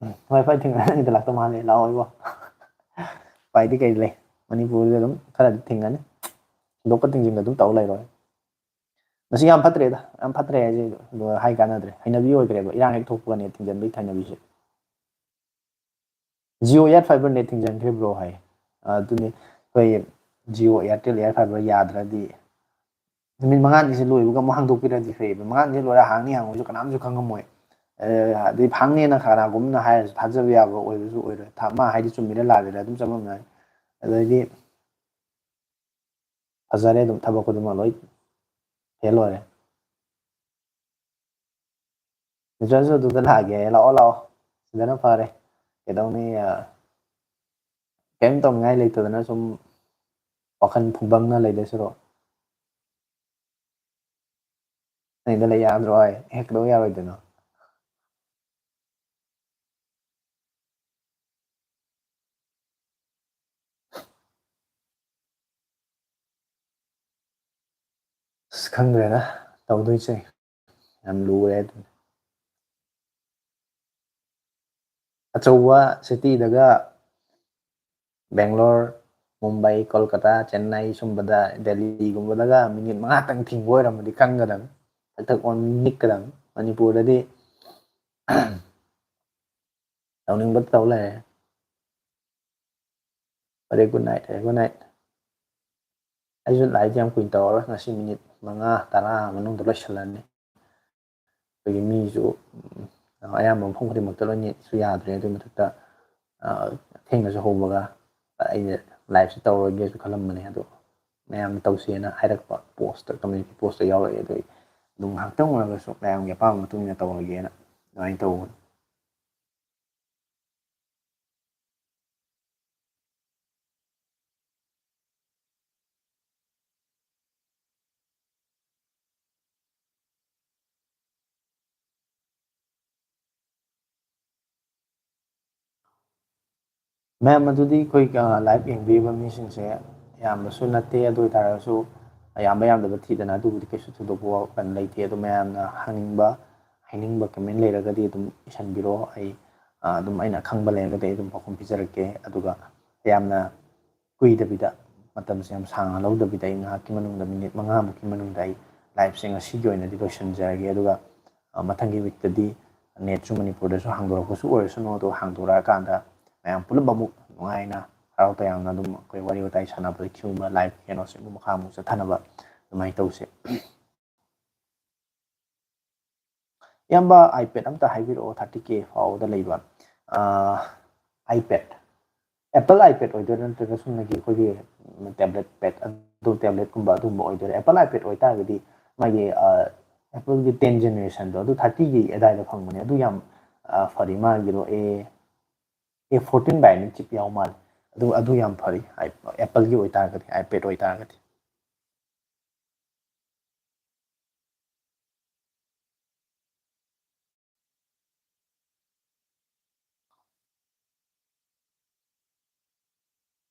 ꯎꯝ, ꯍꯣꯏ, ꯐꯔꯦ, ꯊꯦꯡꯅꯔꯅꯤꯗ ꯂꯥꯛꯇꯧ ꯃꯥꯜꯂꯦ꯫ ꯂꯥꯛꯑꯣ ꯏꯕꯣ꯫ ꯎꯄꯥꯏꯗꯤ ꯀꯩ ꯂꯩ? ꯃꯅꯤꯄꯨꯔꯗ ꯑꯗꯨꯝ ꯈꯔꯗꯤ ꯊꯤꯡꯒꯅꯤ꯫ ꯊꯤꯟꯗꯣꯛꯀ ꯊꯤꯡꯖꯤꯟꯒ ꯑꯗꯨꯝ ꯇꯧ ꯂꯩꯔꯣꯏ꯫ ꯃꯁꯤ ꯌꯥꯝ ꯐꯠꯇ꯭ꯔꯦꯗ, ꯌꯥꯝ ꯐꯠꯇ꯭ꯔꯦ ꯍꯥꯏꯁꯦ꯫ ꯑꯗꯣ ꯍꯥꯏ ꯀꯥꯟꯅꯗ꯭ꯔꯦ, ꯍꯩꯅꯕꯤ ꯑꯣꯏꯈ꯭ꯔꯦꯕ꯫ ꯏꯔꯥꯡ ꯍꯦꯛ ꯊꯣꯛꯄꯒꯅꯦ ꯊꯤꯡꯖꯤꯟꯕꯒꯤ ꯊꯩꯅꯕꯤꯁꯦ꯫ Jio Airfiber net ꯊꯤꯡꯖꯤꯟꯈ꯭ꯔꯤꯕ꯭ꯔꯣ ꯍꯥꯏ꯫ ꯑꯗꯨꯅꯤ ꯑꯩꯈꯣꯏ Jio Airtel Airfiber ꯌꯥꯗ꯭ꯔꯗꯤ ꯅꯨꯃꯤꯠ ꯃꯉꯥꯅꯤꯁꯦ ꯂꯣꯏꯕꯒ ꯑꯃꯨꯛ ꯍꯥꯡꯗꯣꯛꯄꯤꯔꯗꯤ ꯐꯩꯌꯦꯕ꯫ ꯃꯉꯥꯅꯤꯁꯦ ꯂꯣꯏꯔ ꯍꯥꯡꯅꯤ ꯍꯥꯡꯉꯣꯏꯁꯨ ꯀꯅꯥꯝꯁꯨ ꯈꯪꯉꯝꯃꯣꯏ꯫ ꯑ, ꯑꯗꯩ ꯍꯥꯡꯅꯦꯅ ꯀꯅꯥꯒꯨꯝꯅ ꯍꯥꯏꯔꯁꯨ ꯊꯥꯖꯕ ꯌꯥꯕ ꯑꯣꯏꯕꯁꯨ ꯑꯣꯏꯔꯣꯏ꯫ ꯊꯥ-, ꯃꯥ ꯍꯥꯏꯗꯤ ꯆꯨꯝꯃꯤꯔ ꯂꯥꯜꯂꯤꯔ ꯑꯗꯨꯝ ꯆꯃꯝꯅꯔꯦ꯫ ꯑꯗꯩꯗꯤ ꯐꯖꯔꯦ ꯑꯗꯨꯝ, ꯊꯕꯛ ꯈꯨꯗꯤꯡꯃꯛ ꯂꯣꯏ ꯐꯦꯜ ꯑꯣꯏꯔꯦ꯫ ꯅꯠꯇ꯭ꯔꯁꯨ ꯑꯗꯨꯗ ꯂꯥꯛꯑꯒꯦ, ꯂꯥꯛꯑꯣ, ꯂꯥꯛꯑꯣ꯫ ꯁꯤꯗꯅ ꯐꯔꯦ꯫ ꯀꯩꯗꯧꯅꯤ, ꯑ, ꯀꯔꯤꯝ ꯇꯧꯅꯤꯡꯉꯥꯏ ꯂꯩꯇꯗꯅ ꯁꯨꯝ ꯋꯥꯈꯜ ꯐꯨꯡꯕꯪꯅ ꯂꯩꯗꯣꯏ ꯁꯔꯨꯛ꯫ ꯅꯪꯗ ꯂꯩ ꯌꯥꯗ꯭ꯔꯣ ꯍꯥꯏ? ꯍꯦꯛ ꯀꯩꯗꯧ ꯌꯥꯔꯣꯏꯗꯣꯏꯅꯣ? ꯑꯁ, ꯈꯪꯗ꯭ꯔꯦꯗ ꯇꯧꯗꯣꯏꯁꯦ꯫ ꯌꯥꯝ ꯂꯨꯔꯦ ꯑꯗꯨꯅꯤ꯫ ꯑꯆꯧꯕ ꯁꯤꯇꯤꯗꯒ, ꯕꯦꯡꯒ꯭ꯂꯣꯔ, ꯃꯨꯝꯕꯥꯏ, ꯀꯣꯜꯀꯇꯥ, ꯆꯦꯟꯅꯥꯏ ꯁꯨꯝꯕꯗ, ꯗꯦꯜꯂꯤꯒꯨꯝꯕꯗꯒ ꯃꯤꯅꯤꯠ ꯃꯉꯥꯇꯪ ꯊꯤꯡꯕ ꯑꯣꯏꯔꯝꯃꯗꯤ ꯈꯪꯒꯗꯕꯅꯤ꯫ ꯊꯛ ꯊꯛ ꯑꯣꯟ ꯅꯤꯛꯀꯗꯕꯅꯤ꯫ ꯃꯅꯤꯄꯨꯔꯗꯗꯤ ꯇꯧꯅꯤꯡꯕ ꯇꯧ ꯂꯩꯔꯦ꯫ ꯐꯔꯦ, good night, ꯐꯔꯦ, good night. ꯑꯩꯁꯨ live ꯌꯥꯝ ꯀꯨꯏꯅ ꯇꯧꯔꯔꯣꯏ, ꯉꯁꯤ minute ꯃꯉꯥ ꯇꯔꯥ ꯃꯅꯨꯡꯗ ꯂꯣꯏꯁꯤꯜꯂꯅꯤ꯫ ꯑꯩꯈꯣꯏꯒꯤ ꯃꯤꯁꯨ, ꯎꯝ, ꯑꯌꯥꯝꯕ ꯃꯐꯝ ꯈꯨꯗꯤꯡꯃꯛꯇ ꯂꯣꯏ netꯁꯨ ꯌꯥꯗ꯭ꯔꯦ꯫ ꯑꯗꯨꯒꯤ ꯃꯊꯛꯇ, ꯑ, ꯊꯦꯡꯅꯁꯨ ꯍꯧꯕꯒ ꯑꯩꯅ liveꯁꯦ ꯇꯧꯔꯣꯏꯒꯦꯁꯨ ꯈꯜꯂꯝꯕꯅꯦ, ꯑꯗꯣ ꯃꯌꯥꯝꯅ ꯇꯧꯁꯦꯅ ꯍꯥꯏꯔꯛꯄ, postꯇ, community postꯇ ꯌꯥꯎꯔꯛꯑꯦ꯫ ꯑꯗꯣ ꯑꯩ ꯑꯗꯨꯝ ꯉꯥꯏꯍꯥꯛꯇꯪ ꯑꯣꯏꯔꯒꯁꯨ ꯃꯌꯥꯝꯒꯤ ꯑꯄꯥꯝꯕ ꯃꯇꯨꯡ ꯏꯟꯅ ꯇꯧꯔꯒꯦꯅ ꯑꯗꯨꯃꯥꯏꯅ ꯇꯧꯕꯅꯤ꯫ ꯃꯌꯥꯝ ꯑꯗꯨꯗꯤ ꯑꯩꯈꯣꯏ, ꯑ, live ꯌꯦꯡꯕꯤꯔꯤꯕ ꯃꯤꯁꯤꯡꯁꯦ ꯌꯥꯝꯕꯁꯨ ꯅꯠꯇꯦ, ꯑꯗꯨ ꯑꯣꯏꯇꯥꯔꯒꯁꯨ ꯑꯌꯥꯝꯕ ꯌꯥꯝꯗꯕ ꯊꯤꯗꯅ ꯑꯗꯨꯕꯨꯗꯤ ꯀꯩꯁꯨ ꯊꯣꯏꯗꯣꯛꯄ ꯋꯥꯈꯜ ꯂꯩꯇꯦ꯫ ꯑꯗꯣ ꯃꯌꯥꯝꯅ ꯍꯪꯅꯤꯡꯕ, ꯍꯥꯏꯅꯤꯡꯕ comment ꯂꯩꯔꯒꯗꯤ ꯑꯗꯨꯝ ꯏꯁꯟꯕꯤꯔꯣ꯫ ꯑꯩ, ꯑ, ꯑꯗꯨꯝ ꯑꯩꯅ ꯈꯪꯕ ꯂꯩꯔꯒꯗꯤ ꯑꯩ ꯑꯗꯨꯝ ꯄꯥꯎꯈꯨꯝ ꯄꯤꯖꯔꯛꯀꯦ꯫ ꯑꯗꯨꯒ ꯌꯥꯝꯅ ꯀꯨꯏꯗꯕꯤꯗ, ꯃꯇꯝꯁꯦ ꯌꯥꯝ ꯁꯥꯡꯅ ꯂꯧꯗꯕꯤꯗ, ꯑꯩ ꯉꯥꯏꯍꯥꯛꯀꯤ ꯃꯅꯨꯡꯗ, minute ꯃꯉꯥꯃꯨꯛꯀꯤ ꯃꯅꯨꯡꯗ ꯑꯩ liveꯁꯦ ꯉꯁꯤꯒꯤ ꯑꯣꯏꯅꯗꯤ ꯂꯣꯏꯁꯤꯟꯖꯔꯒꯦ꯫ ꯑꯗꯨꯒ, ꯑ, ꯃꯊꯪꯒꯤ weekꯇꯗꯤ netꯁꯨ ꯃꯅꯤꯄꯨꯔꯗꯁꯨ ꯍꯥꯡꯗꯣꯔꯛꯄꯁꯨ ꯑꯣꯏꯔꯁꯅꯨ, ꯑꯗꯣ ꯍꯥꯡꯗꯣꯔꯛꯑꯀꯥꯟꯗ ꯃꯌꯥꯝ ꯄꯨꯂꯞ ꯑꯃꯨꯛ ꯅꯨꯡꯉꯥꯏꯅ ꯍꯔꯥꯎ ꯇꯌꯥꯝꯅ ꯑꯗꯨꯝ ꯑꯩꯈꯣꯏ ꯋꯥꯔꯤ ꯋꯥꯇꯥꯏ ꯁꯥꯟꯅꯕꯗ ꯈꯤꯒꯨꯝꯕ live ꯀꯩꯅꯣꯁꯦ ꯑꯃꯨꯛ ꯃꯈꯥ ꯑꯃꯨꯛ ꯆꯠꯊꯅꯕ ꯑꯗꯨꯃꯥꯏꯅ ꯇꯧꯁꯦ꯫ ꯏꯌꯥꯝꯕ, iPad ꯑꯝꯇ ꯍꯥꯏꯕꯤꯔꯛꯑꯣ, thirty K ꯐꯥꯎꯕꯗ ꯂꯩꯕ, ꯑ, iPad, Apple iPad ꯑꯣꯏꯗꯣꯏꯔꯥ, ꯅꯠꯇ꯭ꯔꯒ ꯁꯨꯝꯅꯒꯤ ꯑꯩꯈꯣꯏꯒꯤ tablet pad, ꯑꯗꯨ tabletꯀꯨꯝꯕ ꯑꯗꯨꯒꯨꯝꯕ ꯑꯣꯏꯗꯣꯏꯔꯥ? Apple iPad ꯑꯣꯏꯇꯥꯔꯒꯗꯤ ꯃꯥꯒꯤ, ꯑ, Appleꯒꯤ ten generationꯗꯣ, ꯑꯗꯨ thirtyꯒꯤ ꯑꯗꯥꯏꯗ ꯐꯪꯕꯅꯦ꯫ ꯑꯗꯨ ꯌꯥꯝ, ꯑ, ꯐꯔꯤ ꯃꯥꯒꯤꯗꯣ꯫ A, A fourteen Bionic chip ꯌꯥꯎ ꯃꯥꯜꯂꯦ꯫ ꯑꯗꯨ, ꯑꯗꯨ ꯌꯥꯝ ꯐꯔꯤ, ꯑꯦꯄꯜꯒꯤ ꯑꯣꯏꯇꯥꯔꯒꯗꯤ, iPad ꯑꯣꯏꯇꯥꯔꯒꯗꯤ꯫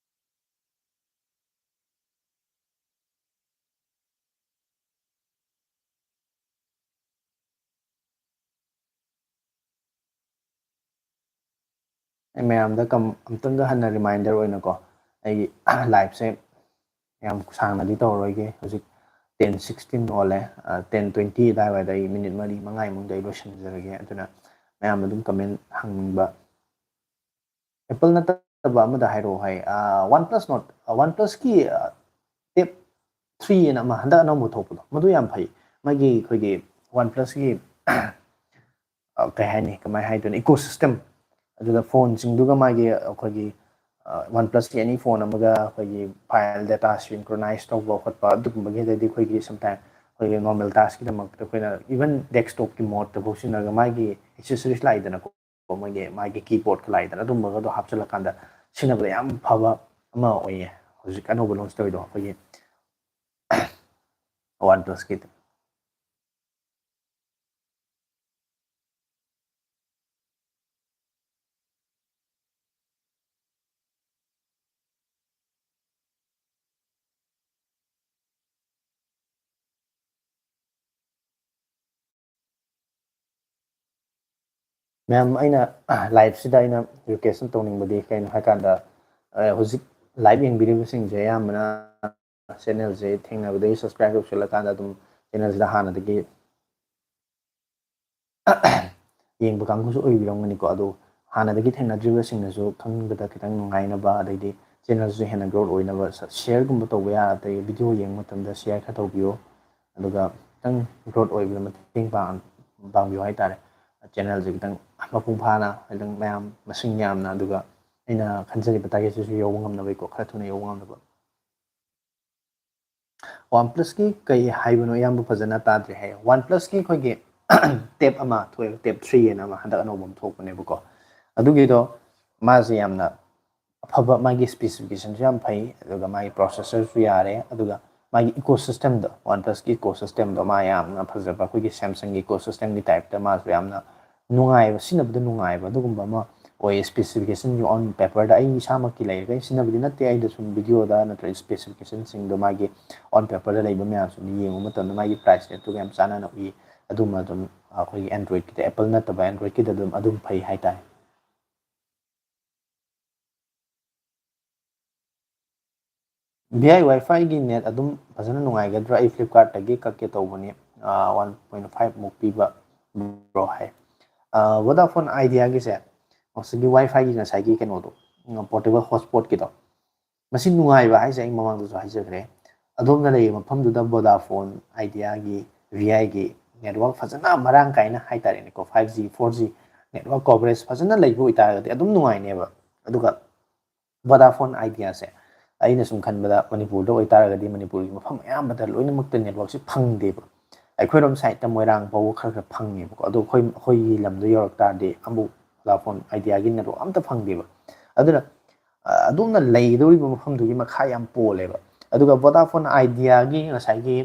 ꯑꯩ ꯃꯌꯥꯝꯗ ꯀꯝ-, ꯑꯝꯇꯪꯒ ꯍꯟꯅ reminder ꯑꯣꯏꯅꯀꯣ, ꯑꯩꯒꯤ liveꯁꯦ ꯌꯥꯝ ꯁꯥꯡꯅꯗꯤ ꯇꯧꯔꯔꯣꯏꯒꯦ꯫ ꯍꯧꯖꯤꯛ ten sixteen ꯑꯣꯜꯂꯦ, ꯑ, ten twenty ꯑꯗꯥꯏꯋꯥꯏꯗ ꯑꯩ minute ꯃꯔꯤ ꯃꯉꯥꯒꯤ ꯃꯅꯨꯡꯗ ꯑꯩ ꯂꯣꯏꯁꯤꯟꯖꯔꯒꯦ꯫ ꯑꯗꯨꯅ ꯃꯌꯥꯝ ꯑꯗꯨꯝ comment ꯍꯪꯅꯤꯡꯕ, Apple ꯅꯠꯇꯕ ꯐꯠꯇꯕ ꯑꯃꯗ ꯍꯥꯏꯔꯛꯑꯣ ꯍꯥꯏ꯫ ꯋꯥꯟ ꯄ꯭ꯂꯁ ꯅꯣꯠ ꯋꯥꯟ ꯄ꯭ꯂꯁꯀꯤ ꯇꯦꯞ ꯊ꯭ꯔꯤ ꯑꯅ ꯑꯃ ꯍꯟꯗꯛ ꯑꯅꯧꯕ ꯊꯣꯛꯄꯗꯣ, ꯃꯗꯨ ꯌꯥꯝ ꯐꯩ꯫ ꯃꯥꯒꯤ ꯑꯩꯈꯣꯏꯒꯤ ꯋꯥꯟ ꯄ꯭ꯂꯁꯀꯤ ꯀꯩ ꯍꯥꯏꯅꯤ, ꯀꯃꯥꯏꯅ ꯍꯥꯏꯗꯣꯏꯅꯣ, ꯏꯀꯣ ꯁꯤꯁꯇꯦꯝ, ꯑꯗꯨꯒ ꯐꯣꯟꯁꯤꯡꯗꯨꯒ ꯃꯥꯒꯤ ꯑꯩꯈꯣꯏꯒꯤ ꯋꯥꯟ ꯄ꯭ꯂꯁꯀꯤ ꯑꯦꯅꯤ ꯐꯣꯟ ꯑꯃꯒ ꯑꯩꯈꯣꯏꯒꯤ ꯐꯥꯏꯜ ꯗꯦꯇꯥ ꯁꯤꯟꯀ꯭ꯔꯣꯅꯥꯏꯁ ꯇꯧꯕ ꯈꯣꯠꯄ ꯑꯗꯨꯒꯨꯝꯕꯒꯤ, ꯑꯗꯩꯗꯤ ꯑꯩꯈꯣꯏꯒꯤ ꯁꯝꯇꯥꯏꯝ ꯑꯩꯈꯣꯏꯒꯤ ꯅꯣꯔꯃꯦꯜ ꯇꯥꯁꯀꯤꯗꯃꯛꯇ ꯑꯩꯈꯣꯏꯅ ꯏꯚꯟ ꯗꯦꯁꯛꯇꯣꯞꯀꯤ ꯃꯣꯠꯇꯐꯥꯎ ꯁꯤꯖꯤꯟꯅꯔꯒ ꯃꯥꯒꯤ ꯑꯦꯛꯁꯦꯁꯔꯤꯁ ꯂꯥꯛꯏꯗꯅꯀꯣ, ꯃꯣꯏꯒꯤ ꯃꯥꯒꯤ ꯀꯤꯕꯣꯔꯗꯀ ꯂꯥꯛꯏꯗꯅ, ꯑꯗꯨꯝꯕꯒꯗꯣ ꯍꯥꯞꯆꯤꯜꯂꯀꯥꯟꯗ ꯁꯤꯖꯤꯟꯅꯕꯗ ꯌꯥꯝ ꯐꯕ ꯑꯃ ꯑꯣꯏꯌꯦ ꯍꯧꯖꯤꯛ ꯑꯅꯧꯕ ꯂꯣꯟꯁ ꯇꯧꯔꯤꯗꯣ ꯑꯩꯈꯣꯏꯒꯤ ꯋꯥꯟ ꯄ꯭ꯂꯁꯀꯤ꯫ ꯃꯌꯥꯝ, ꯑꯩꯅ ꯂꯥꯏꯐꯁꯤꯗ ꯑꯩꯅ ꯔꯤꯀ꯭ꯋꯦꯁ ꯇꯧꯅꯤꯡꯕꯗꯤ ꯀꯩꯅꯣ ꯍꯥꯏꯀꯥꯟꯗ, ꯑ, ꯍꯧꯖꯤꯛ ꯂꯥꯏꯐ ꯌꯦꯡꯕꯤꯔꯤꯕꯁꯤꯡꯁꯦ ꯑꯌꯥꯝꯕꯅ ꯆꯦꯅꯦꯜꯁꯦ ꯊꯦꯡꯅꯕꯗꯒꯤ ꯁꯕꯁꯀ꯭ꯔꯥꯏꯕ ꯇꯧꯁꯤꯜꯂꯀꯥꯟꯗ ꯑꯗꯨꯝ ꯆꯦꯅꯦꯜꯁꯤꯗ ꯍꯥꯟꯅꯗꯒꯤ ꯌꯦꯡꯕ ꯀꯥꯡꯕꯨꯁꯨ ꯑꯣꯏꯕꯤꯔꯝꯒꯅꯤꯀꯣ꯫ ꯑꯗꯣ ꯍꯥꯟꯅꯗꯒꯤ ꯊꯦꯡꯅꯗ꯭ꯔꯤꯕꯁꯤꯡꯅꯁꯨ ꯈꯪꯕꯗ ꯈꯤꯇꯪ ꯅꯨꯡꯉꯥꯏꯅꯕ, ꯑꯗꯩꯗꯤ ꯆꯦꯅꯦꯜꯁꯤꯁꯨ ꯍꯦꯟꯅ ꯒ꯭ꯔꯣꯠ ꯑꯣꯏꯅꯕ ꯁ-, ꯁꯤꯌꯔꯒꯨꯝꯕ ꯇꯧꯕ ꯌꯥ-, ꯑꯗꯩ ꯚꯤꯗꯤꯑꯣ ꯌꯦꯡꯕ ꯃꯇꯝꯗ ꯁꯤꯌꯔ ꯈꯔ ꯇꯧꯕꯤꯌꯣ꯫ ꯑꯗꯨꯒ ꯈꯤꯇꯪ ꯒ꯭ꯔꯣꯠ ꯑꯣꯏꯕꯗ ꯃꯇꯦꯡ ꯄꯥꯡ-, ꯄꯥꯡꯕꯤꯌꯨ ꯍꯥꯏꯇꯥꯔꯦ꯫ ꯆꯦꯅꯦꯜꯁꯦ ꯈꯤꯇꯪ ꯃꯄꯨꯡ ꯐꯥꯅ, ꯈꯤꯇꯪ ꯃꯌꯥꯝ ꯃꯁꯤꯡ ꯌꯥꯝꯅ, ꯑꯗꯨꯒ ꯑꯩꯅ ꯈꯟꯖꯔꯤꯕ ꯇꯥꯔꯒꯦꯠꯁꯤꯁꯨ ꯌꯧꯕ ꯉꯝꯅꯕꯒꯤꯀꯣ, ꯈꯔ ꯊꯨꯅ ꯌꯧꯕ ꯉꯝꯅꯕ꯫ ꯋꯥꯟ ꯄ꯭ꯂꯁꯀꯤ ꯀꯩ ꯍꯥꯏꯕꯅꯣ ꯏꯌꯥꯝꯕ ꯐꯖꯅ ꯇꯥꯗ꯭ꯔꯦ ꯍꯥꯏꯌꯦ꯫ ꯋꯥꯟ ꯄ꯭ꯂꯁꯀꯤ ꯑꯩꯈꯣꯏꯒꯤ ꯇꯦꯞ ꯑꯃ ꯊꯣꯛꯑꯦꯕ, ꯇꯦꯞ ꯊ꯭ꯔꯤ ꯍꯥꯏꯅ ꯑꯃ ꯍꯟꯗꯛ ꯑꯅꯧꯕ ꯑꯃ ꯊꯣꯛꯄꯅꯦꯕꯀꯣ꯫ ꯑꯗꯨꯒꯤꯗꯣ ꯃꯥꯁꯦ ꯌꯥꯝꯅ ꯑꯐꯕ, ꯃꯥꯒꯤ ꯁ꯭ꯄꯦꯁꯤꯐꯤꯀꯦꯁꯟꯁꯨ ꯌꯥꯝ ꯐꯩ, ꯑꯗꯨꯒ ꯃꯥꯒꯤ ꯄ꯭ꯔꯣꯁꯦꯁꯔꯁꯨ ꯌꯥꯔꯦ, ꯑꯗꯨꯒ ꯃꯥꯒꯤ ꯏꯀꯣ ꯁꯤꯁꯇꯦꯝꯗꯣ, ꯋꯥꯟ ꯄ꯭ꯂꯁꯀꯤ ꯏꯀꯣ ꯁꯤꯁꯇꯦꯝꯗꯣ ꯃꯥ ꯌꯥꯝꯅ ꯐꯖꯕ, ꯑꯩꯈꯣꯏꯒꯤ ꯁꯦꯝꯁꯪꯒꯤ ꯏꯀꯣ ꯁꯤꯁꯇꯦꯝꯒꯤ ꯇꯥꯏꯞꯇ ꯃꯥꯁꯨ ꯌꯥꯝꯅ ꯅꯨꯡꯉꯥꯏꯕ, ꯁꯤꯖꯤꯟꯅꯕꯗ ꯅꯨꯡꯉꯥꯏꯕ ꯑꯗꯨꯒꯨꯝꯕ ꯑꯃ ꯑꯣꯏꯌꯦ꯫ ꯁ꯭ꯄꯦꯁꯤꯐꯤꯀꯦꯁꯟꯁꯨ ꯑꯣꯟ ꯄꯦꯄꯔꯗ ꯑꯩ ꯏꯁꯥꯃꯛꯀꯤ ꯂꯩꯔꯒ ꯑꯩ ꯁꯤꯖꯤꯟꯅꯕꯗꯤ ꯅꯠꯇꯦ, ꯑꯩꯗ ꯁꯨꯝ ꯚꯤꯗꯤꯑꯣꯗ ꯅꯠꯇ꯭ꯔꯒ ꯁ꯭ꯄꯦꯁꯤꯐꯤꯀꯦꯁꯟꯁꯤꯡꯗꯣ ꯃꯥꯒꯤ ꯑꯣꯟ ꯄꯦꯄꯔꯗ ꯂꯩꯕ ꯃꯌꯥꯝꯁꯤꯡꯗꯣ ꯌꯦꯡꯕ ꯃꯇꯝꯗ ꯃꯥꯒꯤ ꯄ꯭ꯔꯥꯏꯁ ꯔꯦꯠꯇꯨꯒ ꯌꯥꯝ ꯆꯥꯟꯅꯅ ꯎꯏ꯫ ꯑꯗꯨꯃ ꯑꯗꯨꯝ ꯑꯩꯈꯣꯏꯒꯤ ꯑꯦꯟꯗ꯭ꯔꯣꯏꯗꯀꯤꯗ, ꯑꯦꯄꯜ ꯅꯠꯇꯕ ꯑꯦꯟꯗ꯭ꯔꯣꯏꯗꯀꯤꯗ ꯑꯗꯨꯝ, ꯑꯗꯨꯝ ꯐꯩ ꯍꯥꯏꯇꯥꯔꯦ꯫ ꯚꯤ ꯑꯥꯏ ꯋꯥꯏꯐꯥꯏꯒꯤ ꯅꯦꯠ ꯑꯗꯨꯝ ꯐꯖꯅ ꯅꯨꯡꯉꯥꯏꯒꯗ꯭ꯔꯥ? ꯑꯩ ꯐ꯭ꯂꯤꯞꯀꯥꯔꯠꯇꯒꯤ ꯀꯛꯀꯦ ꯇꯧꯕꯅꯤ, ꯋꯥꯟ ꯄꯣꯏꯟ ꯐꯥꯏꯚ ꯃꯨꯛ ꯄꯤꯕ ꯕ꯭ꯔꯣ ꯍꯥꯏ꯫ ꯚꯣꯗꯥꯐꯣꯟ ꯑꯥꯏꯗꯤꯌꯥꯒꯤꯁꯦ, ꯉꯁꯥꯏꯒꯤ ꯋꯥꯏꯐꯥꯏꯒꯤ ꯉꯁꯥꯏꯒꯤ ꯀꯩꯅꯣꯗꯣ, ꯄꯣꯔꯇꯦꯕꯜ ꯍꯣꯠꯁꯄꯣꯠꯀꯤꯗꯣ, ꯃꯁꯤ ꯅꯨꯡꯉꯥꯏꯕ ꯍꯥꯏꯁꯦ ꯑꯩ ꯃꯃꯥꯡꯗꯁꯨ ꯍꯥꯏꯖꯈ꯭ꯔꯦ, ꯑꯗꯣꯝꯅ ꯂꯩꯔꯤꯕ ꯃꯐꯝꯗꯨꯗ ꯚꯣꯗꯥꯐꯣꯟ ꯑꯥꯏꯗꯤꯌꯥꯒꯤ, ꯚꯤ ꯑꯥꯏꯒꯤ ꯅꯦꯠꯋꯥꯛ ꯐꯖꯅ ꯃꯔꯥꯡ ꯀꯥꯏꯅ ꯍꯥꯏꯇꯥꯔꯦꯅꯦꯀꯣ, five G, four G network coverage ꯐꯖꯅ ꯂꯩꯕ ꯑꯣꯏꯇꯥꯔꯒꯗꯤ ꯑꯗꯨꯝ ꯅꯨꯡꯉꯥꯏꯅꯦꯕ꯫ ꯑꯗꯨꯒ ꯚꯣꯗꯥꯐꯣꯟ ꯑꯥꯏꯗꯤꯌꯥꯁꯦ ꯑꯩꯅ ꯁꯨꯝ ꯈꯟꯕꯗ ꯃꯅꯤꯄꯨꯔꯗ ꯑꯣꯏꯇꯥꯔꯒꯗꯤ ꯃꯅꯤꯄꯨꯔꯒꯤ ꯃꯐꯝ ꯑꯌꯥꯝꯕꯗ ꯂꯣꯏꯅꯃꯛꯇ ꯅꯦꯠꯋꯥꯛꯁꯦ ꯐꯪꯗꯦꯕ꯫ ꯑꯩꯈꯣꯏꯔꯣꯝ ꯁꯥꯏꯠꯇ ꯃꯣꯏꯔꯥꯡ ꯐꯥꯎꯕ ꯈꯔ ꯈꯔ ꯐꯪꯉꯦꯕꯀꯣ, ꯑꯗꯣ ꯑꯩꯈꯣꯏ, ꯑꯩꯈꯣꯏꯒꯤ ꯂꯝꯗ ꯌꯧꯔꯛ ꯇꯥꯔꯗꯤ ꯑꯃꯨꯛ ꯚꯣꯗꯥꯐꯣꯟ ꯑꯥꯏꯗꯤꯌꯥꯒꯤ ꯅꯦꯠꯋꯥꯛ ꯑꯝꯇ ꯐꯪꯗꯦꯕ꯫ ꯑꯗꯨꯅ ꯑ, ꯑꯗꯣꯝꯅ ꯂꯩꯒꯗꯧꯔꯤꯕ ꯃꯐꯝꯗꯨꯒꯤ ꯃꯈꯥ ꯌꯥꯝ ꯄꯣꯜꯂꯦꯕ꯫ ꯑꯗꯨꯒ ꯚꯣꯗꯥꯐꯣꯟ ꯑꯥꯏꯗꯤꯌꯥꯒꯤ ꯉꯁꯥꯏꯒꯤ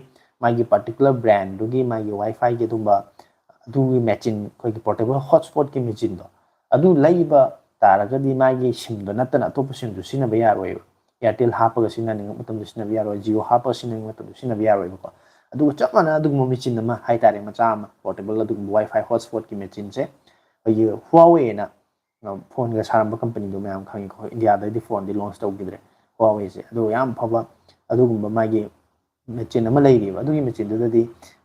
ꯃꯥꯒꯤ ꯄꯥꯔꯇꯤꯀꯨꯂꯔ ꯕ꯭ꯔꯥꯟꯗꯨꯒꯤ ꯃꯥꯒꯤ ꯋꯥꯏꯐꯥꯏꯒꯤ ꯑꯗꯨꯝꯕ ꯑꯗꯨꯒꯤ ꯃꯦꯆꯤꯟ, ꯑꯩꯈꯣꯏꯒꯤ ꯄꯣꯔꯇꯦꯕꯜ ꯍꯣꯠꯁꯄꯣꯠꯀꯤ ꯃꯦꯆꯤꯟꯗꯣ, ꯑꯗꯨ ꯂꯩꯕ ꯇꯥꯔꯒꯗꯤ ꯃꯥꯒꯤ ꯁꯤꯝꯗꯣ ꯅꯠꯇꯅ ꯑꯇꯣꯞꯄ ꯁꯤꯝꯗꯨ ꯁꯤꯖꯤꯟꯅꯕ ꯌꯥꯔꯣꯏꯕ꯫ ꯑꯦꯌꯥꯔꯇꯦꯜ ꯍꯥꯞꯄꯒ ꯁꯤꯖꯤꯟꯅꯅꯤꯡꯕ ꯃꯇꯝꯗ ꯁꯤꯖꯤꯟꯅꯕ ꯌꯥꯔꯣꯏ, ꯖꯤꯑꯣ ꯍꯥꯞꯄꯒ ꯁꯤꯖꯤꯟꯅꯅꯤꯡꯕ ꯃꯇꯝꯗ ꯁꯤꯖꯤꯟꯅꯕ ꯌꯥꯔꯣꯏꯕꯀꯣ꯫ ꯑꯗꯨꯒ ꯆꯞ ꯃꯥꯟꯅꯅ ꯑꯗꯨꯒꯨꯝꯕ ꯃꯦꯆꯤꯟ ꯑꯃ ꯍꯥꯏꯇꯥꯔꯦ, ꯃꯆꯥ ꯑꯃ, ꯄꯣꯔꯇꯦꯕꯜ ꯑꯗꯨꯒꯨꯝꯕ ꯋꯥꯏꯐꯥꯏ ꯍꯣꯠꯁꯄꯣꯠꯀꯤ ꯃꯦꯆꯤꯟꯁꯦ ꯑꯩꯈꯣꯏꯒꯤ ꯍꯨꯋꯥꯋꯦꯅ, ꯑ, ꯐꯣꯟꯒ ꯁꯥꯔꯝꯕ ꯀꯝꯄꯅꯤꯗꯣ ꯃꯌꯥꯝ ꯈꯪꯉꯤꯀꯣ, ꯑꯩꯈꯣꯏ ꯏꯟꯗꯤꯌꯥꯗꯗꯤ ꯐꯣꯟꯗꯤ ꯂꯣꯟꯁ ꯇꯧꯈꯤꯗ꯭ꯔꯦ ꯍꯨꯋꯥꯋꯦꯁꯦ꯫ ꯑꯗꯣ ꯌꯥꯝ ꯐꯕ ꯑꯗꯨꯒꯨꯝꯕ ꯃꯥꯒꯤ ꯃꯦꯆꯤꯟ ꯑꯃ ꯂꯩꯔꯤꯕ, ꯑꯗꯨꯒꯤ ꯃꯦꯆꯤꯟꯗꯨꯗꯗꯤ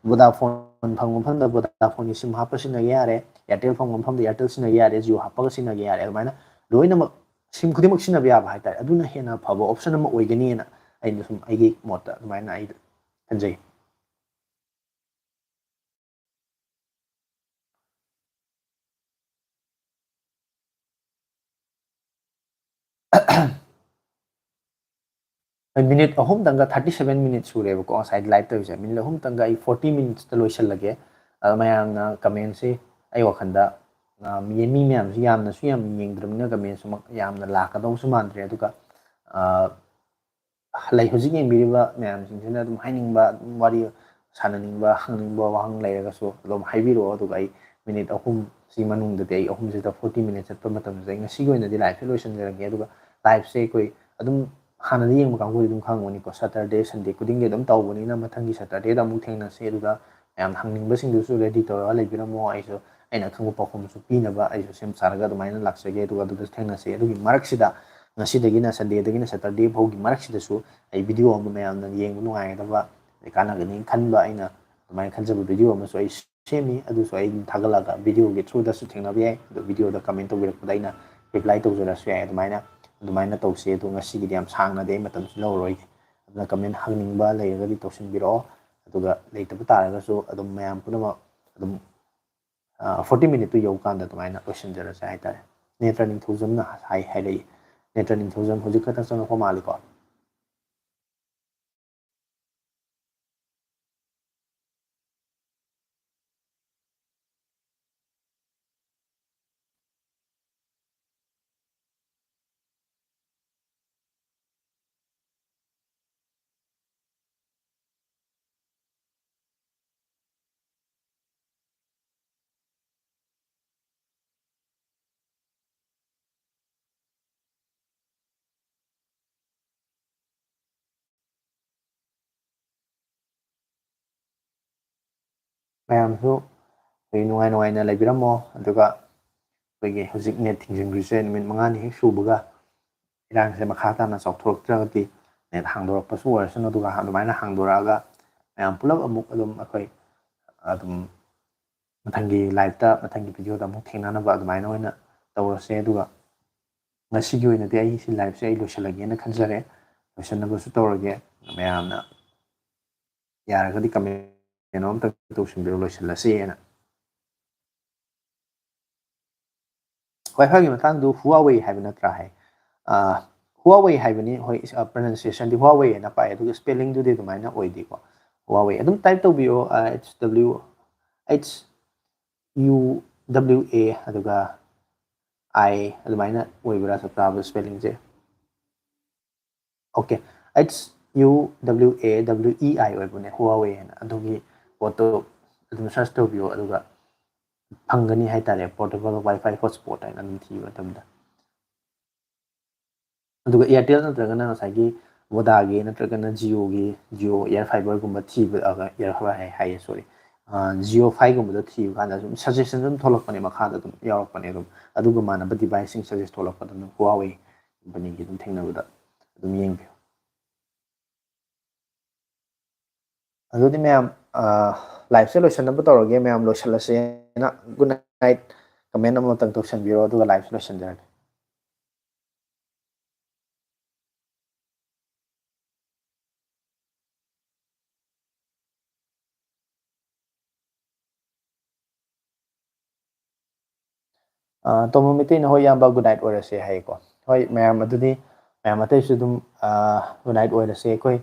ꯚꯣꯗꯥꯐꯣꯟ ꯐꯪꯕ ꯃꯐꯝꯗ ꯚꯣꯗꯥꯐꯣꯟꯒꯤ ꯁꯤꯝ ꯍꯥꯞꯄ ꯁꯤꯖꯤꯟꯅꯒꯦ ꯌꯥꯔꯦ, ꯑꯦꯌꯥꯔꯇꯦꯜ ꯐꯪꯕ ꯃꯐꯝꯗ ꯑꯦꯌꯥꯔꯇꯦꯜ ꯁꯤꯖꯤꯟꯅꯒꯦ ꯌꯥꯔꯦ, ꯖꯤꯑꯣ ꯍꯥꯞꯄꯒ ꯁꯤꯖꯤꯟꯅꯒꯦ ꯌꯥꯔꯦ, ꯑꯗꯨꯃꯥꯏꯅ ꯂꯣꯏꯅꯃꯛ ꯁꯤꯝ ꯈꯨꯗꯤꯡꯃꯛ ꯁꯤꯖꯤꯟꯅꯕ ꯌꯥꯕ ꯍꯥꯏꯇꯥꯔꯦ꯫ ꯑꯗꯨꯅ ꯍꯦꯟꯅ ꯐꯕ ꯑꯣꯞꯁꯟ ꯑꯃ ꯑꯣꯏꯒꯅꯤꯅ ꯑꯩꯅ ꯁꯨꯝ ꯑꯩꯒꯤ ꯃꯣꯠꯇ ꯑꯗꯨꯃꯥꯏꯅ ꯑꯩ ꯈꯟꯖꯩ꯫ ꯑꯩ ꯃꯤꯅꯤꯠ ꯑꯍꯨꯝꯗꯪꯒ, ꯊꯥꯔꯇꯤ ꯁꯚꯦꯟ ꯃꯤꯅꯤꯠ ꯁꯨꯔꯦꯕꯀꯣ ꯉꯁꯥꯏ ꯂꯥꯏꯚ ꯇꯧꯔꯤꯁꯦ꯫ ꯃꯤꯅꯤꯠ ꯑꯍꯨꯝꯇꯪꯒ ꯑꯩ ꯐꯣꯔꯇꯤ ꯃꯤꯅꯤꯠꯁꯇ ꯂꯣꯏꯁꯤꯜꯂꯒꯦ꯫ ꯑꯗꯣ ꯃꯌꯥꯝꯅ ꯀꯃꯦꯟꯁꯤ ꯑꯩ ꯋꯥꯈꯜꯗ, ꯑ, ꯃꯤ, ꯃꯤ ꯃꯌꯥꯝꯁꯤ ꯌꯥꯝꯅꯁꯨ ꯌꯥꯝ ꯌꯦꯡꯗ꯭ꯔꯕꯅꯤꯅ ꯀꯃꯦꯟꯁꯨ ꯃꯛ-, ꯌꯥꯝꯅ ꯂꯥꯛꯀꯗꯧꯁꯨ ꯃꯥꯟꯗ꯭ꯔꯦ꯫ ꯑꯗꯨꯒ, ꯑ, ꯂꯩ, ꯍꯧꯖꯤꯛ ꯌꯦꯡꯕꯤꯔꯤꯕ ꯃꯌꯥꯝꯁꯤꯡꯁꯤꯅ ꯑꯗꯨꯝ ꯍꯥꯏꯅꯤꯡꯕ, ꯑꯗꯨꯝ ꯋꯥꯔꯤ ꯁꯥꯟꯅꯅꯤꯡꯕ, ꯍꯪꯅꯤꯡꯕ ꯋꯥꯍꯪ ꯂꯩꯔꯒꯁꯨ ꯑꯗꯨꯝ ꯍꯥꯏꯕꯤꯔꯛꯑꯣ꯫ ꯑꯗꯨꯒ ꯑꯩ ꯃꯤꯅꯤꯠ ꯑꯍꯨꯝꯁꯤ ꯃꯅꯨꯡꯗꯗꯤ, ꯑꯩ ꯑꯍꯨꯝꯁꯤꯗ ꯐꯣꯔꯇꯤ ꯃꯤꯅꯤꯠ ꯆꯠꯄ ꯃꯇꯝꯁꯤꯗ ꯑꯩ ꯉꯁꯤꯒꯤ ꯑꯣꯏꯅꯗꯤ ꯂꯥꯏꯐꯁꯦ ꯂꯣꯏꯁꯤꯟꯖꯔꯒꯦ꯫ ꯑꯗꯨꯒ ꯂꯥꯏꯐꯁꯦ ꯑꯩꯈꯣꯏ ꯑꯗꯨꯝ ꯍꯥꯟꯅꯗꯤ ꯌꯦꯡꯕ ꯀꯥꯡꯕꯨꯗꯤ ꯑꯗꯨꯝ ꯈꯪꯉꯝꯒꯅꯤꯀꯣ, ꯁꯇꯔꯗꯦ, ꯁꯟꯗꯦ ꯈꯨꯗꯤꯡꯒꯤ ꯑꯗꯨꯝ ꯇꯧꯕꯅꯤꯅ ꯃꯊꯪꯒꯤ ꯁꯇꯔꯗꯦꯗ ꯑꯃꯨꯛ ꯊꯦꯡꯅꯁꯤ꯫ ꯑꯗꯨꯒ ꯃꯌꯥꯝ ꯍꯪꯅꯤꯡꯕꯁꯤꯡꯗꯨꯁꯨ ꯔꯦꯗꯤ ꯇꯧꯔꯒ ꯂꯩꯕꯤꯔꯝꯃꯣ꯫ ꯑꯩꯁꯨ ꯑꯩꯅ ꯑꯈꯪꯕ ꯄꯥꯎꯈꯨꯝꯁꯨ ꯄꯤꯅꯕ ꯑꯩꯁꯨ ꯁꯦꯝ ꯁꯥꯔꯒ ꯑꯗꯨꯃꯥꯏꯅ ꯂꯥꯛꯆꯒꯦ꯫ ꯑꯗꯨꯒ ꯑꯗꯨꯗ ꯊꯦꯡꯅꯁꯤ꯫ ꯑꯗꯨꯒꯤ ꯃꯔꯛꯁꯤꯗ, ꯉꯁꯤꯗꯒꯤꯅ ꯁꯟꯗꯦꯗꯒꯤꯅ ꯁꯇꯔꯗꯦ ꯐꯥꯎꯒꯤ ꯃꯔꯛꯁꯤꯗꯁꯨ ꯑꯩ ꯚꯤꯗꯤꯑꯣ ꯑꯃ ꯃꯌꯥꯝꯅ ꯌꯦꯡꯕ ꯅꯨꯡꯉꯥꯏꯒꯗꯕ, ꯑꯗꯩ ꯀꯥꯟꯅꯒꯅꯤ ꯈꯟꯕ, ꯑꯩꯅ ꯑꯗꯨꯃꯥꯏꯅ ꯈꯟꯖꯕ ꯚꯤꯗꯤꯑꯣ ꯑꯃꯁꯨ ꯑꯩ ꯁꯦꯝꯃꯤ꯫ ꯑꯗꯨꯁꯨ ꯑꯩ ꯑꯗꯨꯝ ꯊꯥꯒꯠꯂꯛꯑꯒ ꯚꯤꯗꯤꯑꯣꯒꯤ ꯊ꯭ꯔꯨꯗꯁꯨ ꯊꯦꯡꯅꯕ ꯌꯥꯏ꯫ ꯑꯗꯣ ꯚꯤꯗꯤꯑꯣꯗ ꯀꯃꯦꯟ ꯇꯧꯕꯤꯔꯛꯄꯗ ꯑꯩꯅ ꯔꯤꯄ꯭ꯂꯥꯏ ꯇꯧꯖꯔꯁꯨ ꯌꯥꯏ꯫ ꯑꯗꯨꯃꯥꯏꯅ ꯑꯗꯨꯃꯥꯏꯅ ꯇꯧꯁꯦ꯫ ꯑꯗꯣ ꯉꯁꯤꯒꯤꯗꯤ ꯌꯥꯝ ꯁꯥꯡꯅꯗꯤ ꯑꯩ ꯃꯇꯝꯁꯨ ꯂꯧꯔꯔꯣꯏꯒꯦ꯫ ꯑꯗꯨꯅ ꯀꯃꯦꯟ ꯍꯪꯅꯤꯡꯕ ꯂꯩꯔꯒꯗꯤ ꯇꯧꯁꯤꯟꯕꯤꯔꯛꯑꯣ꯫ ꯑꯗꯨꯒ ꯂꯩꯇꯕ ꯇꯥꯔꯒꯁꯨ ꯑꯗꯨꯝ ꯃꯌꯥꯝ ꯄꯨꯝꯅꯃꯛ ꯑꯗꯨꯝ ꯐꯣꯔꯇꯤ ꯃꯤꯅꯤꯠꯇꯨ ꯌꯧꯀꯥꯟꯗ ꯑꯗꯨꯃꯥꯏꯅ ꯂꯣꯏꯁꯤꯟꯖꯔꯁꯦ ꯍꯥꯏꯇꯥꯔꯦ꯫ ꯅꯦꯇ꯭ꯔ ꯅꯤꯡꯊꯧꯖꯝꯅ ꯍꯥꯏ ꯍꯥꯏꯔꯛꯏ꯫ ꯅꯦꯇ꯭ꯔ ꯅꯤꯡꯊꯧꯖꯝ ꯍꯧꯖꯤꯛ ꯈꯛꯇ ꯆꯪꯉꯛꯄ ꯃꯥꯜꯂꯤꯀꯣ꯫ ꯃꯌꯥꯝꯁꯨ ꯑꯩꯈꯣꯏ ꯅꯨꯡꯉꯥꯏ ꯅꯨꯡꯉꯥꯏꯅ ꯂꯩꯕꯤꯔꯝꯃꯣ꯫ ꯑꯗꯨꯒ ꯑꯩꯈꯣꯏꯒꯤ ꯍꯧꯖꯤꯛ ꯅꯦꯠ ꯊꯤꯡꯖꯤꯟꯈ꯭ꯔꯤꯁꯦ ꯅꯨꯃꯤꯠ ꯃꯉꯥꯅꯤ ꯍꯦꯛ ꯁꯨꯕꯒ ꯏꯔꯥꯡꯁꯦ ꯃꯈꯥ ꯇꯥꯅ ꯆꯥꯎꯊꯣꯔꯛꯇ꯭ꯔꯒꯗꯤ ꯅꯦꯠ ꯍꯥꯡꯗꯣꯔꯛꯄꯁꯨ ꯑꯣꯏꯔꯁꯅꯨ, ꯑꯗꯨꯒ ꯑꯗꯨꯃꯥꯏꯅ ꯍꯥꯡꯗꯣꯔꯛꯑꯒ ꯃꯌꯥꯝ ꯄꯨꯂꯞ ꯑꯃꯨꯛ ꯑꯗꯨꯝ ꯑꯩꯈꯣꯏ ꯑꯗꯨꯝ ꯃꯊꯪꯒꯤ ꯂꯥꯏꯞꯇ, ꯃꯊꯪꯒꯤ ꯚꯤꯗꯤꯑꯣꯗ ꯑꯃꯨꯛ ꯊꯦꯡꯅꯅꯕ ꯑꯗꯨꯃꯥꯏꯅ ꯑꯣꯏꯅ ꯇꯧꯔꯁꯦ꯫ ꯑꯗꯨꯒ ꯉꯁꯤꯒꯤ ꯑꯣꯏꯅꯗꯤ ꯑꯩ ꯁꯤ ꯂꯥꯏꯞꯁꯦ ꯑꯩ ꯂꯣꯏꯁꯤꯜꯂꯒꯦꯅ ꯈꯟꯖꯔꯦ꯫ ꯂꯣꯏꯁꯤꯟꯅꯕꯁꯨ ꯇꯧꯔꯒꯦ꯫ ꯃꯌꯥꯝꯅ ꯌꯥꯔꯒꯗꯤ ꯀꯃꯦꯟ ꯑꯃꯇ ꯇꯧꯁꯤꯟꯕꯤꯔꯣ, ꯂꯣꯏꯁꯤꯜꯂꯁꯦꯅ꯫ ꯋꯥꯏꯐꯥꯏꯒꯤ ꯃꯇꯥꯡꯗꯨ ꯍꯨꯋꯥꯋꯦ ꯍꯥꯏꯕ ꯅꯠꯇ꯭ꯔꯥ ꯍꯥꯏ꯫ ꯍꯨꯋꯥꯋꯦ ꯍꯥꯏꯕꯅꯤ, ꯍꯣꯏ, ꯄ꯭ꯔꯅꯟꯁꯤꯌꯦꯁꯟꯗꯤ ꯍꯨꯋꯥꯋꯦ ꯍꯥꯏꯅ ꯄꯥꯏ, ꯑꯗꯨꯒ ꯁ꯭ꯄꯦꯂꯤꯡꯗꯨꯗꯤ ꯑꯗꯨꯃꯥꯏꯅ ꯑꯣꯏꯗꯦꯀꯣ꯫ ꯍꯨꯋꯥꯋꯦ ꯑꯗꯨꯝ ꯇꯥꯏꯞ ꯇꯧꯕꯤꯌꯣ, H W H U W A ꯑꯗꯨꯒ ꯑꯥꯏ ꯑꯗꯨꯃꯥꯏꯅ ꯑꯣꯏꯕ꯭ꯔꯥ ꯆꯞ ꯆꯥꯕ ꯁ꯭ꯄꯦꯂꯤꯡꯁꯦ? Okay, H U W A W E I ꯑꯣꯏꯕꯅꯦ, ꯍꯨꯋꯥꯋꯦ ꯍꯥꯏꯅ꯫ ꯑꯗꯨꯒꯤ ꯄꯣꯠꯇꯣ ꯑꯗꯨꯝ ꯁꯔꯆ ꯇꯧꯕꯤꯌꯣ, ꯑꯗꯨꯒ ꯐꯪꯒꯅꯤ ꯍꯥꯏꯇꯥꯔꯦ, ꯄꯣꯔꯇꯦꯕꯜ ꯋꯥꯏꯐꯥꯏ ꯍꯣꯠꯁꯄꯣꯠ ꯍꯥꯏꯅ ꯑꯗꯨꯝ ꯊꯤꯕ ꯃꯇꯝꯗ꯫ ꯑꯗꯨꯒ ꯑꯦꯌꯥꯔꯇꯦꯜ ꯅꯠꯇ꯭ꯔꯒꯅ ꯉꯁꯥꯏꯒꯤ ꯚꯣꯗꯥꯒꯤ ꯅꯠꯇ꯭ꯔꯒꯅ ꯖꯤꯑꯣꯒꯤ, ꯖꯤꯑꯣ ꯑꯦꯌꯥꯔ ꯐꯥꯏꯕꯔꯒꯨꯝꯕ ꯊꯤꯕ, ꯑꯦꯌꯥꯔ ꯐꯥꯏꯕꯔ ꯍꯥꯏ, ꯍꯥꯏꯌꯦ, ꯁꯣꯔꯤ, ꯖꯤꯑꯣ ꯐꯥꯏꯒꯨꯝꯕꯗ ꯊꯤꯕ ꯀꯥꯟꯗ ꯑꯗꯨꯝ ꯁꯖꯦꯁꯟ ꯑꯗꯨꯝ ꯊꯣꯛꯂꯛꯄꯅꯦ, ꯃꯈꯥꯗ ꯑꯗꯨꯝ ꯌꯥꯎꯔꯛꯄꯅꯦ꯫ ꯑꯗꯨꯝ ꯑꯗꯨꯒ ꯃꯥꯟꯅꯕ ꯗꯤꯚꯥꯏꯁꯁꯤꯡ ꯁꯖꯦꯁ ꯊꯣꯛꯂꯛꯄꯗ ꯑꯗꯨꯝ ꯍꯨꯋꯥꯋꯦ ꯀꯝꯄꯅꯤꯒꯤ ꯑꯗꯨꯝ ꯊꯦꯡꯅꯕꯗ ꯑꯗꯨꯝ ꯌꯦꯡꯕꯤꯌꯨ꯫ ꯑꯗꯨꯗꯤ ꯃꯌꯥꯝ, ꯂꯥꯏꯐꯁꯦ ꯂꯣꯏꯁꯤꯟꯅꯕ ꯇꯧꯔꯒꯦ꯫ ꯃꯌꯥꯝ ꯂꯣꯏꯁꯤꯜꯂꯁꯦꯅ good night comment ꯑꯃꯇꯪ ꯇꯧꯁꯟꯕꯤꯔꯣ, ꯑꯗꯨꯒ ꯂꯥꯏꯐꯁꯦ ꯂꯣꯏꯁꯤꯟꯖꯔꯒꯦ꯫ ꯑ, ꯇꯣꯝꯕ ꯃꯩꯇꯩꯅ, "ꯍꯣꯏ ꯏꯌꯥꯝꯕ, good night ꯑꯣꯏꯔꯁꯦ" ꯍꯥꯏꯌꯦꯀꯣ꯫ ꯍꯣꯏ ꯃꯌꯥꯝ, ꯑꯗꯨꯗꯤ ꯃꯌꯥꯝ ꯑꯇꯩꯁꯨ ꯑꯗꯨꯝ, ꯑ, good night ꯑꯣꯏꯔꯁꯦ꯫ ꯑꯩꯈꯣꯏ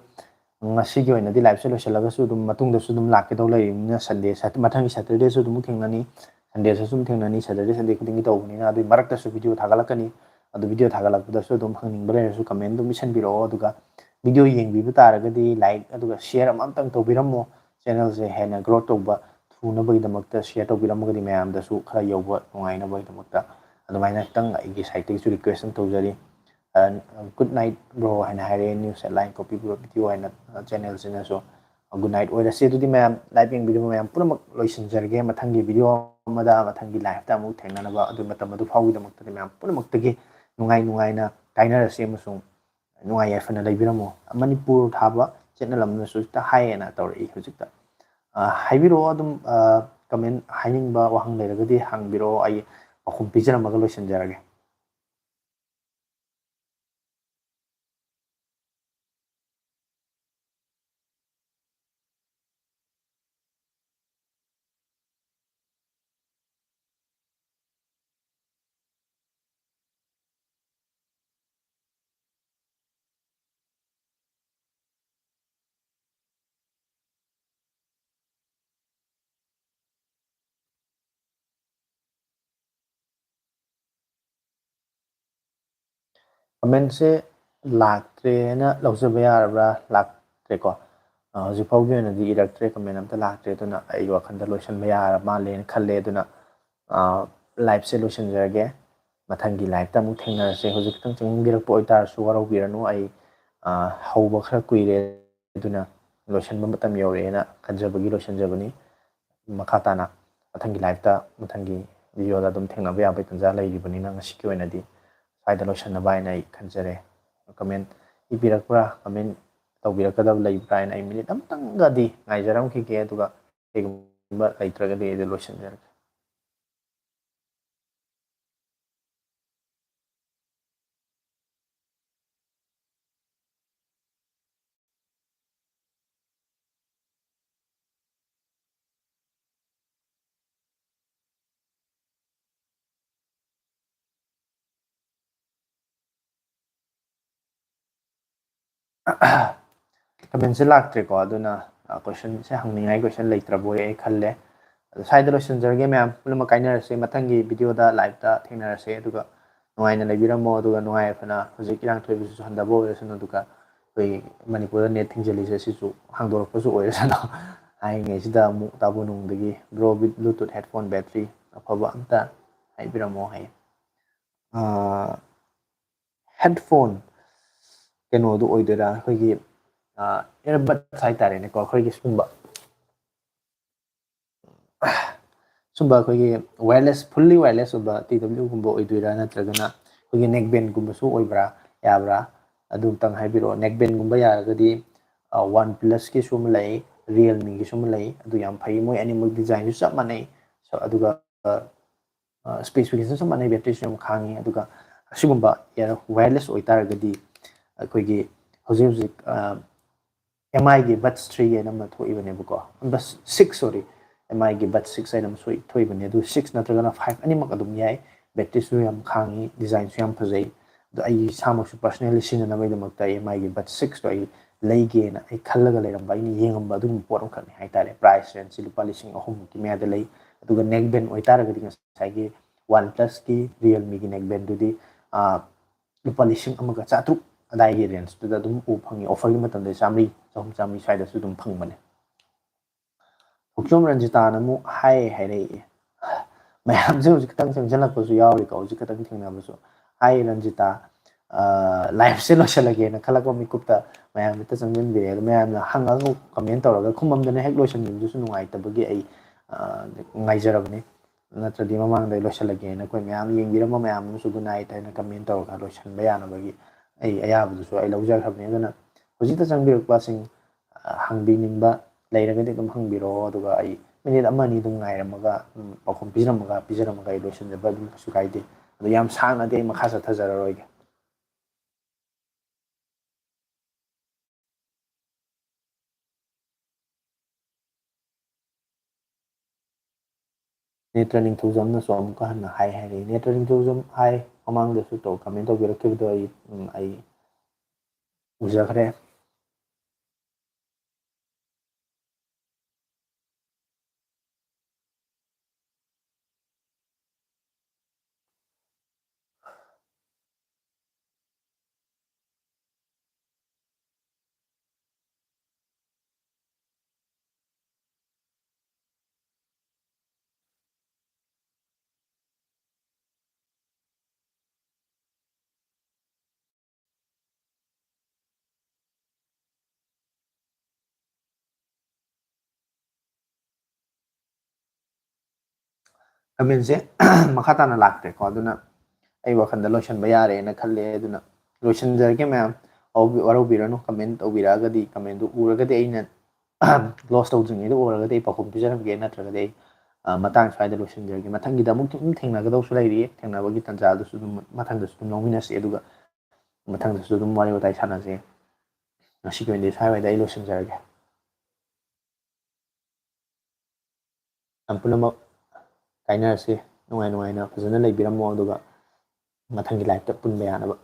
ꯉꯁꯤꯒꯤ ꯑꯣꯏꯅꯗꯤ liveꯁꯦ ꯂꯣꯏꯁꯤꯜꯂꯒꯁꯨ ꯑꯗꯨꯝ ꯃꯇꯨꯡꯗꯁꯨ ꯑꯗꯨꯝ ꯂꯥꯛꯀꯗꯧ ꯂꯩꯔꯤꯕꯅꯤꯅ, Sunday, Sat-, ꯃꯊꯪꯒꯤ Saturdayꯁꯨ ꯑꯗꯨꯝ ꯊꯦꯡꯅꯅꯤ, Sundayꯁꯨ ꯑꯗꯨꯝ ꯊꯦꯡꯅꯅꯤ, Saturday, Sunday ꯈꯨꯗꯤꯡꯒꯤ ꯇꯧꯕꯅꯤꯅ꯫ ꯑꯗꯨꯒꯤ ꯃꯔꯛꯇꯁꯨ video ꯊꯥꯒꯠꯂꯛꯀꯅꯤ꯫ ꯑꯗꯨ video ꯊꯥꯒꯠꯂꯛꯄꯗꯁꯨ ꯑꯗꯨꯝ ꯍꯪꯅꯤꯡꯕ ꯂꯩꯔꯁꯨ comment ꯑꯗꯨꯝ ꯄꯤꯁꯟꯕꯤꯔꯛꯑꯣ꯫ ꯑꯗꯨꯒ video ꯌꯦꯡꯕꯤꯕ ꯇꯥꯔꯒꯗꯤ like ꯑꯗꯨꯒ share ꯑꯃ ꯑꯝꯇꯪ ꯇꯧꯕꯤꯔꯝꯃꯣ꯫ Channelꯁꯦ ꯍꯦꯟꯅ growth ꯇꯧꯕ ꯊꯨꯅꯕꯒꯤꯗꯃꯛꯇ share ꯇꯧꯕꯤꯔꯝꯃꯒꯗꯤ ꯃꯌꯥꯝꯗꯁꯨ ꯈꯔ ꯌꯧꯕ ꯅꯨꯡꯉꯥꯏꯅꯕꯒꯤꯗꯃꯛꯇ꯫ ꯑꯗꯨꯃꯥꯏꯅ ꯈꯤꯇꯪ ꯑꯩꯒꯤ sideꯇꯒꯤꯁꯨ request ꯑꯃ ꯇꯧꯖꯔꯤ꯫ ꯑ, "Good night bro" ꯍꯥꯏꯅ ꯍꯥꯏꯔꯦ, News Headline Copy Bro Video ꯍꯥꯏꯅ, ꯑ, channelꯁꯤꯅꯁꯨ꯫ Good night ꯑꯣꯏꯔꯁꯤ꯫ ꯑꯗꯨꯗꯤ ꯃꯌꯥꯝ live ꯌꯦꯡꯕꯤꯔꯤꯕ ꯃꯌꯥꯝ ꯄꯨꯝꯅꯃꯛ ꯂꯣꯏꯁꯤꯟꯖꯔꯒꯦ꯫ ꯃꯊꯪꯒꯤ video ꯑꯃꯗ, ꯃꯊꯪꯒꯤ liveꯇ ꯑꯃꯨꯛ ꯊꯦꯡꯅꯅꯕ꯫ ꯑꯗꯨ ꯃꯇꯝ ꯑꯗꯨ ꯐꯥꯎꯒꯤꯗꯃꯛꯇꯗꯤ ꯃꯌꯥꯝ ꯄꯨꯝꯅꯃꯛꯇꯒꯤ ꯅꯨꯡꯉꯥꯏ ꯅꯨꯡꯉꯥꯏꯅ ꯀꯥꯏꯅꯔꯁꯤ ꯑꯃꯁꯨꯡ ꯅꯨꯡꯉꯥꯏ ꯌꯥꯏꯐꯅ ꯂꯩꯕꯤꯔꯝꯃꯣ꯫ ꯃꯅꯤꯄꯨꯔ ꯊꯥꯕ channel ꯑꯃꯅꯁꯨ ꯍꯦꯛꯇ ꯍꯥꯏꯌꯦꯅ ꯇꯧꯔꯛꯏ ꯍꯧꯖꯤꯛꯇ꯫ ꯑ, ꯍꯥꯏꯕꯤꯔꯛꯑꯣ ꯑꯗꯨꯝ, ꯑ, comment ꯍꯥꯏꯅꯤꯡꯕ ꯋꯥꯍꯪ ꯂꯩꯔꯒꯗꯤ ꯍꯪꯕꯤꯔꯛꯑꯣ, ꯑꯩ ꯄꯥꯎꯈꯨꯝ ꯄꯤꯖꯔꯝꯃꯒ ꯂꯣꯏꯁꯤꯟꯖꯔꯒꯦ꯫ Commentꯁꯦ ꯂꯥꯛꯇ꯭ꯔꯦꯅ ꯂꯧꯖꯕ ꯌꯥꯔꯕ꯭ꯔꯥ? ꯂꯥꯛꯇ꯭ꯔꯦꯀꯣ꯫ ꯑ, ꯍꯧꯖꯤꯛ ꯐꯥꯎꯒꯤ ꯑꯣꯏꯅꯗꯤ ꯏꯔꯛꯇ꯭ꯔꯦ, comment ꯑꯝꯇ ꯂꯥꯛꯇ꯭ꯔꯦ꯫ ꯑꯗꯨꯅ ꯑꯩꯒꯤ ꯋꯥꯈꯜꯗ ꯂꯣꯏꯁꯤꯟꯕ ꯌꯥꯔ ꯃꯥꯜꯂꯦꯅ ꯈꯜꯂꯦ꯫ ꯑꯗꯨꯅ, ꯑ, liveꯁꯦ ꯂꯣꯏꯁꯤꯟꯖꯔꯒꯦ꯫ ꯃꯊꯪꯒꯤ liveꯇ ꯑꯃꯨꯛ ꯊꯦꯡꯅꯔꯁꯦ꯫ ꯍꯧꯖꯤꯛ ꯈꯤꯇꯪ ꯆꯪꯁꯤꯟꯕꯤꯔꯛꯄ ꯑꯣꯏꯇꯥꯔꯁꯨ ꯋꯥꯔꯧꯕꯤꯔꯅꯨ꯫ ꯑꯩ, ꯑ, ꯍꯧꯕ ꯈꯔ ꯀꯨꯏꯔꯦ, ꯑꯗꯨꯅ ꯂꯣꯏꯁꯤꯟꯕ ꯃꯇꯝ ꯌꯧꯔꯛꯑꯦꯅ ꯈꯟꯖꯕꯒꯤ ꯂꯣꯏꯁꯤꯟꯖꯕꯅꯤ꯫ ꯃꯈꯥ ꯇꯥꯅ ꯃꯊꯪꯒꯤ liveꯇ, ꯃꯊꯪꯒꯤ videoꯗ ꯑꯗꯨꯝ ꯊꯦꯡꯅꯕ ꯌꯥꯕꯒꯤ ꯇꯥꯟꯖꯥ ꯂꯩꯔꯤꯕꯅꯤꯅ ꯉꯁꯤꯒꯤ ꯑꯣꯏꯅꯗꯤ ꯁ꯭ꯋꯥꯏꯗ ꯂꯣꯏꯁꯤꯟꯅꯕ ꯍꯥꯏꯅ ꯑꯩ ꯈꯟꯖꯔꯦ꯫ Comment ꯏꯕꯤꯔꯛꯄ꯭ꯔꯥ, comment ꯇꯧꯕꯤꯔꯛꯀꯗꯕ ꯂꯩꯕ꯭ꯔꯥ ꯍꯥꯏꯅ ꯑꯩ minute ꯑꯃꯇꯪꯒꯗꯤ ꯉꯥꯏꯖꯔꯝꯈꯤꯒꯦ, ꯑꯗꯨꯒ ꯀꯩꯒꯨꯝꯕ ꯂꯩꯇ꯭ꯔꯒꯗꯤ ꯑꯩ ꯑꯗꯨ ꯂꯣꯏꯁꯤꯟꯖꯔꯒꯦ꯫ ꯀꯃꯦꯟꯁꯦ ꯂꯥꯛꯇ꯭ꯔꯦꯀꯣ, ꯑꯗꯨꯅ ꯀꯣꯏꯁꯟꯁꯦ ꯍꯪꯅꯤꯡꯉꯥꯏ ꯀꯣꯏꯁꯟ ꯂꯩꯇ꯭ꯔꯕꯣꯏ ꯑꯩ ꯈꯜꯂꯦ꯫ ꯑꯗꯣ ꯁ꯭ꯋꯥꯏꯗ ꯂꯣꯏꯁꯤꯟꯖꯔꯒꯦ ꯃꯌꯥꯝ, ꯄꯨꯝꯅꯃꯛ ꯀꯥꯏꯅꯔꯁꯦ, ꯃꯊꯪꯒꯤ ꯚꯤꯗꯤꯑꯣꯗ ꯂꯥꯏꯞꯇ ꯊꯦꯡꯅꯔꯁꯦ꯫ ꯑꯗꯨꯒ ꯅꯨꯡꯉꯥꯏꯅ ꯂꯩꯕꯤꯔꯝꯃꯣ, ꯑꯗꯨꯒ ꯅꯨꯡꯉꯥꯏ ꯌꯥꯏꯐꯅ ꯍꯧꯖꯤꯛ ꯏꯔꯥꯡ ꯊꯣꯛꯏꯕꯁꯤꯁꯨ ꯍꯟꯊꯕ ꯑꯣꯏꯔꯁꯅꯨ, ꯑꯗꯨꯒ ꯑꯩꯈꯣꯏ ꯃꯅꯤꯄꯨꯔꯗ ꯅꯦꯠ ꯊꯤꯡꯖꯤꯜꯂꯤꯁꯦ ꯁꯤꯁꯨ ꯍꯥꯡꯗꯣꯔꯛꯄꯁꯨ ꯑꯣꯏꯔꯁꯅꯨ꯫ ꯍꯥꯏꯔꯤꯉꯩꯁꯤꯗ ꯑꯃꯨꯛ ꯇꯥꯕꯨ ꯅꯨꯡꯗꯒꯤ, "Bro, Bluetooth headphone battery ꯑꯐꯕ ꯑꯝꯇ ꯍꯥꯏꯕꯤꯔꯝꯃꯣ" ꯍꯥꯏꯌꯦ꯫ ꯍꯦꯠꯐꯣꯟ ꯀꯩꯅꯣꯗꯣ ꯑꯣꯏꯗꯣꯏꯔꯥ, ꯑꯩꯈꯣꯏꯒꯤ ꯏꯌꯔꯕꯠꯁ ꯍꯥꯏꯇꯥꯔꯦꯅꯦꯀꯣ, ꯑꯩꯈꯣꯏꯒꯤ ꯁꯨꯝꯕ ꯁꯨꯝꯕ ꯑꯩꯈꯣꯏꯒꯤ ꯋꯥꯌꯔꯂꯦꯁ, ꯐꯨꯜꯂꯤ ꯋꯥꯌꯔꯂꯦꯁ ꯑꯣꯏꯕ ꯇꯤ ꯗꯕ꯭ꯂꯤꯎꯒꯨꯝꯕ ꯑꯣꯏꯗꯣꯏꯔꯥ, ꯅꯠꯇ꯭ꯔꯒꯅ ꯑꯩꯈꯣꯏꯒꯤ ꯅꯦꯛ ꯕꯦꯟꯒꯨꯝꯕꯁꯨ ꯑꯣꯏꯕ꯭ꯔꯥ, ꯌꯥꯕ꯭ꯔꯥ? ꯑꯗꯨ ꯑꯝꯇꯪ ꯍꯥꯏꯕꯤꯔꯛꯑꯣ꯫ ꯅꯦꯛ ꯕꯦꯟꯒꯨꯝꯕ ꯌꯥꯔꯒꯗꯤ ꯋꯥꯟ ꯄ꯭ꯂꯁꯀꯤꯁꯨ ꯑꯃ ꯂꯩ, ꯔꯤꯌꯦꯜꯃꯤꯒꯤꯁꯨ ꯑꯃ ꯂꯩ, ꯑꯗꯨ ꯌꯥꯝ ꯐꯩ꯫ ꯃꯣꯏ ꯑꯅꯤꯃꯛ ꯗꯤꯖꯥꯏꯟꯁꯨ ꯆꯞ ꯃꯥꯟꯅꯩ꯫ So, ꯑꯗꯨꯒ ꯁ꯭ꯄꯦꯁꯤꯐꯤꯀꯦꯁꯟꯁꯨ ꯆꯞ ꯃꯥꯟꯅꯩ, ꯕꯦꯇ꯭ꯔꯤꯁꯨ ꯌꯥꯝ ꯈꯥꯡꯉꯤ꯫ ꯑꯗꯨꯒ ꯑꯁꯤꯒꯨꯝꯕ ꯏꯌꯔ ꯋꯥꯌꯔꯂꯦꯁ ꯑꯣꯏꯇꯥꯔꯒꯗꯤ ꯑꯩꯈꯣꯏꯒꯤ ꯍꯧꯖꯤꯛ ꯍꯧꯖꯤꯛ ꯑꯦꯝ ꯑꯥꯏꯒꯤ ꯕꯠꯁ ꯊ꯭ꯔꯤ ꯍꯥꯏꯅ ꯑꯃ ꯊꯣꯛꯏꯕꯅꯦꯕꯀꯣ, ꯕꯠꯁ ꯁꯤꯛꯁ, ꯁꯣꯔꯤ, ꯑꯦꯝ ꯑꯥꯏꯒꯤ ꯕꯠꯁ ꯁꯤꯛꯁ ꯍꯥꯏꯅ ꯑꯃꯁꯨ ꯊꯣꯛꯏꯕꯅꯦ꯫ ꯑꯗꯨ ꯁꯤꯛꯁ ꯅꯠꯇ꯭ꯔꯒꯅ ꯐꯥꯏꯚ ꯑꯅꯤꯃꯛ ꯑꯗꯨꯝ ꯌꯥꯏ꯫ ꯕꯦꯇ꯭ꯔꯤꯁꯨ ꯌꯥꯝ ꯈꯥꯡꯉꯤ, ꯗꯤꯖꯥꯏꯟꯁꯨ ꯌꯥꯝ ꯐꯖꯩ꯫ ꯑꯗꯣ ꯑꯩ ꯏꯁꯥꯃꯛꯁꯨ ꯄꯔꯁꯅꯦꯜꯂꯤ ꯁꯤꯖꯤꯟꯅꯅꯕꯒꯤꯗꯃꯛꯇ ꯑꯦꯝ ꯑꯥꯏꯒꯤ ꯕꯠꯁ ꯁꯤꯛꯁꯇꯣ ꯑꯩ ꯂꯩꯒꯦꯅ ꯑꯩ ꯈꯜꯂꯒ ꯂꯩꯔꯝꯕ, ꯑꯩꯅ ꯌꯦꯡꯉꯝꯕ ꯑꯗꯨꯒꯨꯝꯕ ꯄꯣꯠ ꯑꯃꯈꯛꯅꯤ ꯍꯥꯏꯇꯥꯔꯦ꯫ ꯄ꯭ꯔꯥꯏꯁ ꯔꯦꯟꯖꯁꯤ ꯂꯨꯄꯥ ꯂꯤꯁꯤꯡ ꯑꯍꯨꯝꯃꯨꯛꯀꯤ ꯃꯌꯥꯗ ꯂꯩ꯫ ꯑꯗꯨꯒ ꯅꯦꯛ ꯕꯦꯟ ꯑꯣꯏꯇꯥꯔꯒꯗꯤ ꯉꯁꯥꯏꯒꯤ ꯋꯥꯟ ꯄ꯭ꯂꯁꯀꯤ, ꯔꯤꯌꯦꯜꯃꯤꯒꯤ ꯅꯦꯛ ꯕꯦꯟꯗꯨꯗꯤ, ꯑꯥ, ꯂꯨꯄꯥ ꯂꯤꯁꯤꯡ ꯑꯃꯒ ꯆꯥꯇ꯭ꯔꯨꯛ ꯑꯗꯥꯏꯒꯤ ꯔꯦꯟꯖꯇꯨꯗ ꯑꯗꯨꯝ ꯎꯕ ꯐꯪꯉꯤ꯫ ꯑꯣꯐꯔꯒꯤ ꯃꯇꯝꯗ ꯆꯥꯝꯃꯔꯤ, ꯆꯍꯨꯝ, ꯆꯥꯝꯃꯔꯤ ꯁ꯭ꯋꯥꯏꯗꯁꯨ ꯑꯗꯨꯝ ꯐꯪꯕꯅꯦ꯫ ꯊꯣꯛꯆꯣꯝ ꯔꯟꯖꯤꯇꯥꯅ ꯑꯃꯨꯛ ꯍꯥꯏ ꯍꯥꯏꯔꯛꯏ꯫ ꯃꯌꯥꯝꯁꯦ ꯍꯧꯖꯤꯛ ꯈꯤꯇꯪ ꯆꯪꯁꯤꯜꯂꯛꯄꯁꯨ ꯌꯥꯎꯔꯤꯀꯣ, ꯍꯧꯖꯤꯛ ꯈꯤꯇꯪ ꯊꯦꯡꯅꯕꯁꯨ꯫ ꯍꯥꯏ ꯔꯟꯖꯤꯇꯥ, ꯑ, ꯂꯥꯏꯐꯁꯦ ꯂꯣꯏꯁꯤꯜꯂꯒꯦꯅ ꯈꯜꯂꯛꯄ ꯃꯤꯀꯨꯞꯇ ꯃꯌꯥꯝ ꯍꯦꯛꯇ ꯆꯪꯁꯤꯟꯕꯤꯔꯦ꯫ ꯑꯗꯣ ꯃꯌꯥꯝꯅ ꯍꯪꯉꯒ ꯀꯃꯦꯟ ꯇꯧꯔꯒ ꯈꯨꯝꯃꯝꯗꯅ ꯍꯦꯛ ꯂꯣꯏꯁꯤꯟꯈꯤꯕꯗꯨꯁꯨ ꯅꯨꯡꯉꯥꯏꯇꯕꯒꯤ ꯑꯩ, ꯑ, ꯉꯥꯏꯖꯔꯕꯅꯤ꯫ ꯅꯠꯇ꯭ꯔꯗꯤ ꯃꯃꯥꯡꯗ ꯑꯩ ꯂꯣꯏꯁꯤꯜꯂꯒꯦꯅ ꯑꯩꯈꯣꯏ ꯃꯌꯥꯝ ꯌꯦꯡꯕꯤꯔꯝꯕ ꯃꯌꯥꯝ ꯑꯃꯁꯨ good night ꯍꯥꯏꯅ ꯀꯃꯦꯟ ꯇꯧꯔꯒ ꯂꯣꯏꯁꯤꯟꯕ ꯌꯥꯅꯕꯒꯤ ꯑꯩ ꯑꯌꯥꯕꯗꯨꯁꯨ ꯑꯩ ꯂꯧꯖꯈ꯭ꯔꯕꯅꯤ꯫ ꯑꯗꯨꯅ ꯍꯧꯖꯤꯛꯇ ꯆꯪꯕꯤꯔꯛꯄꯁꯤꯡ, ꯑ, ꯍꯪꯕꯤꯅꯤꯡꯕ ꯂꯩꯔꯒꯗꯤ ꯑꯗꯨꯝ ꯍꯪꯕꯤꯔꯛꯑꯣ, ꯑꯗꯨꯒ ꯑꯩ ꯃꯤꯅꯤꯠ ꯑꯃ ꯑꯅꯤ ꯑꯗꯨꯝ ꯉꯥꯏꯔꯝꯃꯒ, ꯎꯝ, ꯄꯥꯎꯈꯨꯝ ꯄꯤꯖꯔꯝꯃꯒ, ꯄꯤꯖꯔꯝꯃꯒ ꯑꯩ ꯂꯣꯏꯁꯤꯟꯖꯕ ꯑꯗꯨꯝ ꯀꯩꯁꯨ ꯀꯥꯏꯗꯦ꯫ ꯑꯗꯣ ꯌꯥꯝ ꯁꯥꯡꯅꯗꯤ ꯑꯩ ꯃꯈꯥ ꯆꯠꯊꯖꯔꯔꯣꯏꯒꯦ꯫ ꯅꯦꯇ꯭ꯔ ꯅꯤꯡꯊꯧꯖꯝꯅꯁꯨ ꯑꯃꯨꯛꯀ ꯍꯟꯅ ꯍꯥꯏ ꯍꯥꯏꯔꯛꯏ꯫ ꯅꯦꯇ꯭ꯔ ꯅꯤꯡꯊꯧꯖꯝ ꯍꯥꯏ, ꯃꯃꯥꯡꯗꯁꯨ ꯇꯧ, ꯀꯃꯦꯟ ꯇꯧꯕꯤꯔꯛꯈꯤꯕꯗꯣ ꯑꯩ, ꯎꯝ, ꯑꯩ ꯎꯖꯈ꯭ꯔꯦ꯫ Commentꯁꯦ ꯃꯈꯥ ꯇꯥꯅ ꯂꯥꯛꯇ꯭ꯔꯦꯀꯣ꯫ ꯑꯗꯨꯅ ꯑꯩ ꯋꯥꯈꯜꯗ ꯂꯣꯏꯁꯤꯟꯕ ꯌꯥꯔꯦꯅ ꯈꯜꯂꯦ꯫ ꯑꯗꯨꯅ ꯂꯣꯏꯁꯤꯟꯖꯔꯒꯦ ꯃꯌꯥꯝ꯫ ꯋꯥꯔꯧꯕꯤꯔꯅꯨ, comment ꯇꯧꯕꯤꯔꯛꯑꯒꯗꯤ, commentꯗꯨ ꯎꯔꯒꯗꯤ, ꯑꯩꯅ close ꯇꯧꯗ꯭ꯔꯤꯉꯩꯗ ꯎꯔꯒꯗꯤ ꯑꯩ ꯄꯥꯎꯈꯨꯝ ꯄꯤꯖꯔꯝꯒꯦ, ꯅꯠꯇ꯭ꯔꯒꯗꯤ ꯑꯩ, ꯑ, ꯃꯇꯥꯡ ꯁ꯭ꯋꯥꯏꯗ ꯂꯣꯏꯁꯤꯟꯖꯔꯒꯦ꯫ ꯃꯊꯪꯒꯤꯗ ꯑꯃꯨꯛ ꯑꯗꯨꯝ ꯊꯦꯡꯅꯒꯗꯧꯁꯨ ꯂꯩꯔꯤ꯫ ꯊꯦꯡꯅꯕꯒꯤ ꯇꯥꯟꯖꯥꯗꯨꯁꯨ ꯑꯗꯨꯝ ꯃꯊꯪꯗꯁꯨ ꯑꯗꯨꯝ ꯂꯧꯃꯤꯟꯅꯁꯤ꯫ ꯑꯗꯨꯒ ꯃꯊꯪꯗꯁꯨ ꯑꯗꯨꯝ ꯋꯥꯔꯤ ꯋꯥꯇꯥꯏ ꯁꯥꯟꯅꯁꯦ꯫ ꯉꯁꯤꯒꯤ ꯑꯣꯏꯅꯗꯤ ꯁ꯭ꯋꯥꯏꯋꯥꯏꯗ ꯑꯩ ꯂꯣꯏꯁꯤꯟꯖꯔꯒꯦ꯫ ꯃꯌꯥꯝ ꯄꯨꯝꯅꯃꯛ ꯀꯥꯏꯅꯔꯁꯤ꯫ ꯅꯨꯡꯉꯥꯏ ꯅꯨꯡꯉꯥꯏꯅ ꯐꯖꯅ ꯂꯩꯕꯤꯔꯝꯃꯣ, ꯑꯗꯨꯒ ꯃꯊꯪꯒꯤ liveꯇ ꯄꯨꯟꯕ ꯌꯥꯅꯕ꯫